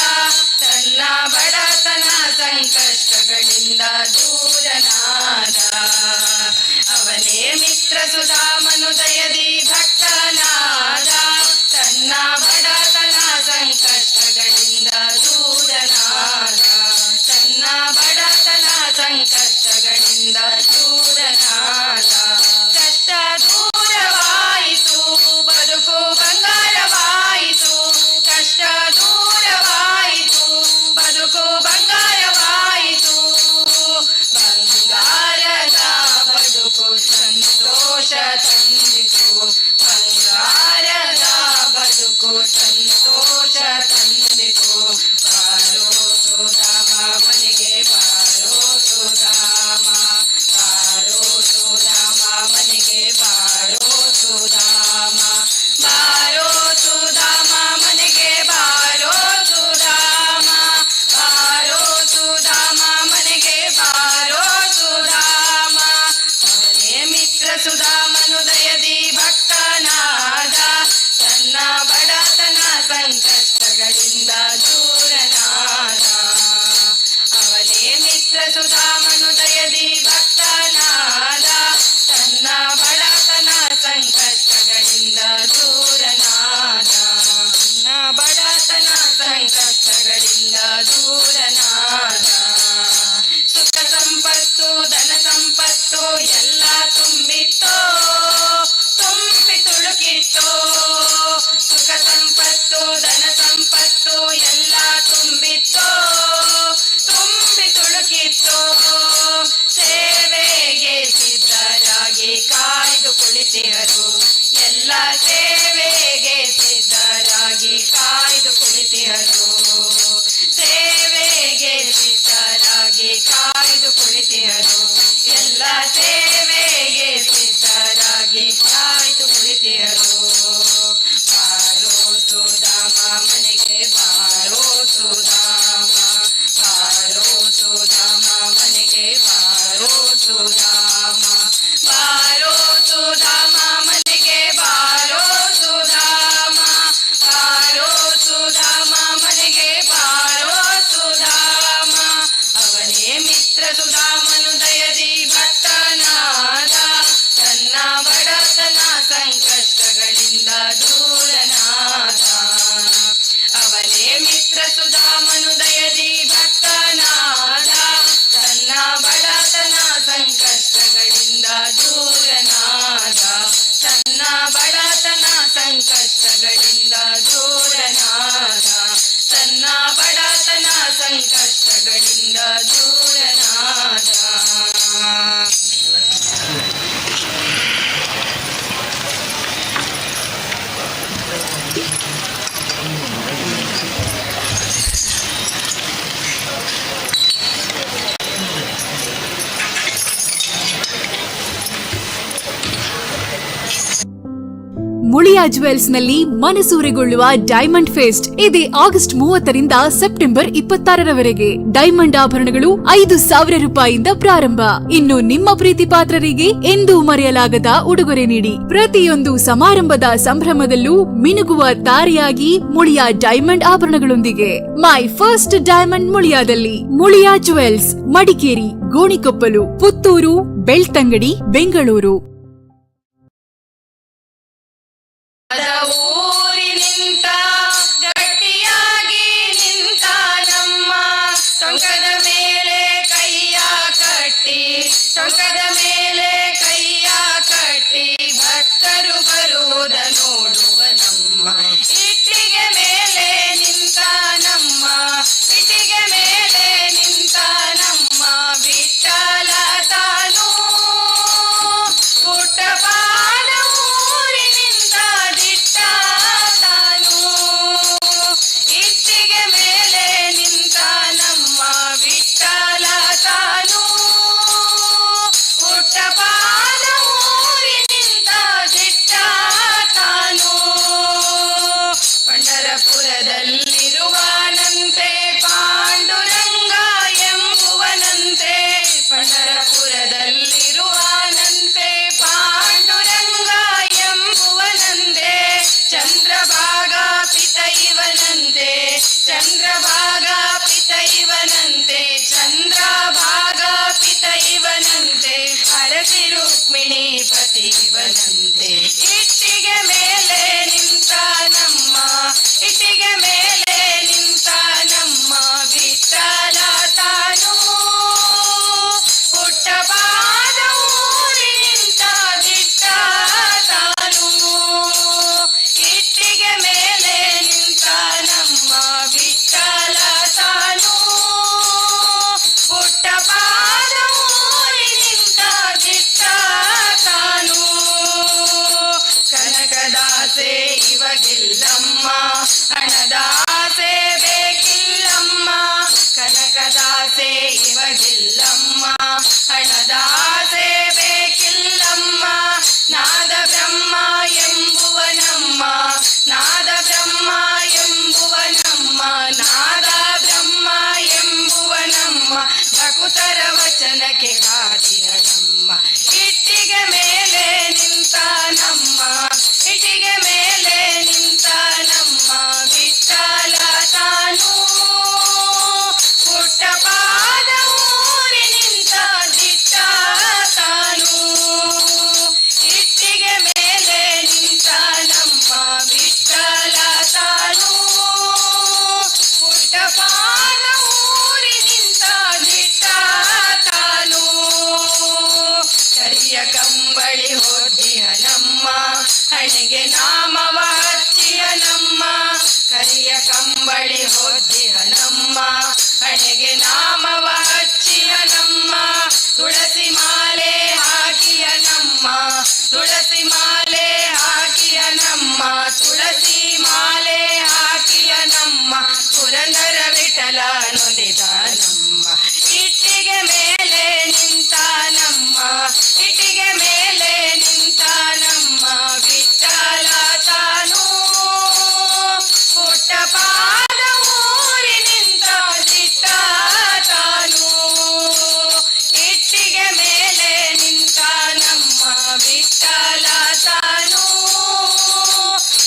ತನ್ನ ಬಡತನ ಸಂಕಷ್ಟಗಳಿಂದ ದೂರನಾದ. ಅವನೇ ಮಿತ್ರ ಸುಧಾಮನುದಯದಿ ಭಕ್ತನಾದ, ತನ್ನ ಬಡತನ ಸಂಕಷ್ಟಗಳಿಂದ ದೂರನಾದ, ತನ್ನ ಬಡತನ ಸಂಕಷ್ಟಗಳಿಂದ ದೂರನಾದ. ಕಷ್ಟ ದೂರವಾಯಿತು, ಬದುಕು ಬಂಗಾರವಾಯಿತು. ಕಷ್ಟ ದೂರವಾಯಿತು, ಬದುಕು ಬಂಗಾರವಾಯಿತು. ಬಂಗಾರದ ಬದುಕು ಸಂತೋಷ ತಂದಿತು. ಬಂಗಾರದ ಬದುಕು ಸಂತೋಷ ತಂದಿತು. ಬಾರೋ ಸುಧಾಮ ಮನೆಗೆ, ಬಾರೋ ಸುಧಾಮ, ಬಾರೋ ಸುಧಾಮ ಮನೆಗೆ, ಬಾರೋ ಸುಧಾಮ, ಬಾರೋ ಸುಧಾಮ ಮನೆಗೆ, ಬಾರೋ ಸುಧಾಮ, ಬಾರೋ ಸುಧಾಮ ಮನೆಗೆ, ಬಾರೋ ಸುಧಾಮ. ಅವನೇ ಮಿತ್ರ ಸುಧಾಮನುದಯದಿ ಭಕ್ತನಾದ, ತನ್ನ ಬಡತನ ಸಂಕಷ್ಟಗಳಿಂದ ದೂರನಾದ. ಅವನೇ ಮಿತ್ರ ಸುಧಾಮನುದಯದಿ ಭಕ್ತನಾದ, ತನ್ನ ಬಡತನ ಸಂಕಷ್ಟಗಳಿಂದ ದೂರನಾದ, ತನ್ನ ಬಡತನ ಸಂಕಷ್ಟಗಳಿಂದ ದೂರನಾದ. ಸುಖ ಸಂಪತ್ತು ಧನ ಸಂಪತ್ತು ಎಲ್ಲ ತುಂಬಿತ್ತೋ, ತುಂಬಿ ತುಳುಕಿತ್ತೋ. ಸುಖ ಸಂಪತ್ತು ಧನ ಸಂಪತ್ತು ಎಲ್ಲ ತುಂಬಿತ್ತೋ, ತುಂಬಿ ತುಳುಕಿತ್ತೋ. ಸೇವೆಗೆ ಸಿದ್ಧರಾಗಿ ಕಾಯ್ದು ಕುಳಿತಿಹರು. ಎಲ್ಲ ಸೇವೆಗೆ ಸಿದ್ಧರಾಗಿ ಕಾಯ್ದು ಕುಳಿತಿಹರು. ಸೇವೆಗೆ ಸಿದ್ಧರಾಗಿ ಕಾಯ್ದು ಕುಳಿತಿಹರು. ಎಲ್ಲ ಸೇವೆಗೆ ಸಿದ್ಧರಾಗಿ ಕಾಯ್ದು ಕುಳಿತಿಹರು. ಬಾರೋ ಸುಧಾಮ ಮನೆಗೆ, ಬಾರೋ ಸುಧಾಮ, ಬಾರೋ ಸುಧಾಮ ಮನೆಗೆ, ಬಾರೋ ಸುಧಾಮ, ಬಾರೋ ಸುಧಾಮ ಮನೆಗೆ, ಬಾರೋ ಸುಧಾಮ, ಬಾರೋ ಸುಧಾಮ ಮನೆಗೆ, ಬಾರೋ ಸುಧಾಮ. ಅವನೇ ಮಿತ್ರ ಸುಧಾಮನು ದಯದಿ ಭಕ್ತನಾದ, ತನ್ನ ಬಡತನ ಸಂಕಷ್ಟಗಳಿಂದ ದೂರನಾದ. ಅವನೇ ಮಿತ್ರ ಸುಧಾಮನು ದಯದಿ ಭಕ್ತನಾದ, ತನ್ನ ಬಡತನ ಸಂಕಷ್ಟಗಳಿಂದ ದೂರನಾದ, ತನ್ನ ಬಡತನ ಸಂಕಷ್ಟಗಳಿಂದ ದೂರನಾದ, ತನ್ನ ಬಡತನ ಸಂಕಷ್ಟಗಳಿಂದ ದೂರನಾದ. ಮುಳಿಯಾ ಜುವೆಲ್ಸ್ನಲ್ಲಿ ಮನಸೂರೆಗೊಳ್ಳುವ ಡೈಮಂಡ್ ಫೆಸ್ಟ್ ಇದೇ ಆಗಸ್ಟ್ 30ರಿಂದ ಸೆಪ್ಟೆಂಬರ್ 26ರವರೆಗೆ. ಡೈಮಂಡ್ ಆಭರಣಗಳು 5,000 ರೂಪಾಯಿಯಿಂದ ಪ್ರಾರಂಭ. ಇನ್ನು ನಿಮ್ಮ ಪ್ರೀತಿ ಪಾತ್ರರಿಗೆ ಎಂದೂ ಮರೆಯಲಾಗದ ಉಡುಗೊರೆ ನೀಡಿ. ಪ್ರತಿಯೊಂದು ಸಮಾರಂಭದ ಸಂಭ್ರಮದಲ್ಲೂ ಮಿನುಗುವ ತಾರೆಯಾಗಿ ಮುಳಿಯಾ ಡೈಮಂಡ್ ಆಭರಣಗಳೊಂದಿಗೆ. ಮೈ ಫಸ್ಟ್ ಡೈಮಂಡ್ ಮುಳಿಯಾದಲ್ಲಿ. ಮುಳಿಯಾ ಜುವೆಲ್ಸ್, ಮಡಿಕೇರಿ, ಗೋಣಿಕೊಪ್ಪಲು, ಪುತ್ತೂರು, ಬೆಳ್ತಂಗಡಿ, ಬೆಂಗಳೂರು. ಊರಿ ನಿಂತ ಗಟ್ಟಿಯಾಗಿ ನಿಂತ ನಮ್ಮ, ಟೊಂಕದ ಮೇಲೆ ಕೈಯ ಕಟ್ಟಿ, ಟೊಂಕದ ಮೇಲೆ ರುಕ್ಮಿಣಿ ಪತಿವನಂತೆ. ಇಟ್ಟಿಗೆ ಮೇಲೆ ನಿಂತ ನಮ್ಮ, ಇಟ್ಟಿಗೆ ಮೇಲೆ ನಿಂತ ನಮ್ಮ ವಿಠಲ ತಾನು, ಪುಟ್ಟ ಪಾದ ಊರಿ ನಿಂತ ದಿಟ್ಟ ತಾನು. ಇಟ್ಟಿಗೆ ಮೇಲೆ ನಿಂತ ನಮ್ಮ ವಿಠಲ ತಾನು, ಪುಟ್ಟ ಪಾದ ಊರಿ ನಿಂತ ದಿಟ್ಟ ತಾನು. ಕನಕದಾಸೆ ಇವಗಿಲ್ಲಮ್ಮ, ಹಣದಾಸೆ ಬೇಕಿಲ್ಲಮ್ಮ. ಕನಕದಾಸೆ ಇವಗಿಲ್ಲಮ್ಮ, ಹಣದಾಸೆ ಬೇಕಿಲ್ಲಮ್ಮ. ನಾದ ಬ್ರಹ್ಮ ಎಂಬುವ ನಮ್ಮ, ನಾದ ಬ್ರಹ್ಮ ಎಂಬುವ ನಮ್ಮ, ನಾದ ಬ್ರಹ್ಮ ಎಂಬುವ ನಮ್ಮ, ಭಕುತರ ವಚನಕ್ಕೆ ಕಾದಿಯ ನಮ್ಮ. ಇಟ್ಟಿಗೆ ಮೇಲೆ ನಿಂತ ನಮ್ಮ, ಇಟ್ಟಿಗೆ ಮೇಲೆ ನಿಂತ ನಮ್ಮ ವಿಠಲ ತಾನು, ಪುಟ್ಟ ಪಾದ ಊರಿ ನಿಂತ ದಿಟ್ಟ ತಾನು. ಇಟ್ಟಿಗೆ ಮೇಲೆ ನಿಂತ ನಮ್ಮ ವಿಠಲ ತಾನು, ಪುಟ್ಟ ಪಾದ ಊರಿ ನಿಂತ ದಿಟ್ಟ ತಾನು. ಕರಿಯ ಕಂಬಳಿ ಹೊದ್ದಿಯ ನಮ್ಮ, ಹಣೆಗೆ ನಾಮವ ಹಚ್ಚಿಯ ನಮ್ಮ. ಕರಿಯ ಕಂಬಳಿ ಹೊದ್ದಿಯ ನಮ್ಮ, ಹಣೆಗೆ ನಾಮವ ಹಚ್ಚಿಯ ನಮ್ಮ. ತುಳಸಿ ಮಾಲೆ ಹಾಕಿಯ ನಮ್ಮ, ತುಳಸಿ ಮಾಲೆ ಹಾಕಿಯ ನಮ್ಮ, ತುಳಸಿ ಮಾಲೆ ಹಾಕಿಯ ನಮ್ಮ, ಪುರಂದರ ವಿಠಲ ನುಲಿದ ನಮ್ಮ. ಇಟ್ಟಿಗೆ ಮೇಲೆ ನಿಂತ ನಮ್ಮ, ಇಟ್ಟಿಗೆ ಮೇಲೆ ನಿಂತ ನಮ್ಮ ವಿಠಲ ತಾನು, ಪುಟ್ಟ ಪಾದ ಊರಿ ನಿಂತ ದಿಟ್ಟ ತಾನು. ಇಟ್ಟಿಗೆ ಮೇಲೆ ನಿಂತ ನಮ್ಮ ವಿಠಲ ತಾನು,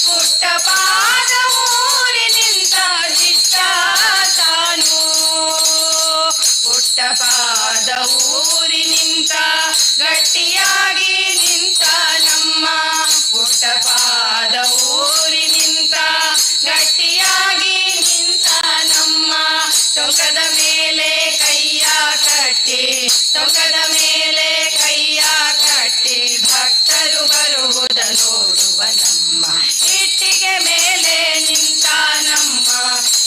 ಪುಟ್ಟ ಪಾದ ಊರಿ ನಿಂತ ದಿಟ್ಟ ತಾನು. ಪುಟ್ಟ ಪಾದ ಊರಿ ನಿಂತ ಗಟ್ಟಿಯಾಗಿ ನಿಂತ ನಮ್ಮ, ಪುಟ್ಟ ಪಾದ ಊರಿ ನಿಂತ ಗಟ್ಟಿಯಾಗಿ ನಿಂತ ನಮ್ಮ. ಟೊಂಕದ ಮೇಲೆ ಕೈಯ ಕಟ್ಟಿ, ಟೊಂಕದ ಮೇಲೆ ಕೈಯ ಕಟ್ಟಿ, ಭಕ್ತರು ಬರುವುದ ನೋಡುವ ನಮ್ಮ. ಇಟ್ಟಿಗೆ ಮೇಲೆ ನಿಂತ ನಮ್ಮ,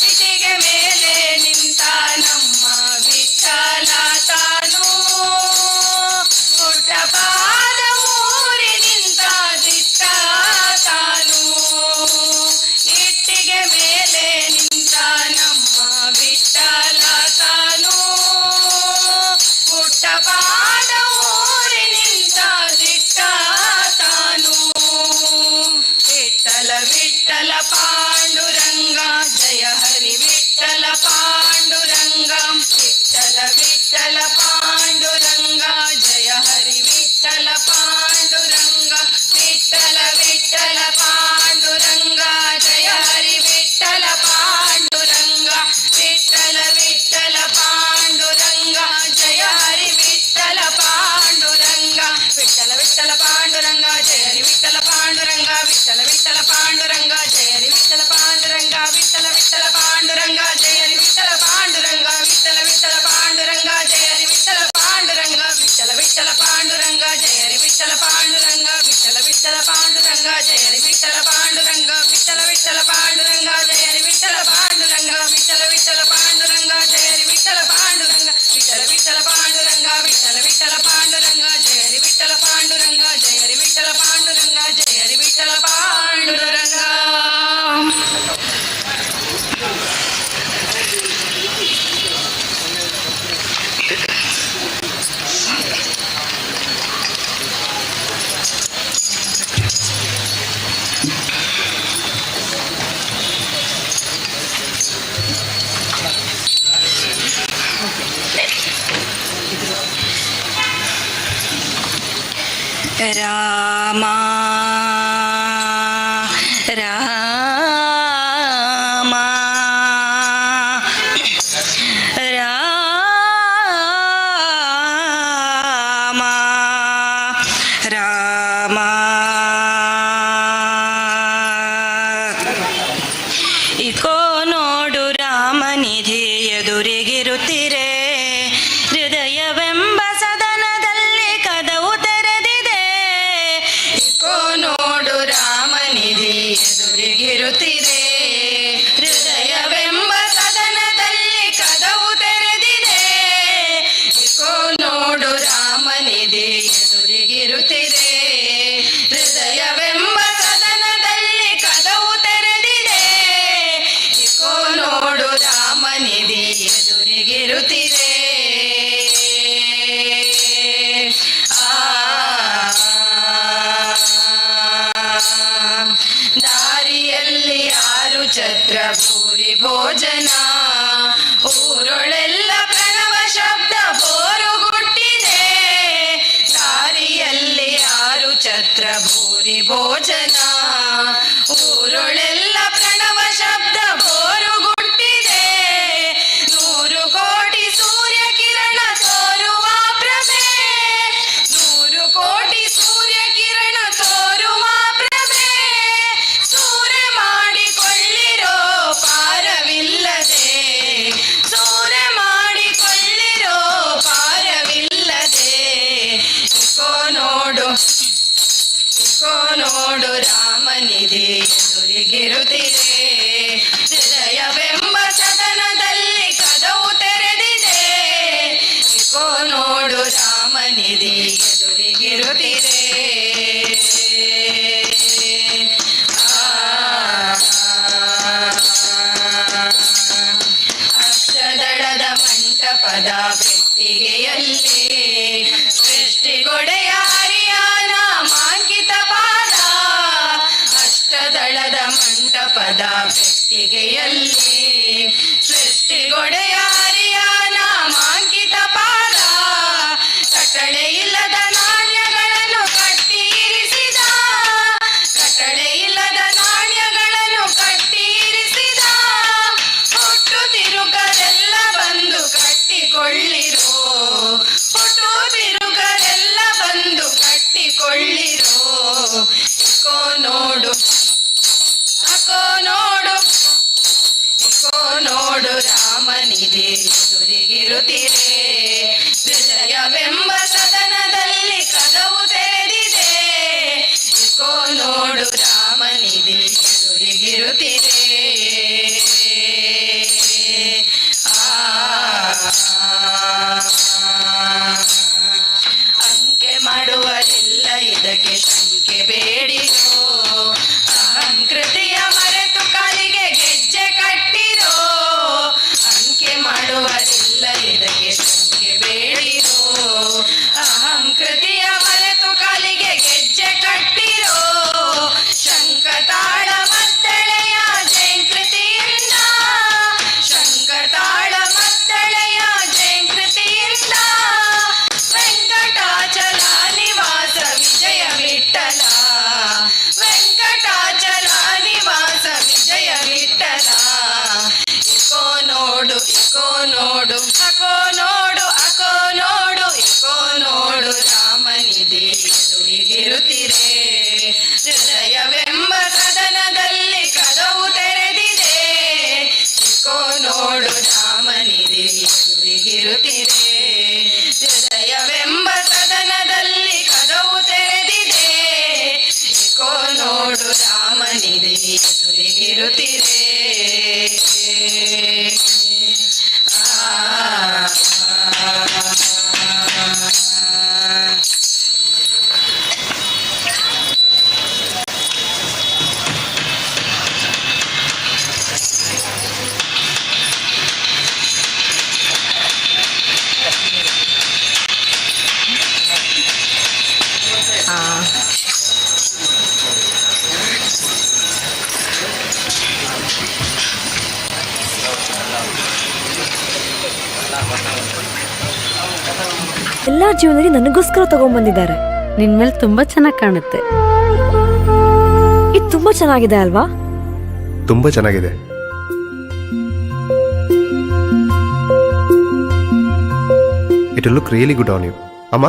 ಇಟ್ಟಿಗೆ ಮೇಲೆ ನಿಂತ ನಮ್ಮ ವಿಠಲ ತಾನು, ಪುಟ್ಟ ಪಾದ ಊರಿ ನಿಂತ ದಿಟ್ಟ ತಾನು. ಇಟ್ಟಿಗೆ ಮೇಲೆ ನಿಂತ ನಮ್ಮ ವಿಠಲ ತಾನು, ಪುಟ್ಟ ಪಾದ ಊರಿ ನಿಂತ ದಿಟ್ಟ ತಾನು. ವಿಠಲ ವಿಠಲ ಪಾಂಡುರಂಗ, ಜಯ ಹರಿ ವಿಠಲ ಪಾಂಡುರಂಗ. ವಿಠಲ ವಿಠಲ ಪಾಂಡುರಂಗ, ಜಯ ಹರಿ ವಿಠಲ ಪಾಂಡುರಂಗ. ವಿಠಲ ವಿಠಲ ಪಾಂಡುರಂಗ, ಜಯ ಹರಿ ವಿಠಲ ಪಾಂಡುರಂಗ. ವಿಠಲ ವಿಠಲ ಪಾಂಡುರಂಗ, ಜಯ ಹರಿ ವಿಠಲ ಪಾಂಡುರಂಗ. ವಿಠಲ ವಿಠಲ ಪಾಂಡುರಂಗ, ಜಯ ಹರಿ ವಿಠಲ ಪಾಂಡುರಂಗ. ವಿಠಲ ವಿಠಲ ಪಾಂಡುರಂಗ, ಜಯ ಹರಿ ವಿಠಲ ಪಾಂಡುರಂಗ. ವಿಠಲ ವಿಠಲ ಪಾಂಡುರಂಗ, ಜಯ ಹರಿ ವಿಠಲ ಪಾಂಡುರಂಗ. ವಿಠಲ ವಿಠಲ ಪಾಂಡುರಂಗ, ಜಯ ಹರಿ ವಿಠಲ ಪಾಂಡುರಂಗ. ವಿಠಲ ವಿಠಲ ಪಾಂಡುರಂಗ, ಜಯ ಹರಿ ವಿಠಲ ಪಾಂಡುರಂಗ. ವಿಠಲ ವಿಠಲ ಪಾಂಡುರಂಗ, ಜಯ ಹರಿ ವಿಠಲ ಪಾಂಡುರಂಗ. ವಿಠಲ ವಿಠಲ ಪಾಂಡುರಂಗ, ಜಯ ಹರಿ ವಿಠಲ ಪಾಂಡುರಂಗ. ವಿಠಲ ವಿಠಲ ಪಾಂಡುರಂಗ, ಜಯ ಹರಿ ವಿಠಲ ಪಾಂಡುರಂಗ. ವಿಠಲ ವಿಠಲ ಪಾಂಡುರಂಗ, ವಿಠಲ ವಿಠಲ ಪಾಂಡುರಂಗ, ಜಯ ಹರಿ ವಿಠಲ ಪಾಂಡುರಂಗ. ಜಯ ಹರಿ ವಿಠಲ ಪಾಂಡುರಂಗ, ಜಯ ಹರಿ ವಿಠಲ ಪಾಂಡುರಂಗ. ರಾಮ ರಾಮ ರಾಮ. ಭೂರಿ ಭೋಜನ. ಊರೊಳೆಲ್ಲ ಪ್ರಣವ ಶಬ್ದ ಬೋರುಗುಟ್ಟಿದೆ, 100 ಕೋಟಿ ಸೂರ್ಯ ಕಿರಣ ತೋರುವ ಪ್ರಭೆ, 100 ಕೋಟಿ ಸೂರ್ಯ ಕಿರಣ ತೋರುವ ಪ್ರಭೆ, ಸೂರೆ ಮಾಡಿಕೊಳ್ಳಿರೋ ಪಾರವಿಲ್ಲದೆ, ಸೂರೆ ಮಾಡಿಕೊಳ್ಳಿರೋ ಪಾರವಿಲ್ಲದೆ. ಇಕೋ ನೋಡು, ಇಕೋ ನೋಡು ರಾಮನಿಧಿ ಎದುರಿಗಿರುತ್ತಿದೆ, ಹೃದಯವೆಂಬ ಸದನದಲ್ಲಿ ಕದವು ತೆರೆದಿದೆ, ಇಕೋ ನೋಡು ರಾಮನಿಧಿ ಎದುರಿಗಿರುತ್ತಿದೆ. ಅಷ್ಟದಳದ ಮಂಟಪದ ಪೆಟ್ಟಿಗೆಯಲ್ಲಿ ಸೃಷ್ಟಿಗೊಡೆಯ ಹರಿಯಾನ ಮಾಂಕಿತ ಪಾದ, ಅಷ್ಟದಳದ ಮಂಟಪದ ಪೆಟ್ಟಿಗೆಯಲ್ಲಿ ಸೃಷ್ಟಿಗೊಡೆಯ ಹರಿಯಾನ ಮಾಂಕಿತ ಪಾದ, ಕಟ್ಟಳೆ ಇಲ್ಲದ ನಾಣ್ಯಗಳನ್ನು ಕಟ್ಟಿ ಇರಿಸಿದ, ಕಟ್ಟಳೆ ಇಲ್ಲದ ನಾಣ್ಯಗಳನ್ನು ಕಟ್ಟಿ ಇರಿಸಿದ, ಹುಟ್ಟು ತಿರುಗರೆಲ್ಲ ಬಂದು ಕಟ್ಟಿಕೊಳ್ಳಿರೋ, ಹುಟ್ಟು ತಿರುಗರೆಲ್ಲ ಬಂದು ಕಟ್ಟಿಕೊಳ್ಳಿರೋ. ಇಕೋ ನೋಡು, ಅಕೋ ನೋಡು, ಇಕೋ ನೋಡು ರಾಮನಿಧಿ ಎದುರಿಗಿರುತ್ತಿರೆ, ಹೃದಯವೆಂಬ ಸದನದಲ್ಲಿ ಕದವು ತೆರೆದಿದೆ, ಇಕೋ ನೋಡು ರಾಮನಿಧಿ ಎದುರಿಗಿರುತ್ತಿರೆ. ಅಂಕೆ ಮಾಡುವರಿಲ್ಲ ಇದಕ್ಕೆ ಶಂಕೆ ಬೇಡಿರೋ, ಅಹಂಕೃತಿಯ ಮರೆತು ಕಾಲಿಗೆ ಗೆಜ್ಜೆ ಕಟ್ಟಿರೋ, ಅಂಕೆ ಮಾಡುವರಿಲ್ಲ ಇದಕ್ಕೆ ಶಂಕೆ ಬೇಡಿರೋ, ಅಹಂಕೃತಿಯ ಮರೆತು ಕಾಲಿಗೆ ಗೆಜ್ಜೆ ಕಟ್ಟಿರೋ, ಶಂಕತಾಳ ಮದ್ದಳೆಯ ಜಯಂಕೃತಿಯಿಂದ, ಶಂಕತಾಳ ಮದ್ದಳೆಯ ಜಯಂಕೃತಿಯಿಂದ, ವೆಂಕಟಾಚಲ ನಿವಾಸ ವಿಜಯ ವಿಠಲ, ವೆಂಕಟಾಚಲ ನಿವಾಸ ವಿಜಯ ವಿಠಲ. ಇಕೋ ನೋಡು, ಇಕೋ ನೋಡು, ಅಕೋ ನೋಡು, ಅಕೋ ನೋಡು, ಇಕೋ ನೋಡು ರಾಮನಿಧಿ ಎದುರಿಗಿರುತ್ತಿರೆ, ಹೃದಯವೆಂಬ ಸದನದಲ್ಲಿ ಕದವು ತೆರೆದಿದೆ, ಇಕೋ ನೋಡು ರಾಮನಿಧಿ ಎದುರಿಗಿರುತ್ತಿರೆ, ಹೃದಯವೆಂಬ ಸದನದಲ್ಲಿ ಕದವು ತೆರೆದಿದೆ, ಇಕೋ ನೋಡು ರಾಮನಿಧಿ ಎದುರಿಗಿರುತ್ತಿರೆ. ಎಲ್ಲಾ ಜೀವನದಲ್ಲಿ ನನಗೋಸ್ಕರ ತಗೊಂಡ್ಬಂದಿದ್ದಾರೆ. ನಿನ್ ಮೇಲೆ ತುಂಬಾ ಚೆನ್ನಾಗಿ ಕಾಣುತ್ತೆ. ಇದು ತುಂಬಾ ಚೆನ್ನಾಗಿದೆ ಅಲ್ವಾ? ತುಂಬಾ ಚೆನ್ನಾಗಿದೆ. It will look really good on you ಅಮ್ಮ.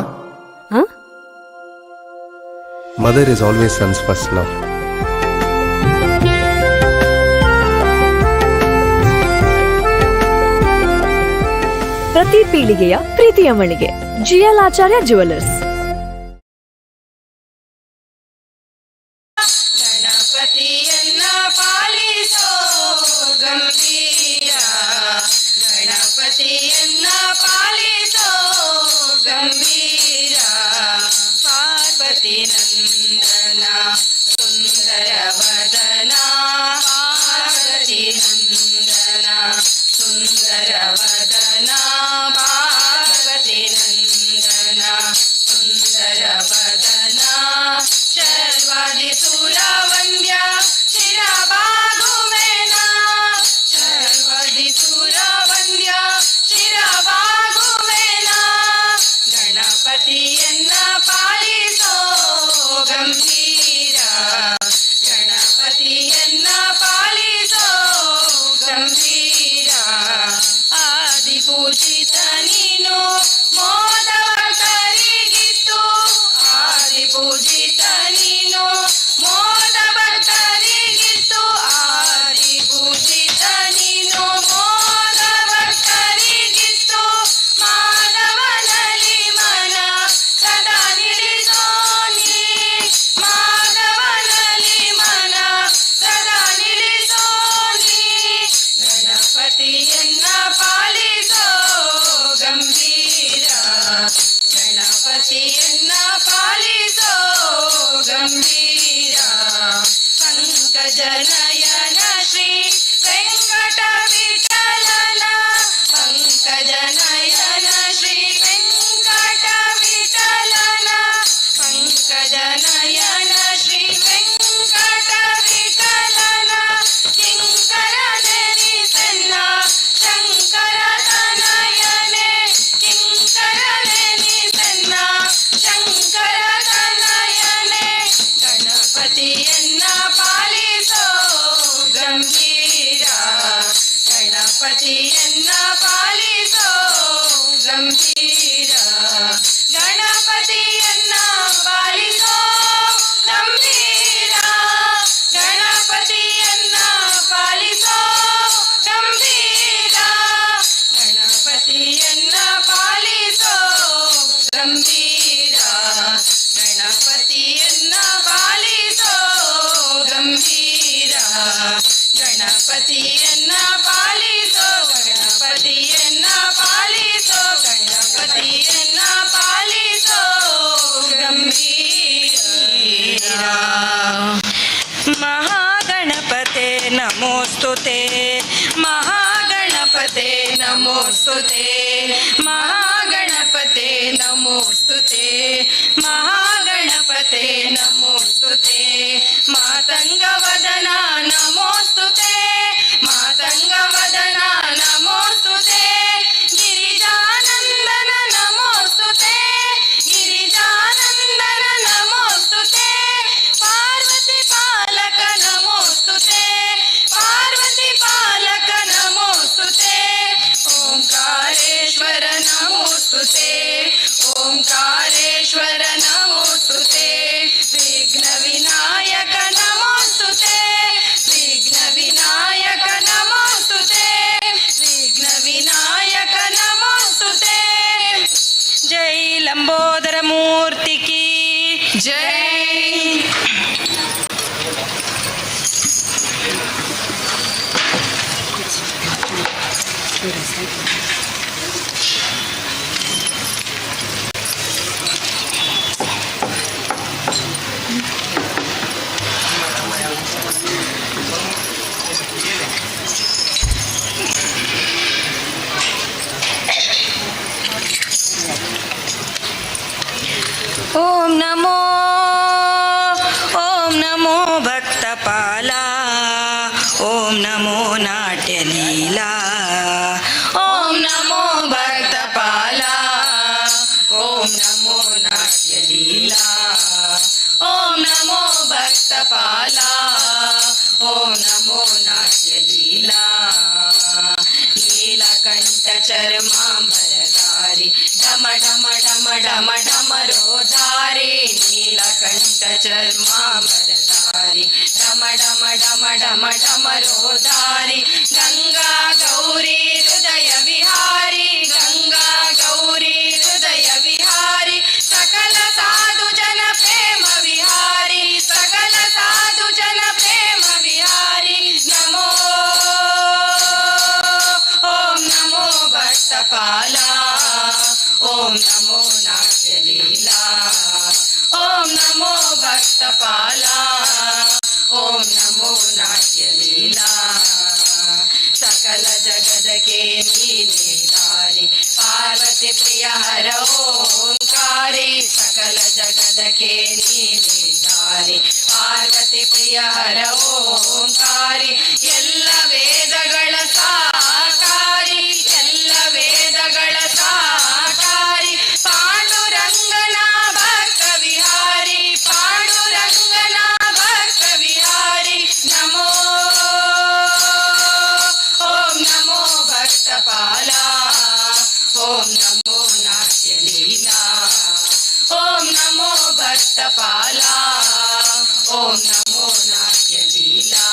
Mother is always son's first love. ಪ್ರತಿ ಪೀಳಿಗೆಯ ಪ್ರೀತಿಯ ಮಳಿಗೆ ಜಿಎಲ್ ಆಚಾರ್ಯ ಜುವೆಲ್ಲರ್ಸ್. ಗಣಪತಿಯನ್ನ ಪಾಲಿಸೋ ಗಂಭೀರ, ಗಣಪತಿಯನ್ನ ಪಾಲಿಸೋ ಗಂಭೀರ, ಪಾರ್ವತಿ ನಂದನ ಸುಂದರ ವದನ, ಪಾರ್ವತಿ ನಂದನ ಸುಂದರ ವದನ, ಪಾರ್ವತಿ ನಂದನ ಸುಂದರ ವದನ, ಶರ್ವಾದಿ ಸುರವಂದ್ಯ ಶಿರಬಾಗುವೆನ, ಶರ್ವಾದಿ ಸುರವಂದ್ಯ ಶಿರಬಾಗುವೆನ, ಗಣಪತಿಯನ್ನ ಪಾಲಿಸೋ ಗಂಭೀರ. ಗಂಭೀರ ಪಂಕಜನಯನ ಶ್ರೀ ವೆಂಕಟ ವಿಠಲನ ಪಂಕಜನಯನ ಶ್ರೀ ವೆಂಕಟ ವಿಠಲನ ಪಂಕಜನಯನ ಶ್ರೀ ವೆಂಕಟ ವಿಠಲನ ಕಿಂಕರ ನೆನಿಸನ್ನ ಶಂಕರ ತನಯನೆ ಕಿಂಕರ ನೆನಿಸನ್ನ ಶಂಕರ ತನಯನೆ ಗಣಪತಿಯನ್ನ ಪಾಲಿಸೋ ಗಂಭೀರ ಗಣಪತಿಯನ್ನ ಪಾಲಿಸೋ ಗಂಭೀರ ಗಣಪತಿಯನ್ನ ಪಾಲಿಸೋ ಗಂಭೀರ ಗಣಪತಿಯನ್ನ ಪಾಲಿಸೋ ಗಂಭೀರ ಗಣಪತಿಯನ್ನ ಪಾಲಿಸೋ ಗಂಭೀರ ಗಣಪತಿಯನ್ನ ಪಾಲಿಸೋ ಗಂಭೀರ ಗಣಪತಿಯನ್ನ ಪಾಲಿಸೋ ಗಣಪತಿಯನ್ನ ಪಾಲಿಸೋ ಗಣಪತಿಯನ್ನ ಪಾಲಿಸೋ ಗಂಭೀರ. ಮಹಾಗಣಪತೆ ನಮೋಸ್ತುತೆ ಮಹಾಗಣಪತೆ ನಮೋಸ್ತುತೆ ಮಹಾಗಣಪತೆ ನಮೋಸ್ತುತೆ ಮಹಾಗಣಪತೆ ನಮೋಸ್ತುತೆ ಮಾತಂಗವದನ ನಮೋಸ್ತುತೆ ಮಾತಂಗವದನ ನಮೋಸ್ತುತೆ ಗಿರಿಜಾನಂದನ ನಮೋಸ್ತುತೆ ಗಿರಿಜಾನಂದನ ನಮೋಸ್ತುತೆ ಪಾರ್ವತಿ ಪಾಲಕ ನಮೋಸ್ತುತೆ ಪಾರ್ವತಿ ಪಾಲಕ ನಮೋಸ್ತುತೆ ಓಂಕಾರೇಶ್ವರ ನಮೋಸ್ತುತೆ ಓಂಕಾರೇಶ್ವರ ನಮೋಸ್ತುತೆ ವಿಘ್ನ ವಿನಾಯಕ ನಮೋಸ್ತುತೆ ವಿಘ್ನ ವಿನಾಯಕ ನಮೋಸ್ತುತೆ ವಿಘ್ನ ವಿನಾಯಕ ನಮೋಸ್ತುತೆ. ಜೈ ಲಂಬೋದರ ಮೂರ್ತಿ ಕಿ ಜೈ. ಓಂ ನಮೋ ಓಂ ನಮೋ ಭಕ್ತಪಾಲ ಓಂ ನಮೋ ನಾಟ್ಯಲೀಲಾ. ಓಂ ನಮೋ ಭಕ್ತಪಾಲ ಓಂ ನಮೋ ನಾಟ್ಯಲೀಲಾ. ಓಂ ನಮೋ ಭಕ್ತಪಾಲ ಓಂ ನಮೋ ನಾಟ್ಯಲೀಲಾ. ನೀಲಕಂಠ ಚರ್ಮಾಂಬರಧಾರಿ ಢಮ ಢಮ ಢಮ ಢಮ ಢಮರೋಧಾರಿ. ನೀಲಕಂಠ ಚರ್ಮಾಂಬರಧಾರಿ ಢಮ ಢಮ ಢಮ ಢಮ ಢಮರೋಧಾರಿ. ಗಂಗಾ ಗೌರಿ ಹೃದಯ ವಿಹಾರಿ ಗಂಗಾ ಗೌರಿ ಹೃದಯ ವಿಹಾರಿ ಸಕಲ ಸಾಧು ಜನ ಪ್ರೇಮ ವಿಹಾರಿ ಸಕಲ ಸಾಧು ಜನ ಪ್ರೇಮ ವಿಹಾರಿ. ನಮೋ ಓಂ ನಮೋ ಭಕ್ತಪಾಲ ಓಂ ನಮೋ ನಾಟ್ಯಲೀಲಾ. ಓಂ ನಮೋ ಭಕ್ತಪಾಲ ಓಂ ನಮೋ ನಾಟ್ಯಲೀಲಾ. ಸಕಲ ಜಗದಕ್ಕೆ ನೀನೇ ದಾರಿ ಪಾರ್ವತಿ ಪ್ರಿಯ ಹರ ಓಂಕಾರಿ. ಸಕಲ ಜಗದಕ್ಕೆ ನೀನೇ ದಾರಿ ಪಾರ್ವತಿ ಪ್ರಿಯ ಹರ ಓಂಕಾರಿ. ಎಲ್ಲ ವೇದಗಳ ಸಾಕಾರಿ ಎಲ್ಲ ವೇದಗಳ ಸಾಕಾರಿ ಪಾಂಡುರಂಗನ ಭಕ್ತ ವಿಹಾರಿ ಪಾಂಡುರಂಗನ ಭಕ್ತ ವಿಹಾರಿ. ನಮೋ ಓಂ ನಮೋ ಭಕ್ತಪಾಲ ಓಂ ನಮೋ ನಾಟ್ಯಲೀಲಾ. ಓಂ ನಮೋ ಭಕ್ತಪಾಲ ಓಂ ನಮೋ ನಾಟ್ಯಲೀಲಾ.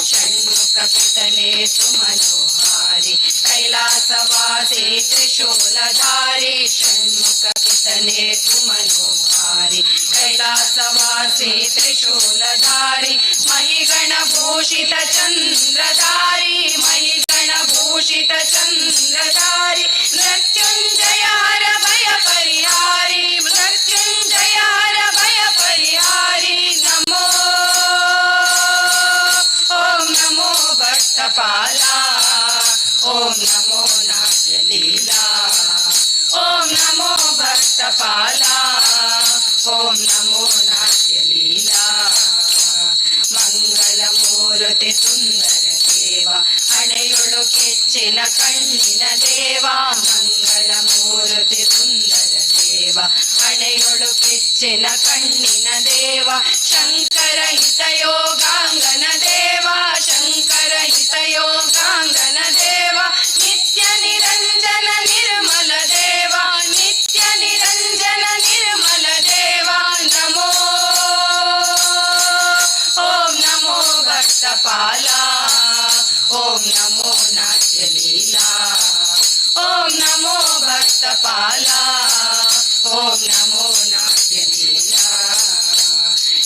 ಷಣ್ಮುಖ ಪಿತನೆ ಸುಮನೋಹಾರಿ ಕೈಲಾಸವಾಸಿ ತ್ರಿಶೂಲಧಾರಿ. ಷಣ್ಮುಖ ಪಿತನೆ ಸುಮನೋಹಾರಿ ಕೈಲಾಸವಾಸಿ ತ್ರಿಶೂಲಧಾರಿ ಮಹಿಗಣಭೂಷಿತ ಚಂದ್ರಧಾರಿ ಮಹಿಗಣಭೂಷಿತ ಚಂದ್ರಧಾರಿ ಮೃತ್ಯುಂಜಯ ಹರ ಭಯ ಪರಿಹಾರಿ ಮೃತ್ಯುಂಜಯ ಹರ ಭಯ ಪರಿಹಾರಿ. ಓಂ ನಮೋ ನಾಟ್ಯಲೀಲಾ. ಮಂಗಳ ಮೂರ್ತಿ ಸುಂದರ ದೇವ, ಹಣೆಯೊಳು ಕೆಚ್ಚಿನ ಕಣ್ಣಿನ ದೇವ. ಮಂಗಳ ಮೂರ್ತಿ ಸುಂದರ ದೇವ, ಹಣೆಯೊಳು ಕೆಚ್ಚಿನ ಕಣ್ಣಿನ ದೇವ. ಶಂಕರ ಹಿತಯೋಗಾಂಗನ ದೇವ, ಶಂಕರ ಹಿತಯೋಗಾಂಗನ ದೇವ. ನಿತ್ಯ ನಿರಂಜನ ನಿರ್ಮಲ ದೇವ, ನಿತ್ಯ ನಿರಂಜನ ನಿರ್ಮಲ ದೇವ. ನಮೋ ಓಂ ನಮೋ ಭಕ್ತಪಾಲ, ಓಂ ನಮೋ ನಾಟ್ಯಲೀಲಾ. ಓಂ ನಮೋ ಭಕ್ತಪಾಲ, ಓಂ ನಮೋ ನಾಟ್ಯಲೀಲಾ.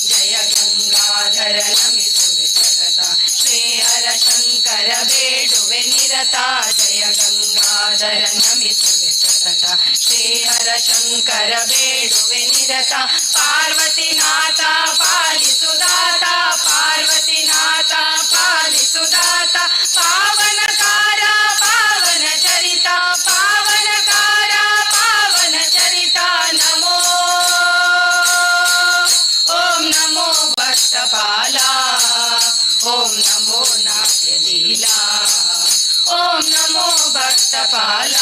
ಜಯ ಗಂಗಾಧರ ನಮಿಸುವೆ ಸತತ, ಶ್ರೀ ಹರ ಶಂಕರ ಬೇಡುವೆ ನಿರತ. ಜಯ ಗಂಗಾಧರ ನಮಿಸುವೆ ಸತತ, ಶ್ರೀ ಹರ ಶಂಕರ ಬೇಡುವೆ ನಿರತ. ಪಾರ್ವತಿನಾಥ ಪಾಲಿಸುದಾತ, ಪಾರ್ವತಿನಾಥ ಪಾಲಿಸುದಾತ. ಪಾವನಕಾರ ಪಾವನ ಚರಿತ, ಪಾವನಕಾರ ಪಾವನ ಚರಿತ. ನಮೋ ಓಂ ನಮೋ ಭಕ್ತಪಾಲ, ಓಂ ನಮೋ ನಾಟ್ಯಲೀಲಾ. ಓಂ ನಮೋ ಭಕ್ತಪಾಲ,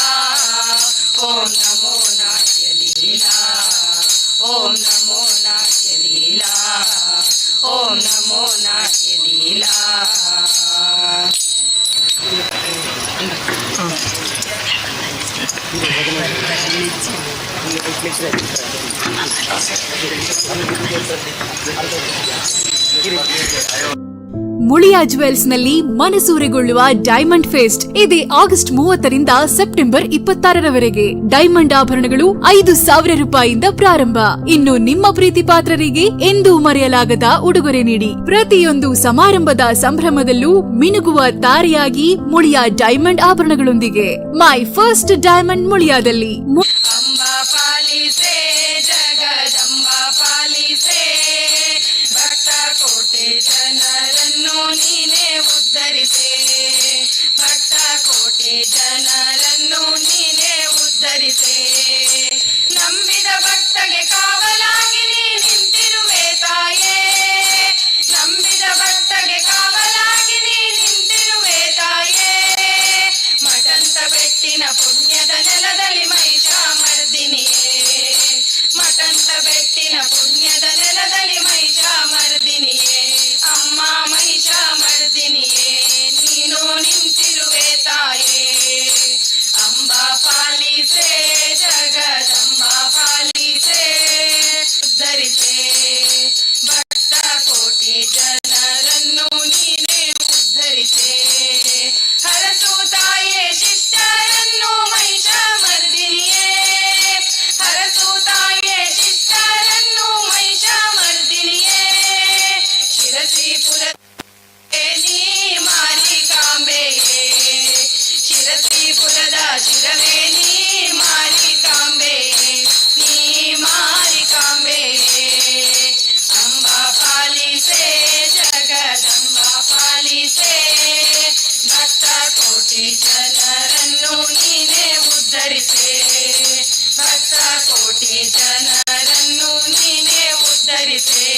ಓಂ ನಮೋ ನಾಟ್ಯಲೀಲಾ. ಓಂ ನಮೋ ನಾಟ್ಯಲೀಲಾ, ಓಂ ನಮೋ ನಾಟ್ಯಲೀಲಾ. ಮುಳಿಯಾ ಜುವೆಲ್ಸ್ನಲ್ಲಿ ಮನಸೂರೆಗೊಳ್ಳುವ ಡೈಮಂಡ್ ಫೆಸ್ಟ್ ಇದೇ ಆಗಸ್ಟ್ 30ರಿಂದ ಸೆಪ್ಟೆಂಬರ್ 26ರವರೆಗೆ. ಡೈಮಂಡ್ ಆಭರಣಗಳು 5,000 ರೂಪಾಯಿಯಿಂದ ಪ್ರಾರಂಭ. ಇನ್ನು ನಿಮ್ಮ ಪ್ರೀತಿ ಪಾತ್ರರಿಗೆ ಎಂದೂ ಮರೆಯಲಾಗದ ಉಡುಗೊರೆ ನೀಡಿ. ಪ್ರತಿಯೊಂದು ಸಮಾರಂಭದ ಸಂಭ್ರಮದಲ್ಲೂ ಮಿನುಗುವ ತಾರೆಯಾಗಿ ಮುಳಿಯಾ ಡೈಮಂಡ್ ಆಭರಣಗಳೊಂದಿಗೆ. My first diamond ಮುಳಿಯಾದಲ್ಲಿ. ಅಂಬಾ ಪಾಲಿಸೆ, ಜಗದಂಬಾ ಪಾಲಿಸೆ, ಭಕ್ತ ಕೋಟಿ ಜನರನ್ನು ನೀನೇ ಉದ್ಧರಿಸೆ. ಭಕ್ತ ಕೋಟಿ ಜನರನ್ನು ನೀನೇ ಉದ್ಧರಿಸೆ. ನಂಬಿದ ಭಕ್ತಗೆ ಕಾವಲಾಗಿ ನೀ ನಿಂತಿರುವೆ ತಾಯೇ. ನಂಬಿದ ಭಕ್ತಗೆ ಕಾವಲಾಗಿ ನೀ ನಿಂತಿರುವೆ ತಾಯೇ. ಮಠಂತ ಬೆಟ್ಟಿನ ಪುಣ್ಯದ ನೆಲದಲ್ಲಿ ಮಹಿಷಾಮರ್ದಿನಿಯೇ. ಮಠಂತ ಬೆಟ್ಟಿನ ಪುಣ್ಯದ ನೆಲದಲ್ಲಿ ಮಹಿಷಾಮರ್ದಿನಿಯೇ. ಅಮ್ಮ ಮಹಿಷಾಮರ್ದಿನಿಯೇ, ನೀನು ನಿಂತಿರುವೆ ತಾಯೇ. ಅಂಬಾ ಪಾಲಿಸೆ, ಜಗದಂಬಾ ಪಾಲಿಸೆ, ಉದ್ಧರಿಸೆ. ಭಕ್ತ ಕೋಟಿ ಜನರನ್ನು ನೀನೇ ಉದ್ಧರಿಸೆ. ಹರಸು ತಾಯೇ ಶಿಷ್ಟರನ್ನು ಮಹಿಷಾಮರ್ದಿನಿಯೇ. ಹರಸು ತಾಯೇ ಶಿಷ್ಟರನ್ನು ಮಹಿಷಾಮರ್ದಿನಿಯೇ. ಶಿರಸಿಪುರ ನೀ ಮಾರಿಕಾಂಬೆಯೇ. ಶಿರಸಿಪುರದ ಶಿರವೇ ನೀ ಮಾರಿಕಾಂಬೆಯೇ, ನೀ ಮಾರಿಕಾಂಬೆಯೇ. ಅಂಬಾ ಪಾಲಿಸೆ, ಜಗದಂಬಾ ಪಾಲಿಸೆ, ಭಕ್ತ ಕೋಟಿ ಜನರನ್ನು ನೀನೇ ಉದ್ಧರಿಸೆ. ಭಕ್ತ ಕೋಟಿ ಜನರನ್ನು ನೀನೇ ಉದ್ಧರಿಸೆ.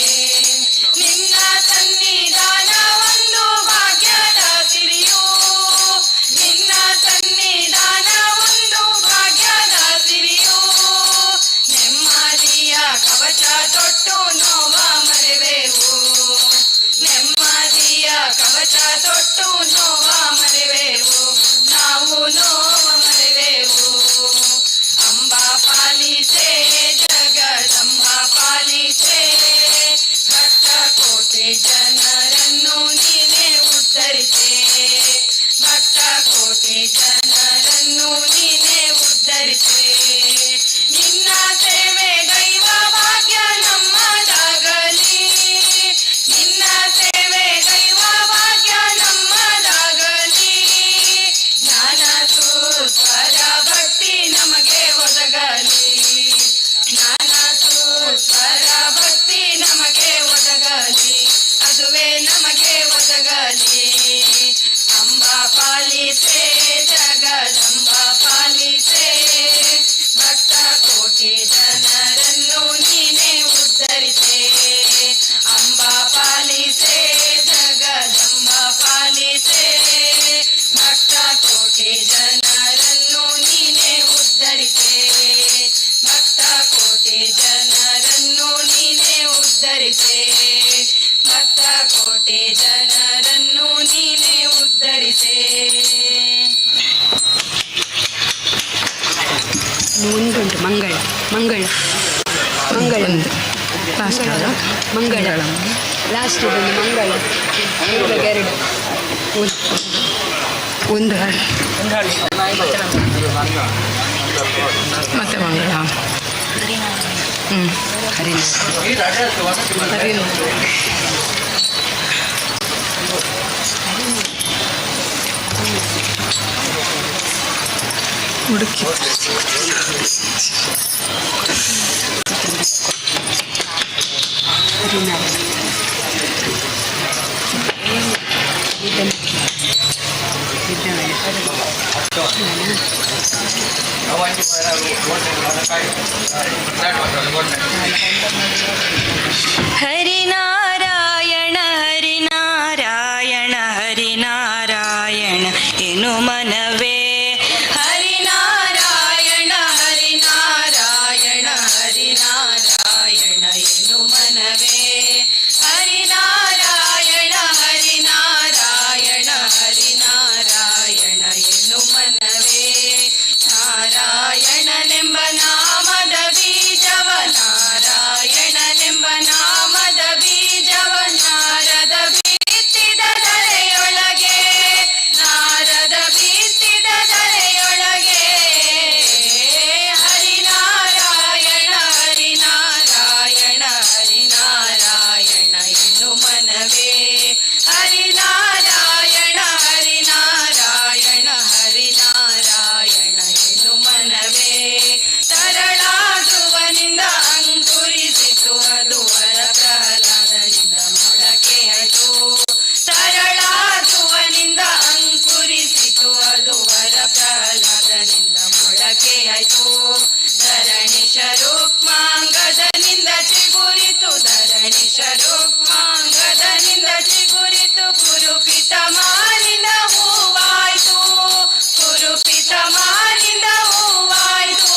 ನಿನ್ನ ಸನ್ನಿಧಾನ ಒಂದು ಭಾಗ್ಯದ ಸಿರಿಯು. ನಿನ್ನ ಸನ್ನಿಧಾನ ಒಂದು ಭಾಗ್ಯದ ಸಿರಿಯು. ನೆಮ್ಮದಿಯ ಕವಚ ತೊಟ್ಟು ನೋವ ಮರೆವೆವು. ನೆಮ್ಮದಿಯ ಕವಚ ತೊಟ್ಟು ನೋವ ಮರೆವೆವು. ನಾವು ನೋವ ಮರೆವೆವು. ಅಂಬಾ ಪಾಲಿಸೆ, ಜಗದಂಬಾ ಪಾಲಿಸೆ, ಭಕ್ತ ಕೋಟಿ ಜನರನ್ನು ನೀನೇ ಉದ್ಧರಿಸೆ. ಭಕ್ತ ಕೋಟಿ ಜನರನ್ನು ನೀನೇ ಉದ್ಧರಿಸೆ. ನಿನ್ನ ಸೇವೆ ದೈವ ಭಾಗ್ಯ ನಮ್ಮದಾಗಲಿ. ನಿನ್ನ ಸೇವೆ ದೈವ ಭಾಗ್ಯ ನಮ್ಮದಾಗಲಿ. ಜ್ಞಾನ ಸುಸ್ವರ ಭಕ್ತಿ ನಮಗೆ ಒದಗಲಿ. ಜ್ಞಾನ ಸುಸ್ವರ ಭಕ್ತಿ ನಮಗೆ ಒದಗಲಿ. ಅದುವೇ ನಮಗೆ ಒದಗಲಿ. ಅಂಬಾ ಪಾಲಿಸೆ, ಜಗದಂಬಾ ಪಾಲಿಸೆ, ಭಕ್ತ ಕೋಟಿ ಜನರನ್ನು ನೀನೇ. ಮಂಗಳ. ಲಾಸ್ಟ್. ಮಂಗಳ ಲಾಸ್ಟ್, ಇದೊಂದು ಮಂಗಳ. ಇವಾಗ ಎರಡು. ಒಂದು ಹಾಡು, ಮತ್ತೆ ಮಂಗಳ. ಹ್ಞೂ, ಹರಿ ಹರಿ. ಹುಡುಕಿ. ಹರಿ ನಾರಾಯಣ ಹರಿ ನಾರಾಯಣ ಹರಿ ನಾರಾಯಣ ಎನು ಮನವೇ. ಹರಿ ನಾರಾಯಣ ಹರಿ ನಾರಾಯಣ ಹರಿ ನಾರಾಯಣ ಎನು ಮನವೇ. ಹರಿ ನಾರಾಯಣ ಹರಿ ನಾರಾಯಣ ಹರಿ ನಾರಾಯಣ ಎನು ಮನವೇ. ನಾರಾಯಣನೆಂಬ ನಾಮದ ಬೀಜವ, ನಾರಾಯಣನೆಂಬ ನಾಮದ ಬೀಜವ ನಾರದ ಬಿತ್ತಿದ ಧರೆಯೊಳಗೆ, ನಾರದ ಬಿತ್ತಿದ ಧರೆಯೊಳಗೆ. ಹರಿನಾರಾಯಣ ಹರಿನಾರಾಯಣ ಹರಿನಾರಾಯಣ ಎನ್ನು ಮನವೇ. ಹರಿನಾರಾಯಣ ಹರಿನಾರಾಯಣ ಹರಿನಾರಾಯಣ ಎನ್ನು ಮನವೇ. ತರಳಾಡುವನಿಂದ ಅಂಕುರಿಸಿತು ಅದು, ವರ ಪ್ರಹ್ಲಾದನಿಂದ ಮೊಳಕೆಯದು. ತರಳಾಡುವನಿಂದ ಅಂಕುರಿಸಿತು ಅದು, ವರ ಪ್ರಹ್ಲಾದನಿಂದ ಮೊಳಕೆಯಾಯ್ತು. ಧರಣಿಶ ರುಕ್ಮಾಂಗದನಿಂದ ಚಿಗುರಿತು, ಧರಣಿಶ ರುಕ್ಮಾಂಗದನಿಂದ ಚಿಗುರಿತು. ಕುರುಪಿತ ಮಾನಿಂದ ಹೂವಾಯ್ತು, ಕುರುಪಿತ ಮಾನಿಂದ ಹೂವಾಯ್ತು.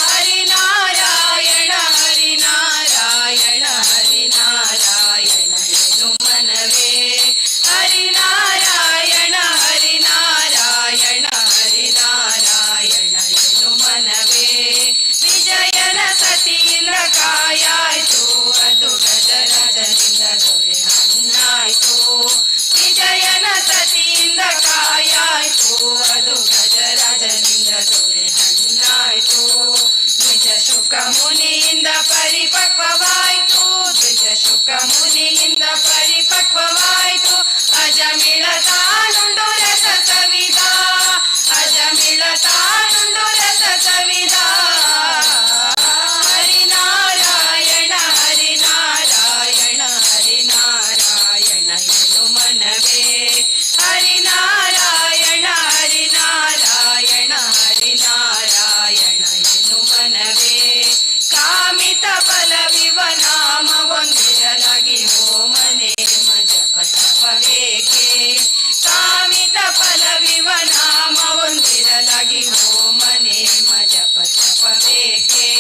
ಹರಿನಾರಾಯಣ ಹರಿನಾರಾಯಣ ಹರಿನಾರಾಯಣ ಎನ್ನು ಮನವೇ. ಹರಿನಾರಾಯಣ ಹರಿನಾರಾಯಣ ಹರಿನಾರಾಯಣ ಎನ್ನು ಮನವೇ. ವಿಜಯನ ಸತಿಯಿಂದ ಕಾಯಾಯ್ತು ಅದು, ಗಜರಾಜನಿಂದ ದೊರೆ ಹಣ್ಣಾಯ್ತು. ವಿಜಯನ ಸತಿಯಿಂದ ಕಾಯಾಯ್ತು ಅದು, ಗಜರಾಜನಿಂದ ದೊರೆ ಹಣ್ಣಾಯ್ತು. ದ್ವಿಜ ಶುಕ ಮುನಿಯಿಂದ ಪರಿಪಕ್ವವಾಯ್ತು, ದ್ವಿಜ ಶುಕ ಮುನಿಯಿಂದ ಪರಿಪಕ್ವವಾಯ್ತು. ಅಜಮಿಳ ತಾನುಂಡು ರಸ ಸವಿದ, ಅಜಮಿಳ ತಾನುಂಡು ರಸ ಸವಿದ. ಹರಿನಾರಾಯಣ ಹರಿನಾರಾಯಣ ಹರಿನಾರಾಯಣ ಎನ್ನು ಮನವೇ. ಹರಿನಾರಾಯಣ ಹರಿನಾರಾಯಣ ಹರಿನಾರಾಯಣ ಎನ್ನು ಮನವೇ. ಕಾಮಿತ ಫಲವಿವ ನಾಮ ಒಂದಿರಲಾಗಿ ಹೋಮನೆ ಮಜಪ ತಪವೇಕೆ? ಕಾಮಿತ ಫಲವಿವ ನಾಮ ಒಂದಿರಲಾಗಿ ಹೋಮನೆ ಮಜಪ ತಪವೇಕೆ?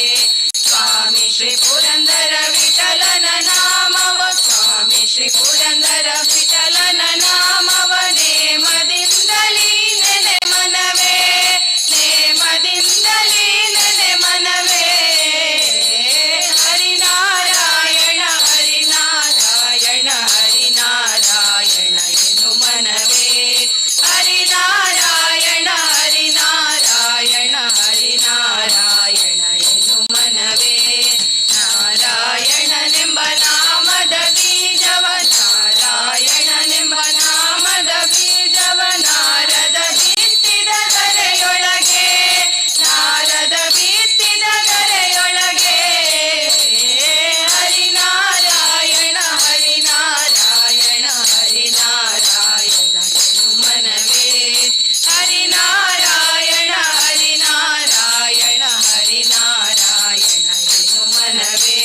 ಸ್ವಾಮಿ ಶ್ರೀ ಪುರಂದರ ವಿಠಲನ ನಾಮವ, ಸ್ವಾಮಿ ಶ್ರೀ ಪುರಂದರ ವಿಠಲನ ನಾಮವ ನೇಮದಿಂದಲೀ ನೆನೆ ಮನವೇ, ನೇಮದಿಂದಲೀ ನೆನೆ ಮನವೇ. ಹರಿನಾರಾಯಣ ಹರಿನಾರಾಯಣ ಹರಿನಾರಾಯಣ ಎನ್ನು ಮನವೇ. ಹರಿನಾರಾಯಣ ಹರಿನಾರಾಯಣ ಹರಿನಾರಾಯಣ ಎನ್ನು ಮನವೇ. ನಾರಾಯಣನೆಂಬ ನಾಮದ ಬೀಜವ, ನಾರಾಯಣನೆಂಬ ನಾಮದ ಬೀಜವ ನಾರದ ಬಿತ್ತಿದ ಧರೆಯೊಳಗೆ, ನಾರದ ಬಿತ್ತಿದ ಧರೆಯೊಳಗೆ. ಹರಿನಾರಾಯಣ ಹರಿನಾರಾಯಣ ಹರಿನಾರಾಯಣ ಎನ್ನು ಮನವೇ. ಹರಿನಾರಾಯಣ ಹರಿನಾರಾಯಣ ಹರಿನಾರಾಯಣ ಎನ್ನು ಮನವೇ.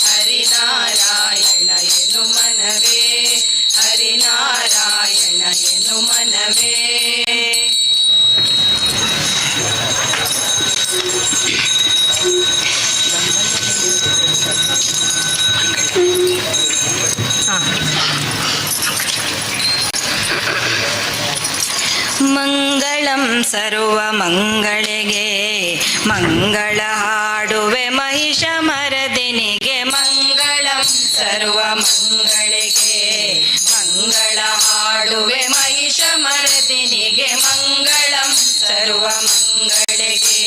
ಹರಿನಾರಾಯಣ ಎನ್ನು ಮನವೇ, ಹರಿನಾರಾಯಣ ಎನ್ನು ಮನವೇ. ಮಂಗಳಂ ಸರ್ವ ಮಂಗಳಿಗೆ, ಮಂಗಳ ಹಾಡುವೆ. ಮಹಿಷಮರ್ದಿನಿಗೆ ಮಂಗಳಂ ಸರ್ವ ಮಂಗಳಿಗೆ. ಮಂಗಳ ಹಾಡುವೆ ಮಹಿಷಮರ್ದಿನಿಗೆ ಮಂಗಳಂ ಸರ್ವ ಮಂಗಳಿಗೆ.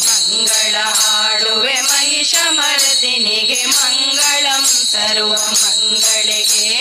ಮಂಗಳ ಹಾಡುವೆ ಮಹಿಷಮರ್ದಿನಿಗೆ ಮಂಗಳಂ ಸರ್ವ ಮಂಗಳಿಗೆ.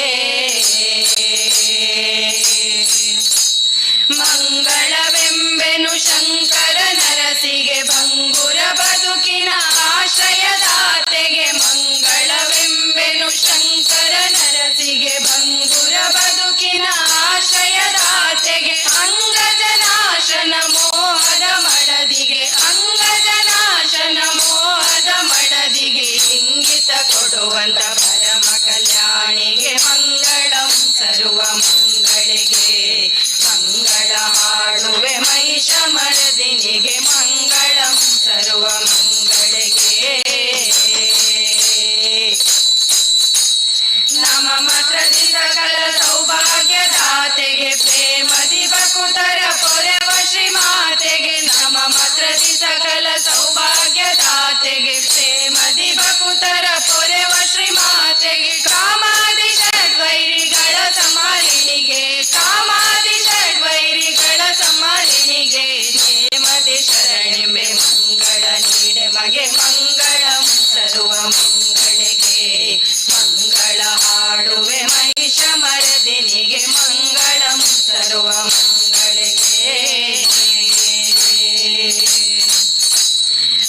ಮಂಗಳವೆಂಬೆನು ಶಂಕರ ನರಸಿಗೆ ಭಂಗುರ ಬದುಕಿನ ಆಶ್ರಯದಾತೆಗೆ. ಮಂಗಳವೆಂಬೆನು ಶಂಕರ ನರಸಿಗೆ ಭಂಗುರ ಬದುಕಿನ ಆಶ್ರಯದಾತೆಗೆ. ಅಂಗಜನಾಶನ ಮೋಹದ ಮಡದಿಗೆ, ಅಂಗಜನಾಶನ ಮೋಹದ ಮಡದಿಗೆ ಇಂಗಿತ ಕೊಡುವಂತ ಪರಮ ಕಲ್ಯಾಣಿಗೆ ಮಂಗಳಂ ಸರ್ವ ಮಂಗಳಿಗೆ. ಮಂಗಳ ಹಾಡುವೆ ಮಹಿಷಮರ್ದಿನಿಗೆ ಮಂಗಳಂ ಸರ್ವ ಮಂಗಳಿಗೆ. ನಮ ಮಾತ್ರದಿ ಸಕಲ ಸೌಭಾಗ್ಯದಾತೆಗೆ ಪ್ರೇಮದಿ ಬಕುತರ ಪೊರೆವ ಶ್ರೀಮಾತೆಗೆ. ನಮ ಮಾತ್ರದಿ ಸಕಲ ಸೌಭಾಗ್ಯದಾತೆಗೆ ಪ್ರೇಮದಿ ಬಕುತರ ಪೊರೆವ ಶ್ರೀಮಾತೆಗೆ. ಕಾಮಾದಿ ಷಡ್ವೈರಿಗಳ ಸಮಾರಿಣಿಗೆ, ಕಾಮಾದಿ ಷಡ್ವೈರಿಗಳ ಸಮಾರಿಣಿಗೆ ನೇಮದಿ ಶರಣಿಂಬೆ ಮಂಗಳ ನೀಡೆ ಮಗೆ ಮಂಗಳಂ ಸರ್ವ ಮಂಗಳಿಗೆ. ಮಂಗಳ ಹಾಡುವೆ ಮಹಿಷಮರ್ದಿನಿಗೆ ಮಂಗಳಂ ಸರ್ವ ಮಂಗಳಿಗೆ.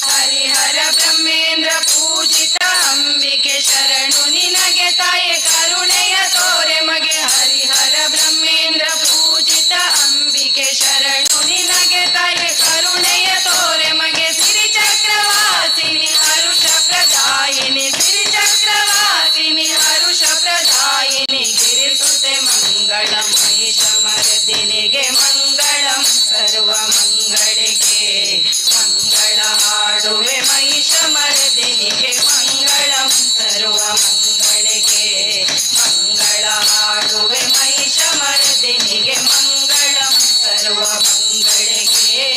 ಹರಿಹರ ಬ್ರಹ್ಮೇಂದ್ರ ಪೂಜಿತ ಅಂಬಿಕೆ ಶರಣು ನಿನಗೆ ತಾಯೆ ಕರುಣೆಯ ತೋರೆ ಮಗೆ. ಹರಿಹರ ಬ್ರಹ್ಮೇಂದ್ರ ಪೂಜಿತ ಅಂಬಿಕೆ ಶರಣು ನಿನಗೆ ತಾಯೆ ಕರುಣೆಯ ತೋರೆ ಮಗೆ. ಸಿರಿ ಚಕ್ರವಾಸಿನಿ ಹರುಷ ಪ್ರದಾಯಿನಿ, ಸಿರಿ ಚಕ್ರವಾಸಿನಿ ಹರುಷ ಪ್ರದಾಯಿನಿ ಗಿರಿಸುತೆ ಮಂಗಳ ಮಹಿಷಮರ್ದಿನಿಗೆ ಮಂಗಳಂ ಸರ್ವ ಮಂಗಳಿಗೆ. ಮಂಗಳ ಹಾಡುವೆ ಮಹಿಷಮರ್ದಿನಿಗೆ ಮಂಗಳಂ ಸರ್ವ ಮಂಗಳಿಗೆ. ಮಂಗಳ ಹಾಡುವೆ ಮಹಿಷಮರ್ದಿನಿಗೆ ಮಂಗಳಂ ಸರ್ವ ಮಂಗಳಿಗೆ.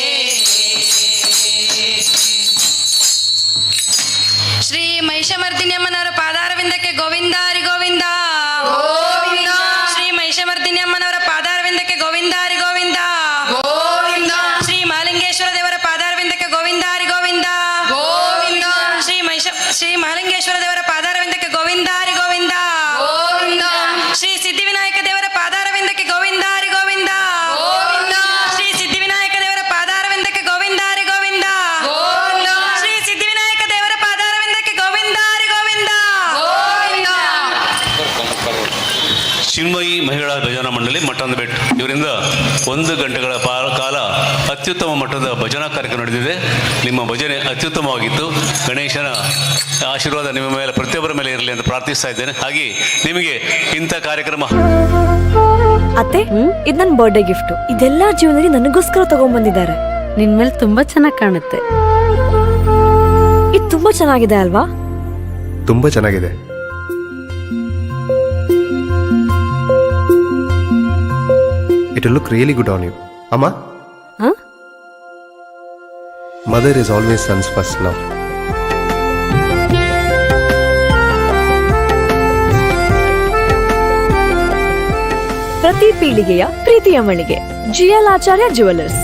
ಶ್ರೀ ಮಹಿಷಮರ್ದಿನಿ ಅಮ್ಮನವರ ಪಾದಾರವಿಂದಕ್ಕೆ ಗೋವಿಂದ ಹರಿ ಗೋವಿಂದ. ಗೋವಿಂದ. ಶ್ರೀ ಮಹಿಷಮರ್ದಿನಿ ಅಮ್ಮನವರ ಪಾದಾರವಿಂದಕ್ಕೆ ಗೋವಿಂದ ಹರಿ ಗೋವಿಂದ. ಗೋವಿಂದ. ಶ್ರೀ ಮಹಾಲಿಂಗೇಶ್ವರ ದೇವರ ಪಾದಾರವಿಂದಕ್ಕೆ ಗೋವಿಂದ ಹರಿ ಗೋವಿಂದ. ಗೋವಿಂದ. ಶ್ರೀ ಮಹಾಲಿಂಗೇಶ್ವರ ದೇವರ ಪಾದಾರವಿಂದಕ್ಕೆ ಗೋವಿಂದ ಹರಿ ಗೋವಿಂದ. ಗೋವಿಂದ. ಶ್ರೀ ಸಿದ್ಧಿವಿನಾಯಕ ದೇವರ ಪಾದಾರವಿಂದಕ್ಕೆ ಗೋವಿಂದ ಹರಿ ಗೋವಿಂದ. ಗೋವಿಂದ. ಶ್ರೀ ಸಿದ್ಧಿವಿನಾಯಕ ದೇವರ ಪಾದಾರವಿಂದಕ್ಕೆ ಗೋವಿಂದ ಹರಿ ಗೋವಿಂದ. ಗೋವಿಂದ. ಶ್ರೀ ಸಿದ್ಧಿವಿನಾಯಕ ದೇವರ ಪಾದಾರವಿಂದಕ್ಕೆ ಗೋವಿಂದ ಹರಿ ಗೋವಿಂದ. ಗೋವಿಂದ. ಚಿನ್ಮಯಿ ಮಹಿಳಾ ಭಜನಾ ಮಂಡಳಿ ಮಠಂದಬೆಟ್ಟು ಇವರಿಂದ 1 ಗಂಟೆಗಳ ಕಾಲ ಅತ್ಯುತ್ತಮ ಮಟ್ಟದ ಭಜನಾ ಕಾರ್ಯಕ್ರಮ ನಡೆದಿದೆ. ನಿಮ್ಮ ಭಜನೆ ಅತ್ಯುತ್ತಮವಾಗಿತ್ತು. ಗಣೇಶನ ಆಶೀರ್ವಾದ ನಿಮ್ಮ ಮೇಲೆ, ಪ್ರತಿಯೊಬ್ಬರ ಮೇಲೆ ಇರಲಿ ಅಂತ ಪ್ರಾರ್ಥಿಸ್ತಾ ಇದ್ದೇನೆ. ಹಾಗೆ ನಿಮಗೆ ಇಂಥ ಕಾರ್ಯಕ್ರಮ ಅತ್ತೆ, ಇದು ನನ್ನ ಬರ್ಡೇ ಗಿಫ್ಟ್. ಇದೆಲ್ಲ ಜೀವನದಲ್ಲಿ ನನಗೋಸ್ಕರ ತಗೊಂಡ್ಬಂದಿದ್ದಾರೆ. ನಿನ್ ಮೇಲೆ ತುಂಬಾ ಚೆನ್ನಾಗಿ ಕಾಣುತ್ತೆ. ಇದು ತುಂಬಾ ಚೆನ್ನಾಗಿದೆ ಅಲ್ವಾ? ತುಂಬಾ ಚೆನ್ನಾಗಿದೆ. It look really good on you ಅಮ್ಮ. ಹಾ? Mother is always son's first love. ಪ್ರತಿ ಪೀಳಿಗೆಯ ಪ್ರೀತಿಯ ಮಳಿಗೆ, ಜಿಎಲ್ ಆಚಾರ್ಯ ಜುವೆಲ್ಲರ್ಸ್.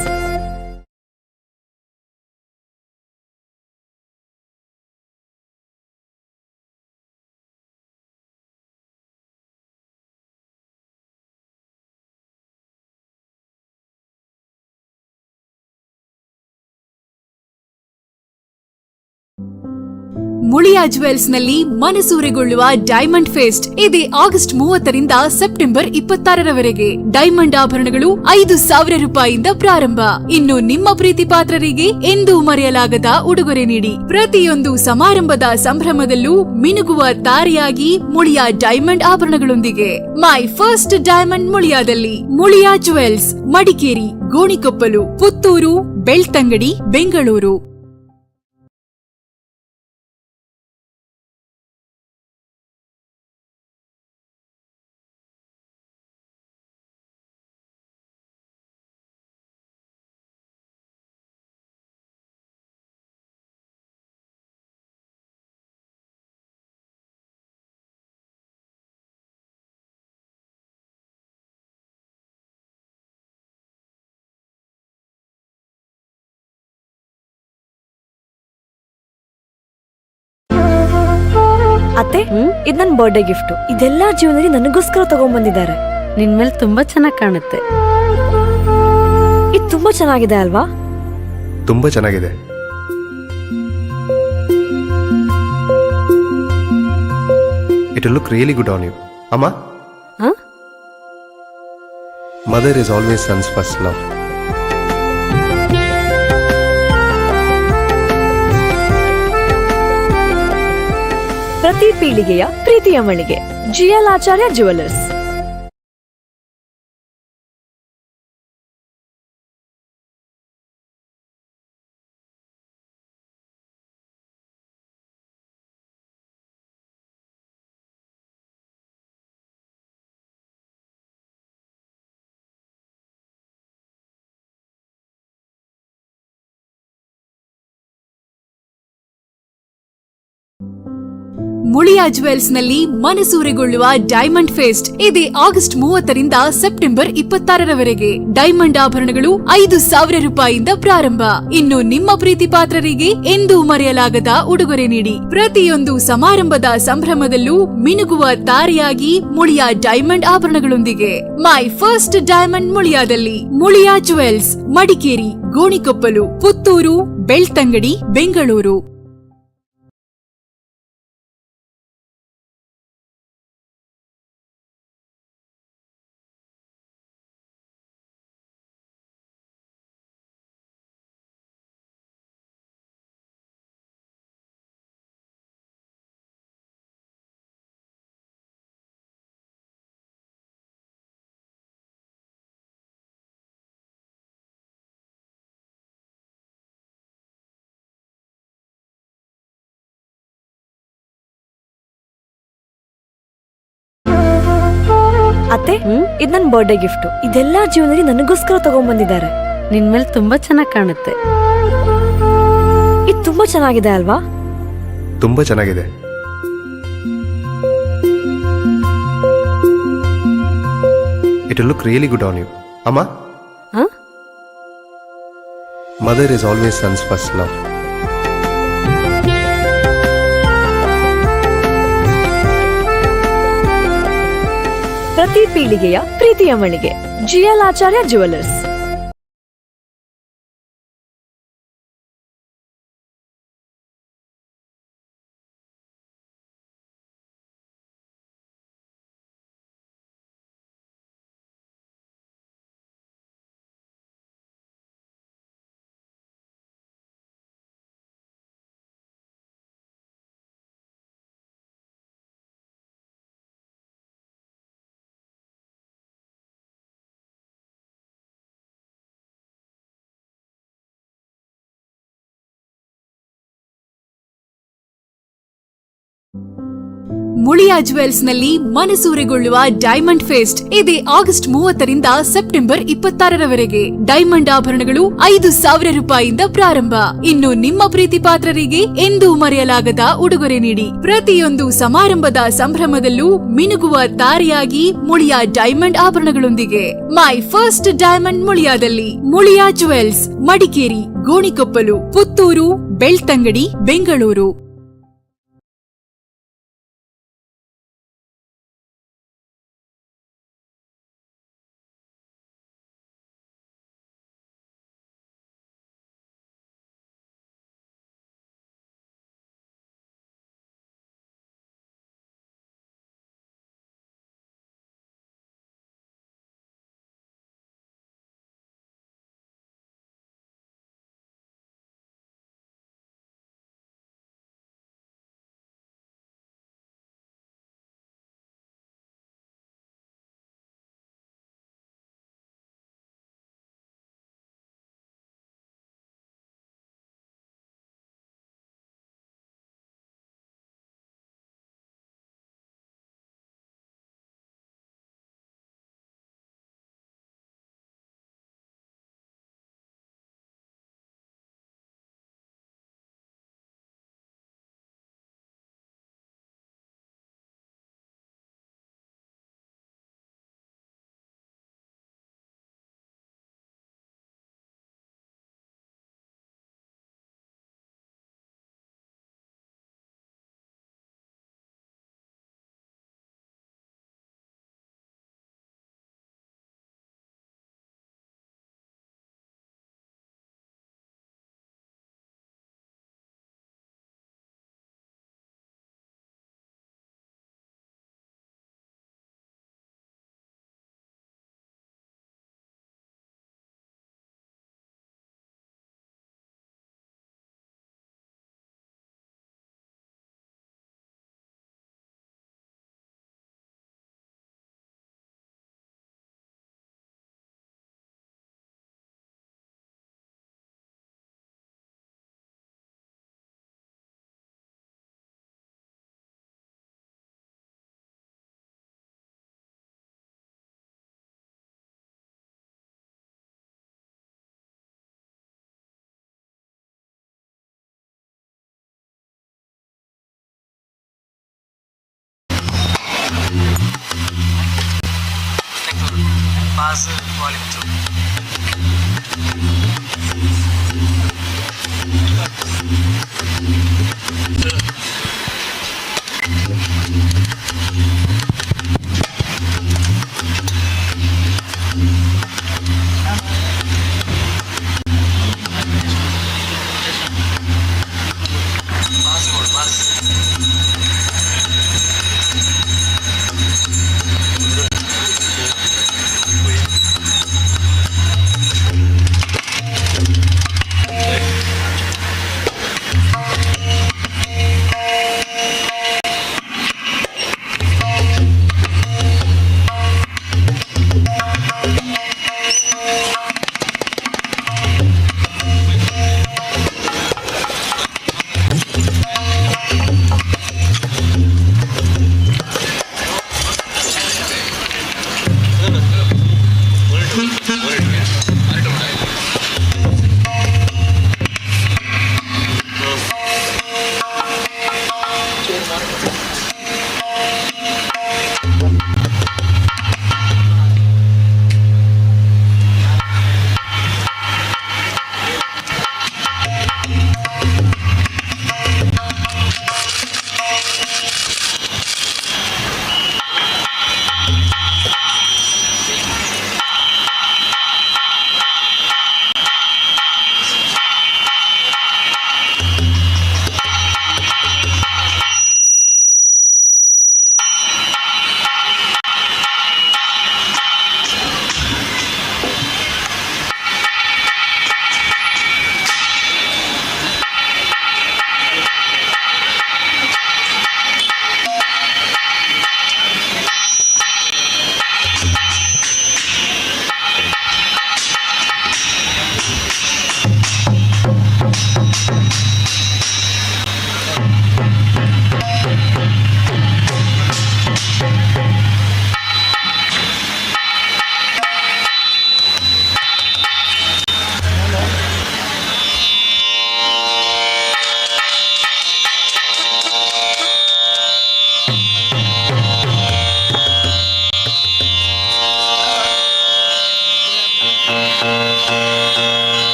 ಮುಳಿಯಾ ಜುವೆಲ್ಸ್ನಲ್ಲಿ ಮನಸೂರೆಗೊಳ್ಳುವ ಡೈಮಂಡ್ ಫೆಸ್ಟ್ ಇದೇ ಆಗಸ್ಟ್ 30ರಿಂದ ಸೆಪ್ಟೆಂಬರ್ 26ರವರೆಗೆ. ಡೈಮಂಡ್ ಆಭರಣಗಳು 5,000 ರೂಪಾಯಿಯಿಂದ ಪ್ರಾರಂಭ. ಇನ್ನು ನಿಮ್ಮ ಪ್ರೀತಿ ಪಾತ್ರರಿಗೆ ಎಂದೂ ಮರೆಯಲಾಗದ ಉಡುಗೊರೆ ನೀಡಿ. ಪ್ರತಿಯೊಂದು ಸಮಾರಂಭದ ಸಂಭ್ರಮದಲ್ಲೂ ಮಿನುಗುವ ತಾರೆಯಾಗಿ ಮುಳಿಯಾ ಡೈಮಂಡ್ ಆಭರಣಗಳೊಂದಿಗೆ. ಮೈ ಫಸ್ಟ್ ಡೈಮಂಡ್ ಮುಳಿಯಾದಲ್ಲಿ. ಮುಳಿಯಾ ಜುವೆಲ್ಸ್, ಮಡಿಕೇರಿ, ಗೋಣಿಕೊಪ್ಪಲು, ಪುತ್ತೂರು, ಬೆಳ್ತಂಗಡಿ, ಬೆಂಗಳೂರು. ಅತ್ತೆ, ಇದು ನನ್ನ ಬರ್ಡೇ ಗಿಫ್ಟ್. ಇದೆಲ್ಲ ಜೀವನದಲ್ಲಿ ನನಗೋಸ್ಕರ ತಗೊಂಡ್ಬಂದಿದ್ದಾರೆ. ನಿನ್ ಮೇಲೆ ತುಂಬಾ ಚೆನ್ನಾಗಿ ಕಾಣುತ್ತೆ. ಇದು ತುಂಬಾ ಚೆನ್ನಾಗಿದೆ ಅಲ್ವಾ? ತುಂಬಾ ಚೆನ್ನಾಗಿದೆ. It look really good on you ಅಮ್ಮ. ಹಾ? Mother is always son's first love. ಪ್ರತಿ ಪೀಳಿಗೆಯ ಪ್ರೀತಿಯ ಮಳಿಗೆ, ಜಿಎಲ್ ಆಚಾರ್ಯ ಜುವೆಲ್ಲರ್ಸ್. ಮುಳಿಯಾ ಜುವೆಲ್ಸ್ನಲ್ಲಿ ಮನಸೂರೆಗೊಳ್ಳುವ ಡೈಮಂಡ್ ಫೆಸ್ಟ್ ಇದೇ ಆಗಸ್ಟ್ 30ರಿಂದ ಸೆಪ್ಟೆಂಬರ್ 26ರವರೆಗೆ. ಡೈಮಂಡ್ ಆಭರಣಗಳು 5,000 ರೂಪಾಯಿಯಿಂದ ಪ್ರಾರಂಭ. ಇನ್ನು ನಿಮ್ಮ ಪ್ರೀತಿ ಪಾತ್ರರಿಗೆ ಎಂದೂ ಮರೆಯಲಾಗದ ಉಡುಗೊರೆ ನೀಡಿ. ಪ್ರತಿಯೊಂದು ಸಮಾರಂಭದ ಸಂಭ್ರಮದಲ್ಲೂ ಮಿನುಗುವ ತಾರೆಯಾಗಿ ಮುಳಿಯಾ ಡೈಮಂಡ್ ಆಭರಣಗಳೊಂದಿಗೆ. My first diamond ಮುಳಿಯಾದಲ್ಲಿ. ಮುಳಿಯಾ ಜುವೆಲ್ಸ್, ಮಡಿಕೇರಿ, ಗೋಣಿಕೊಪ್ಪಲು, ಪುತ್ತೂರು, ಬೆಳ್ತಂಗಡಿ, ಬೆಂಗಳೂರು. ಅತ್ತೆ, ಇದು ನನ್ನ ಬರ್ಡೇ ಗಿಫ್ಟ್. ಇದೆಲ್ಲ ಜೀವನದಲ್ಲಿ ನನಗೋಸ್ಕರ ತಗೊಂಡ್ಬಂದಿದ್ದಾರೆ. ನಿನ್ ಮೇಲೆ ತುಂಬಾ ಚೆನ್ನಾಗಿ ಕಾಣುತ್ತೆ. ಇದು ತುಂಬಾ ಚೆನ್ನಾಗಿದೆ ಅಲ್ವಾ? ತುಂಬಾ ಚೆನ್ನಾಗಿದೆ. It look really good on you ಅಮ್ಮ. ಹಾ? Mother is always son's first love. ಪ್ರತಿ ಪೀಳಿಗೆಯ ಪ್ರೀತಿಯ ಮಳಿಗೆ, ಜಿಎಲ್ ಆಚಾರ್ಯ ಜುವೆಲ್ಲರ್ಸ್. ಮುಳಿಯಾ ಜುವೆಲ್ಸ್ನಲ್ಲಿ ಮನಸೂರೆಗೊಳ್ಳುವ ಡೈಮಂಡ್ ಫೆಸ್ಟ್ ಇದೇ ಆಗಸ್ಟ್ 30ರಿಂದ ಸೆಪ್ಟೆಂಬರ್ 26ರವರೆಗೆ. ಡೈಮಂಡ್ ಆಭರಣಗಳು 5,000 ರೂಪಾಯಿಯಿಂದ ಪ್ರಾರಂಭ. ಇನ್ನು ನಿಮ್ಮ ಪ್ರೀತಿ ಪಾತ್ರರಿಗೆ ಎಂದೂ ಮರೆಯಲಾಗದ ಉಡುಗೊರೆ ನೀಡಿ. ಪ್ರತಿಯೊಂದು ಸಮಾರಂಭದ ಸಂಭ್ರಮದಲ್ಲೂ ಮಿನುಗುವ ತಾರೆಯಾಗಿ ಮುಳಿಯಾ ಡೈಮಂಡ್ ಆಭರಣಗಳೊಂದಿಗೆ. My first diamond ಮುಳಿಯಾದಲ್ಲಿ. Muliya jewels, Madikeri, Gonikoppal, Puttur, Belthangady, Bengaluru. Pass volume 2. Pass pass.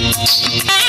Thank you.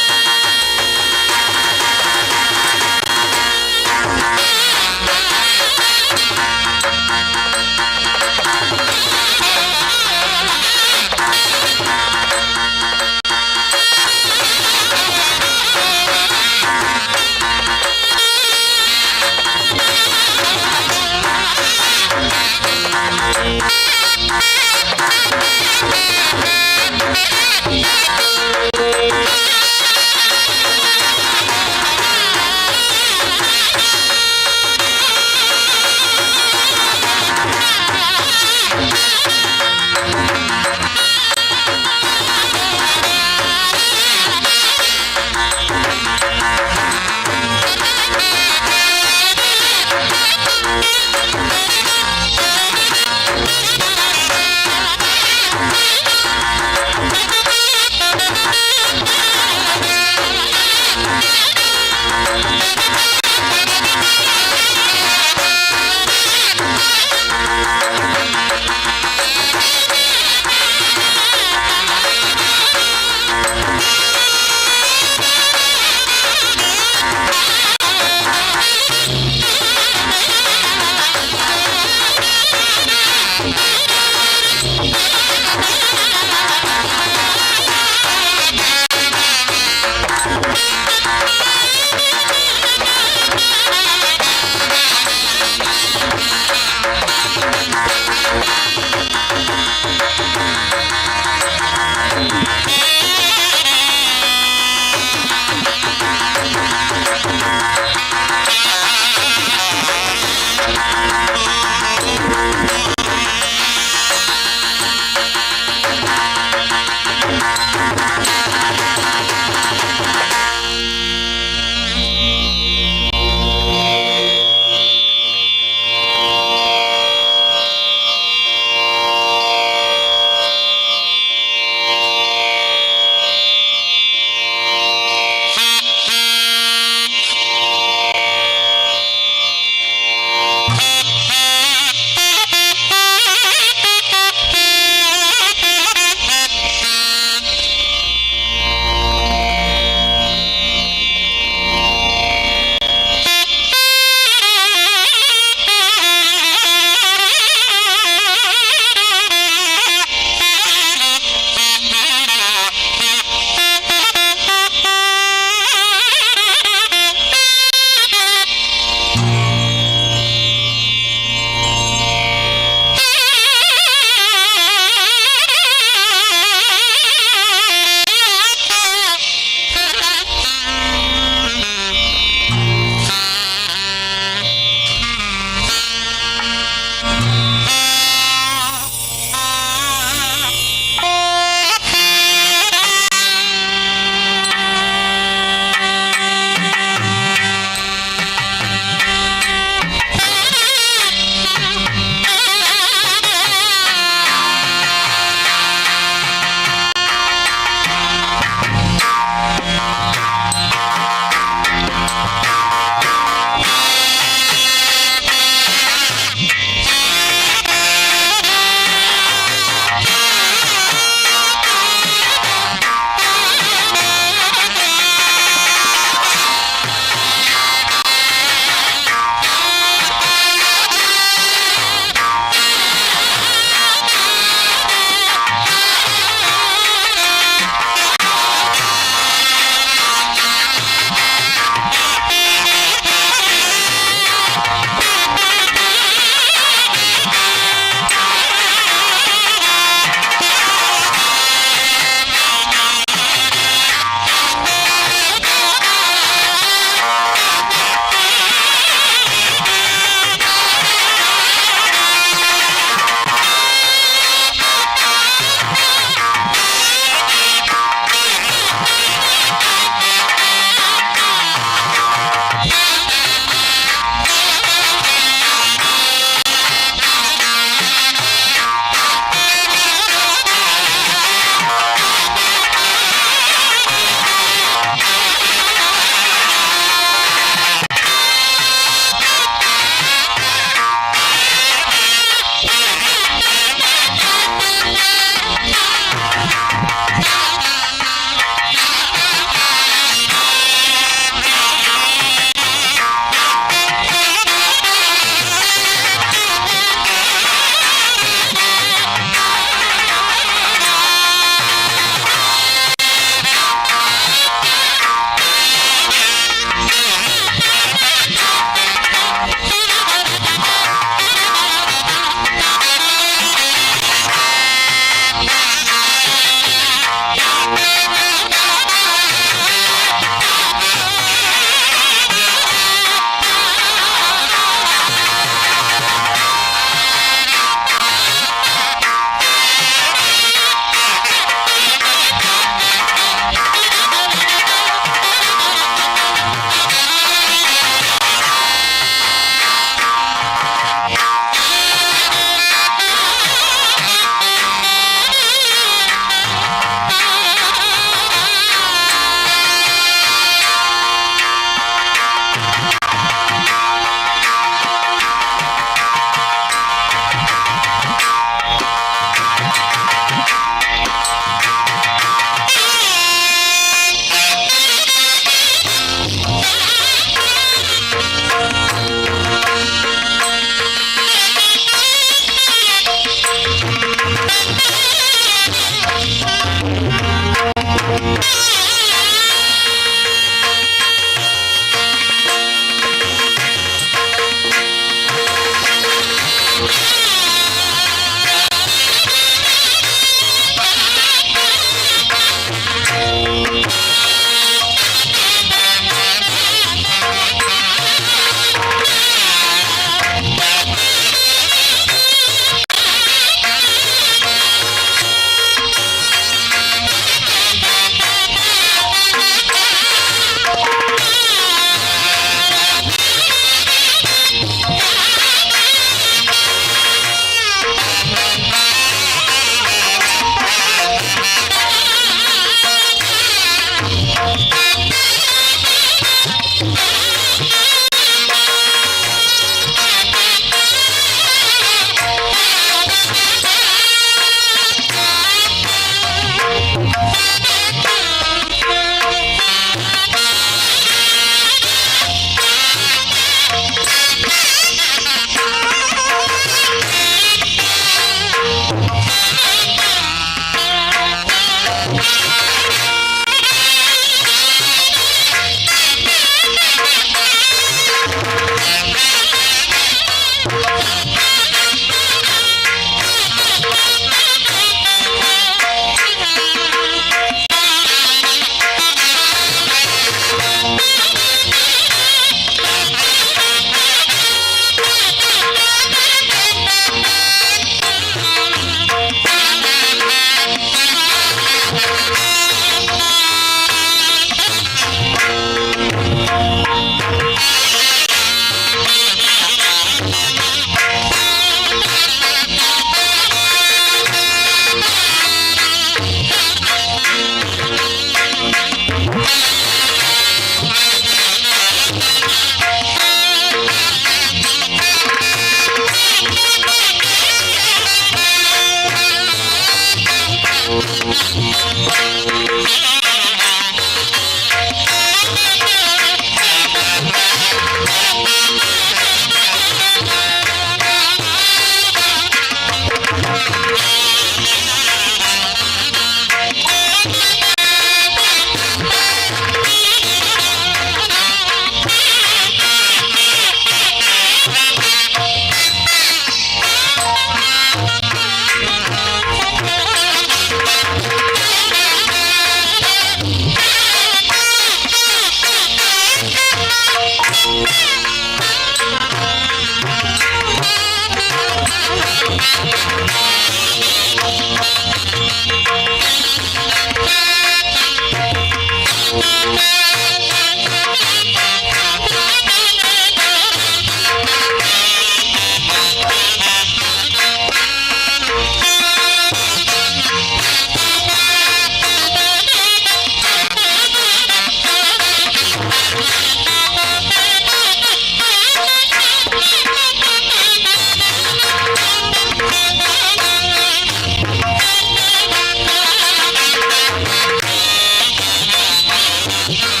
Thank you.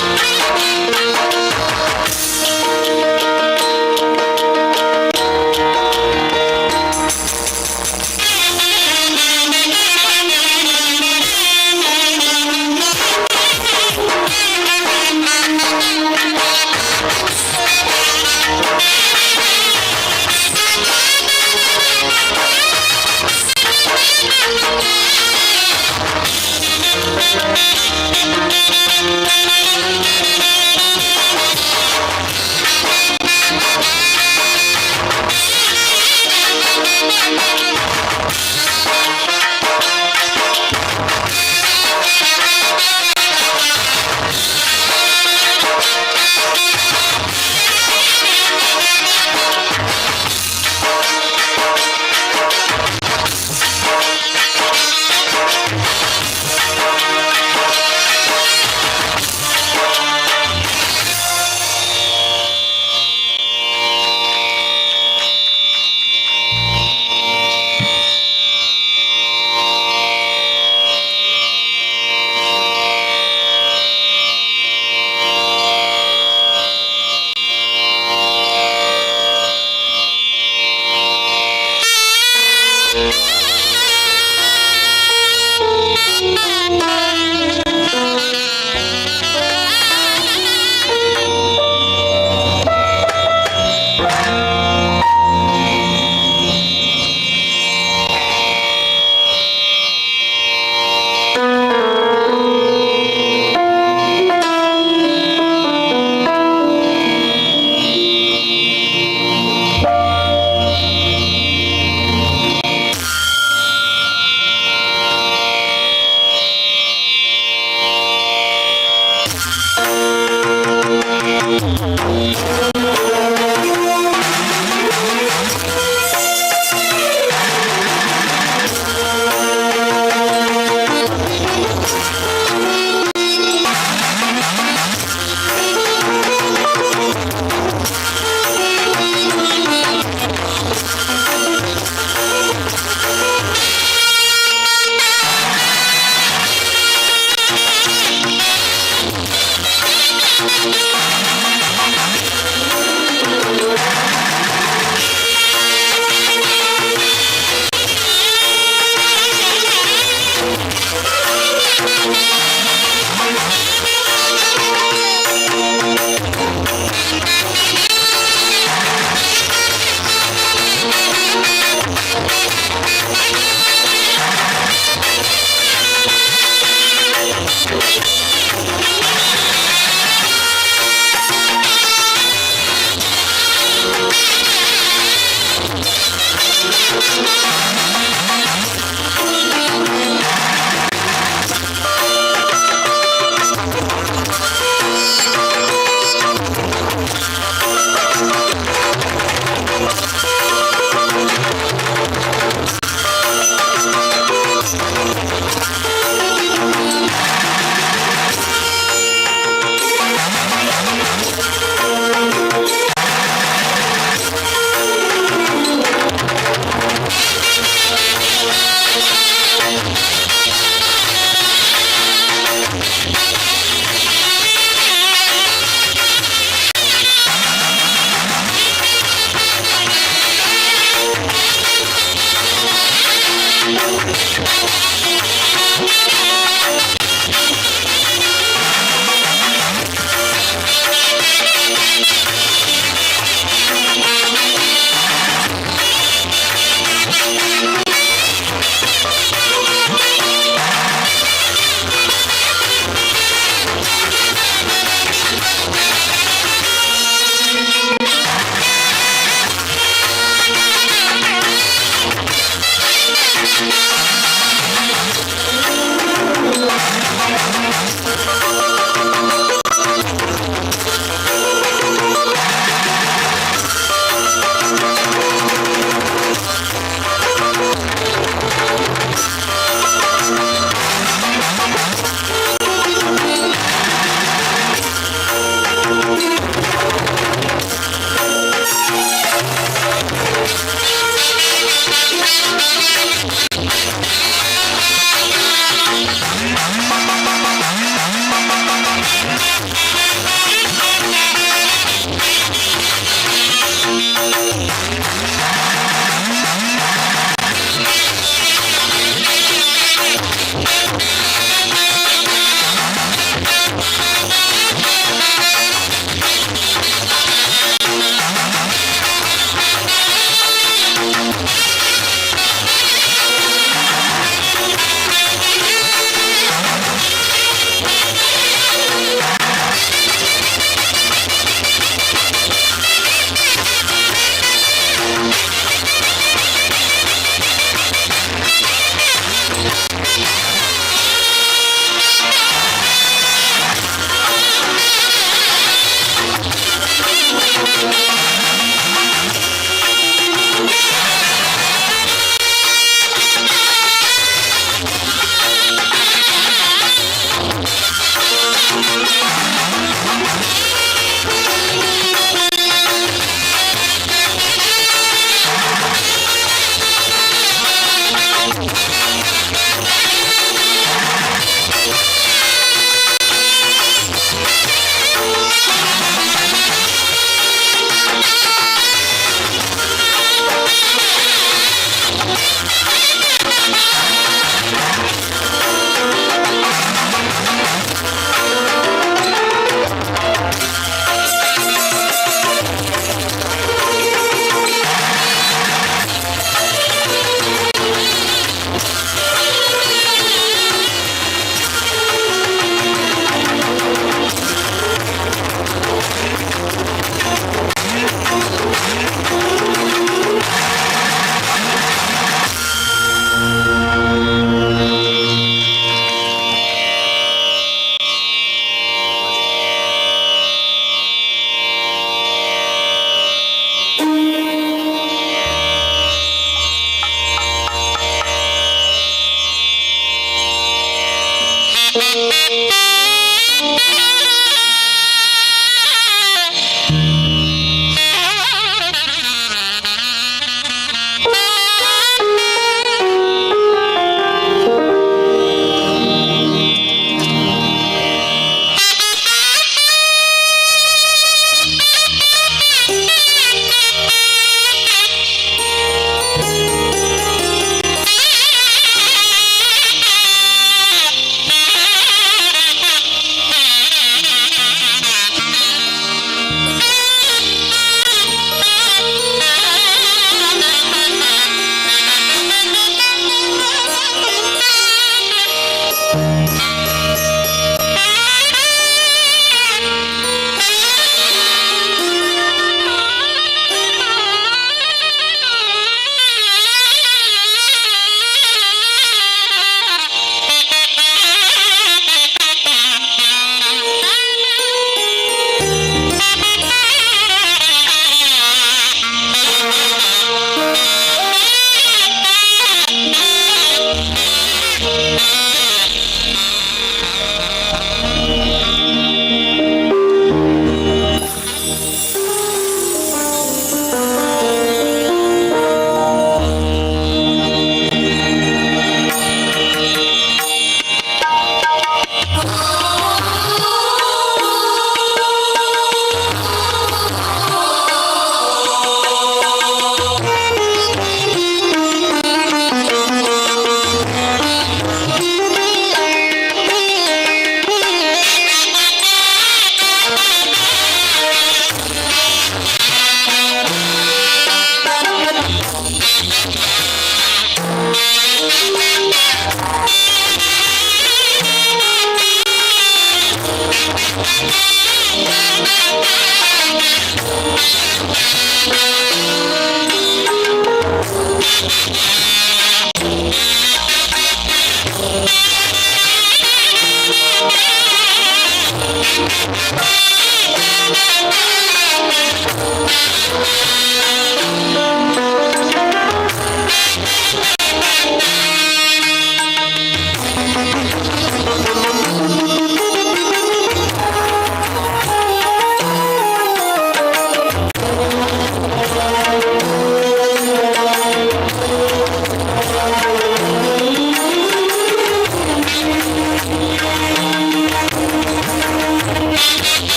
Thank you.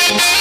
Thank you.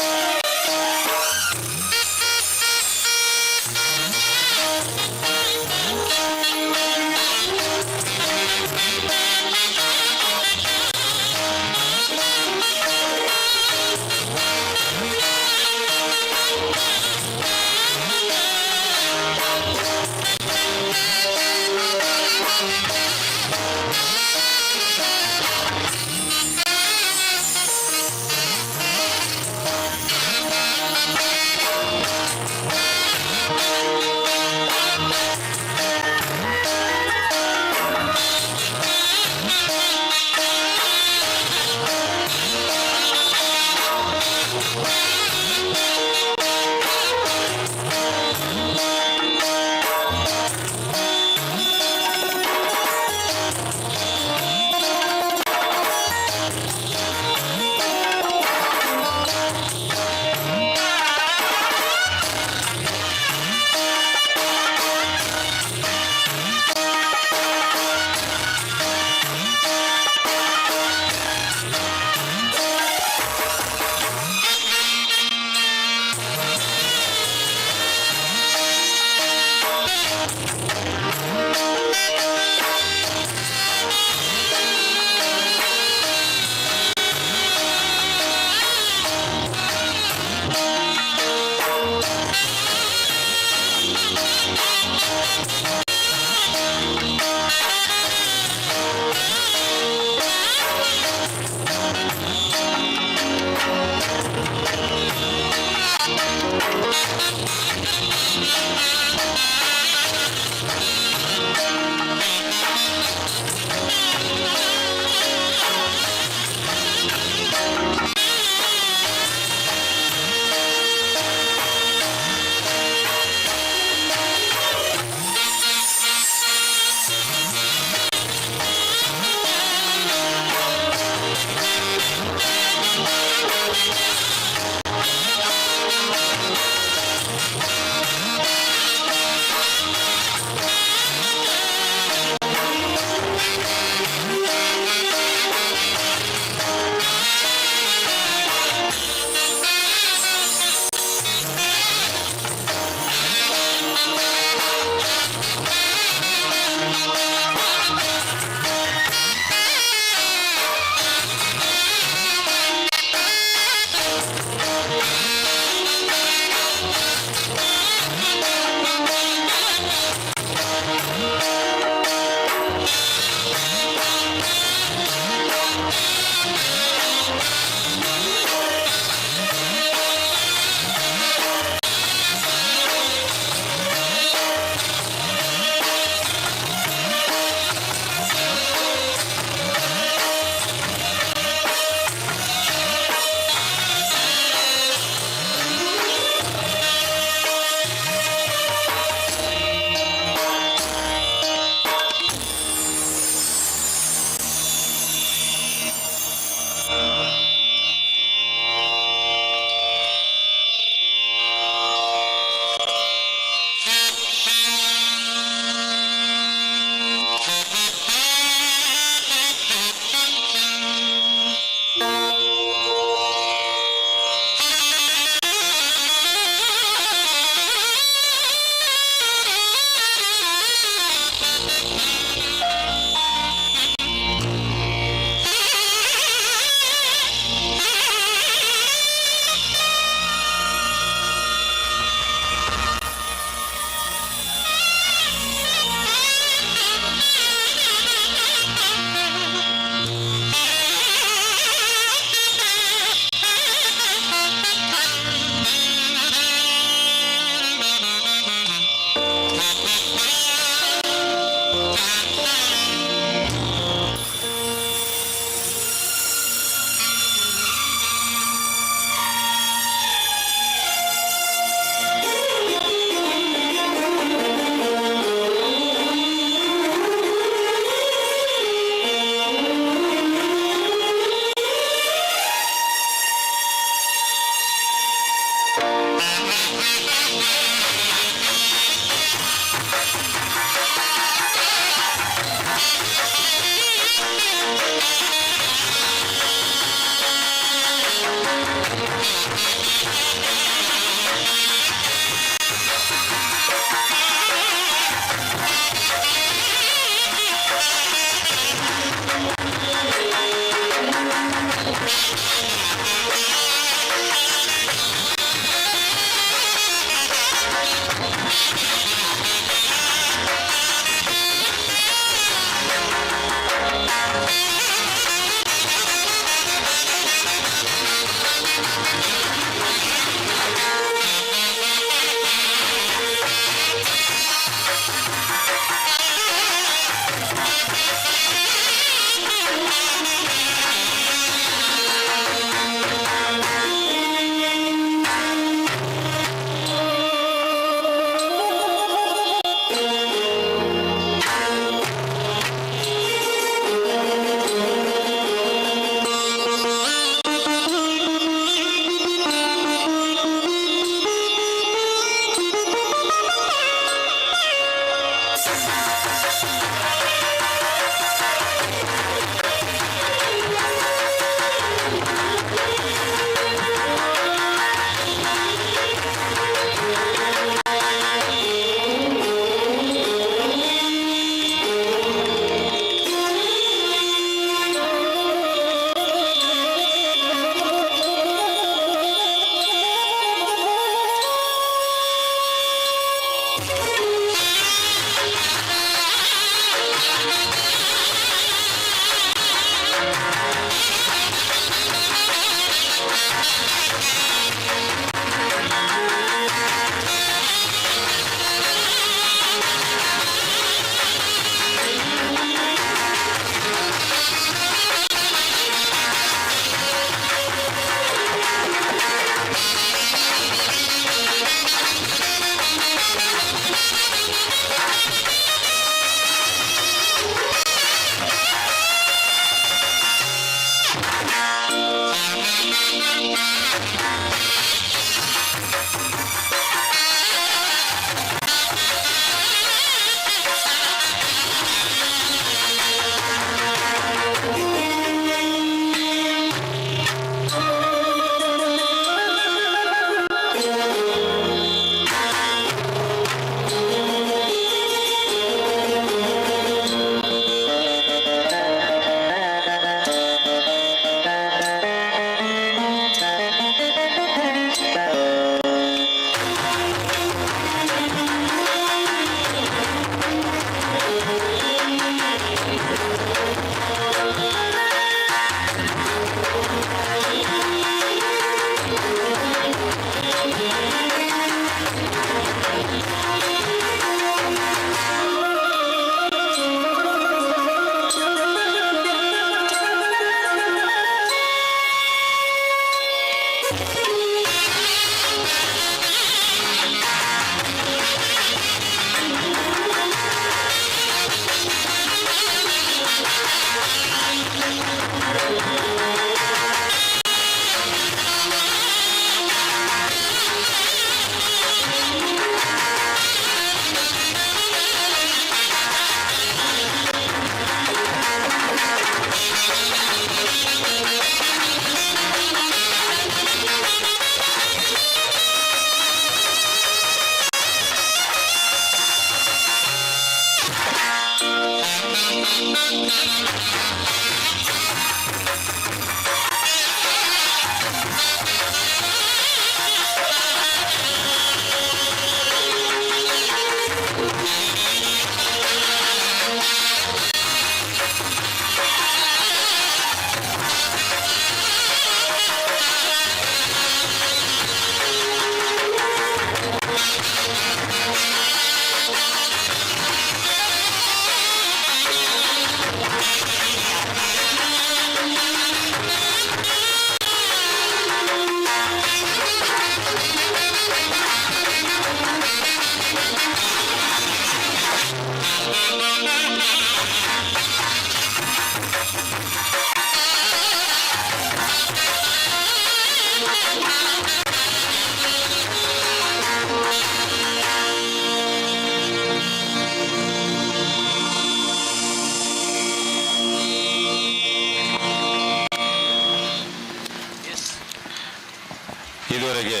ಇದುವರೆಗೆ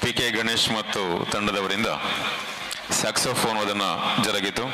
ಪಿ ಕೆ ಗಣೇಶ್ ಮತ್ತು ತಂಡದವರಿಂದ ಸ್ಯಾಕ್ಸೋಫೋನ್ ವಾದನ ಜರುಗಿತು.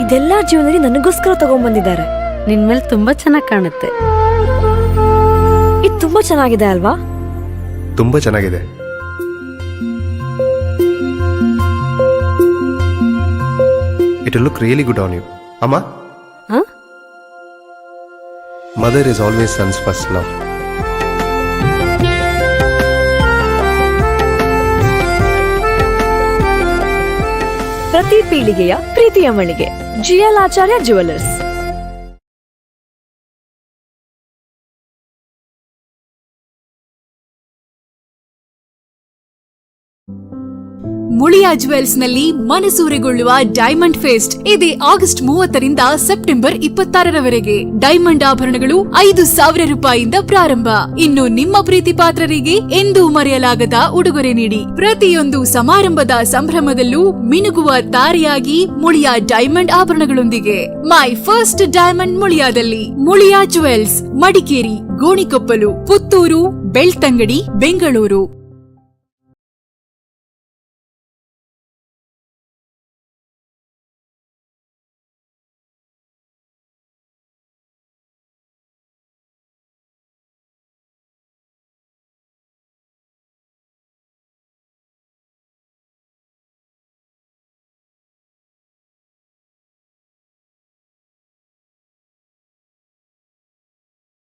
ಇದೆಲ್ಲ ಜೀವನದಲ್ಲಿ ನನಗೋಸ್ಕರ ತಗೊಂಡ್ಬಂದಿದ್ದಾರೆ. ನಿನ್ ಮೇಲೆ ತುಂಬಾ ಚೆನ್ನಾಗಿ ಕಾಣುತ್ತೆ. ಇದು ತುಂಬಾ ಚೆನ್ನಾಗಿದೆ ಅಲ್ವಾ? ತುಂಬಾ ಚೆನ್ನಾಗಿದೆ. It look really good on you ಅಮ್ಮ. Mother is always son's first love. ಪ್ರತಿ ಪೀಳಿಗೆಯ ಪ್ರೀತಿಯ ಮಳಿಗೆ ಜಿಎಲ್ ಆಚಾರ್ಯ ಜುವೆಲ್ಲರ್ಸ್. ಮುಳಿಯಾ ಜುವೆಲ್ಸ್ನಲ್ಲಿ ಮನಸೂರೆಗೊಳ್ಳುವ ಡೈಮಂಡ್ ಫೆಸ್ಟ್ ಇದೇ ಆಗಸ್ಟ್ 30ರಿಂದ ಸೆಪ್ಟೆಂಬರ್ 26ರವರೆಗೆ. ಡೈಮಂಡ್ ಆಭರಣಗಳು 5,000 ರೂಪಾಯಿಯಿಂದ ಪ್ರಾರಂಭ. ಇನ್ನು ನಿಮ್ಮ ಪ್ರೀತಿ ಪಾತ್ರರಿಗೆ ಎಂದೂ ಮರೆಯಲಾಗದ ಉಡುಗೊರೆ ನೀಡಿ. ಪ್ರತಿಯೊಂದು ಸಮಾರಂಭದ ಸಂಭ್ರಮದಲ್ಲೂ ಮಿನುಗುವ ತಾರೆಯಾಗಿ ಮುಳಿಯಾ ಡೈಮಂಡ್ ಆಭರಣಗಳೊಂದಿಗೆ. My first diamond ಮುಳಿಯಾದಲ್ಲಿ. ಮುಳಿಯಾ ಜುವೆಲ್ಸ್, ಮಡಿಕೇರಿ, ಗೋಣಿಕೊಪ್ಪಲು, ಪುತ್ತೂರು, ಬೆಳ್ತಂಗಡಿ, ಬೆಂಗಳೂರು.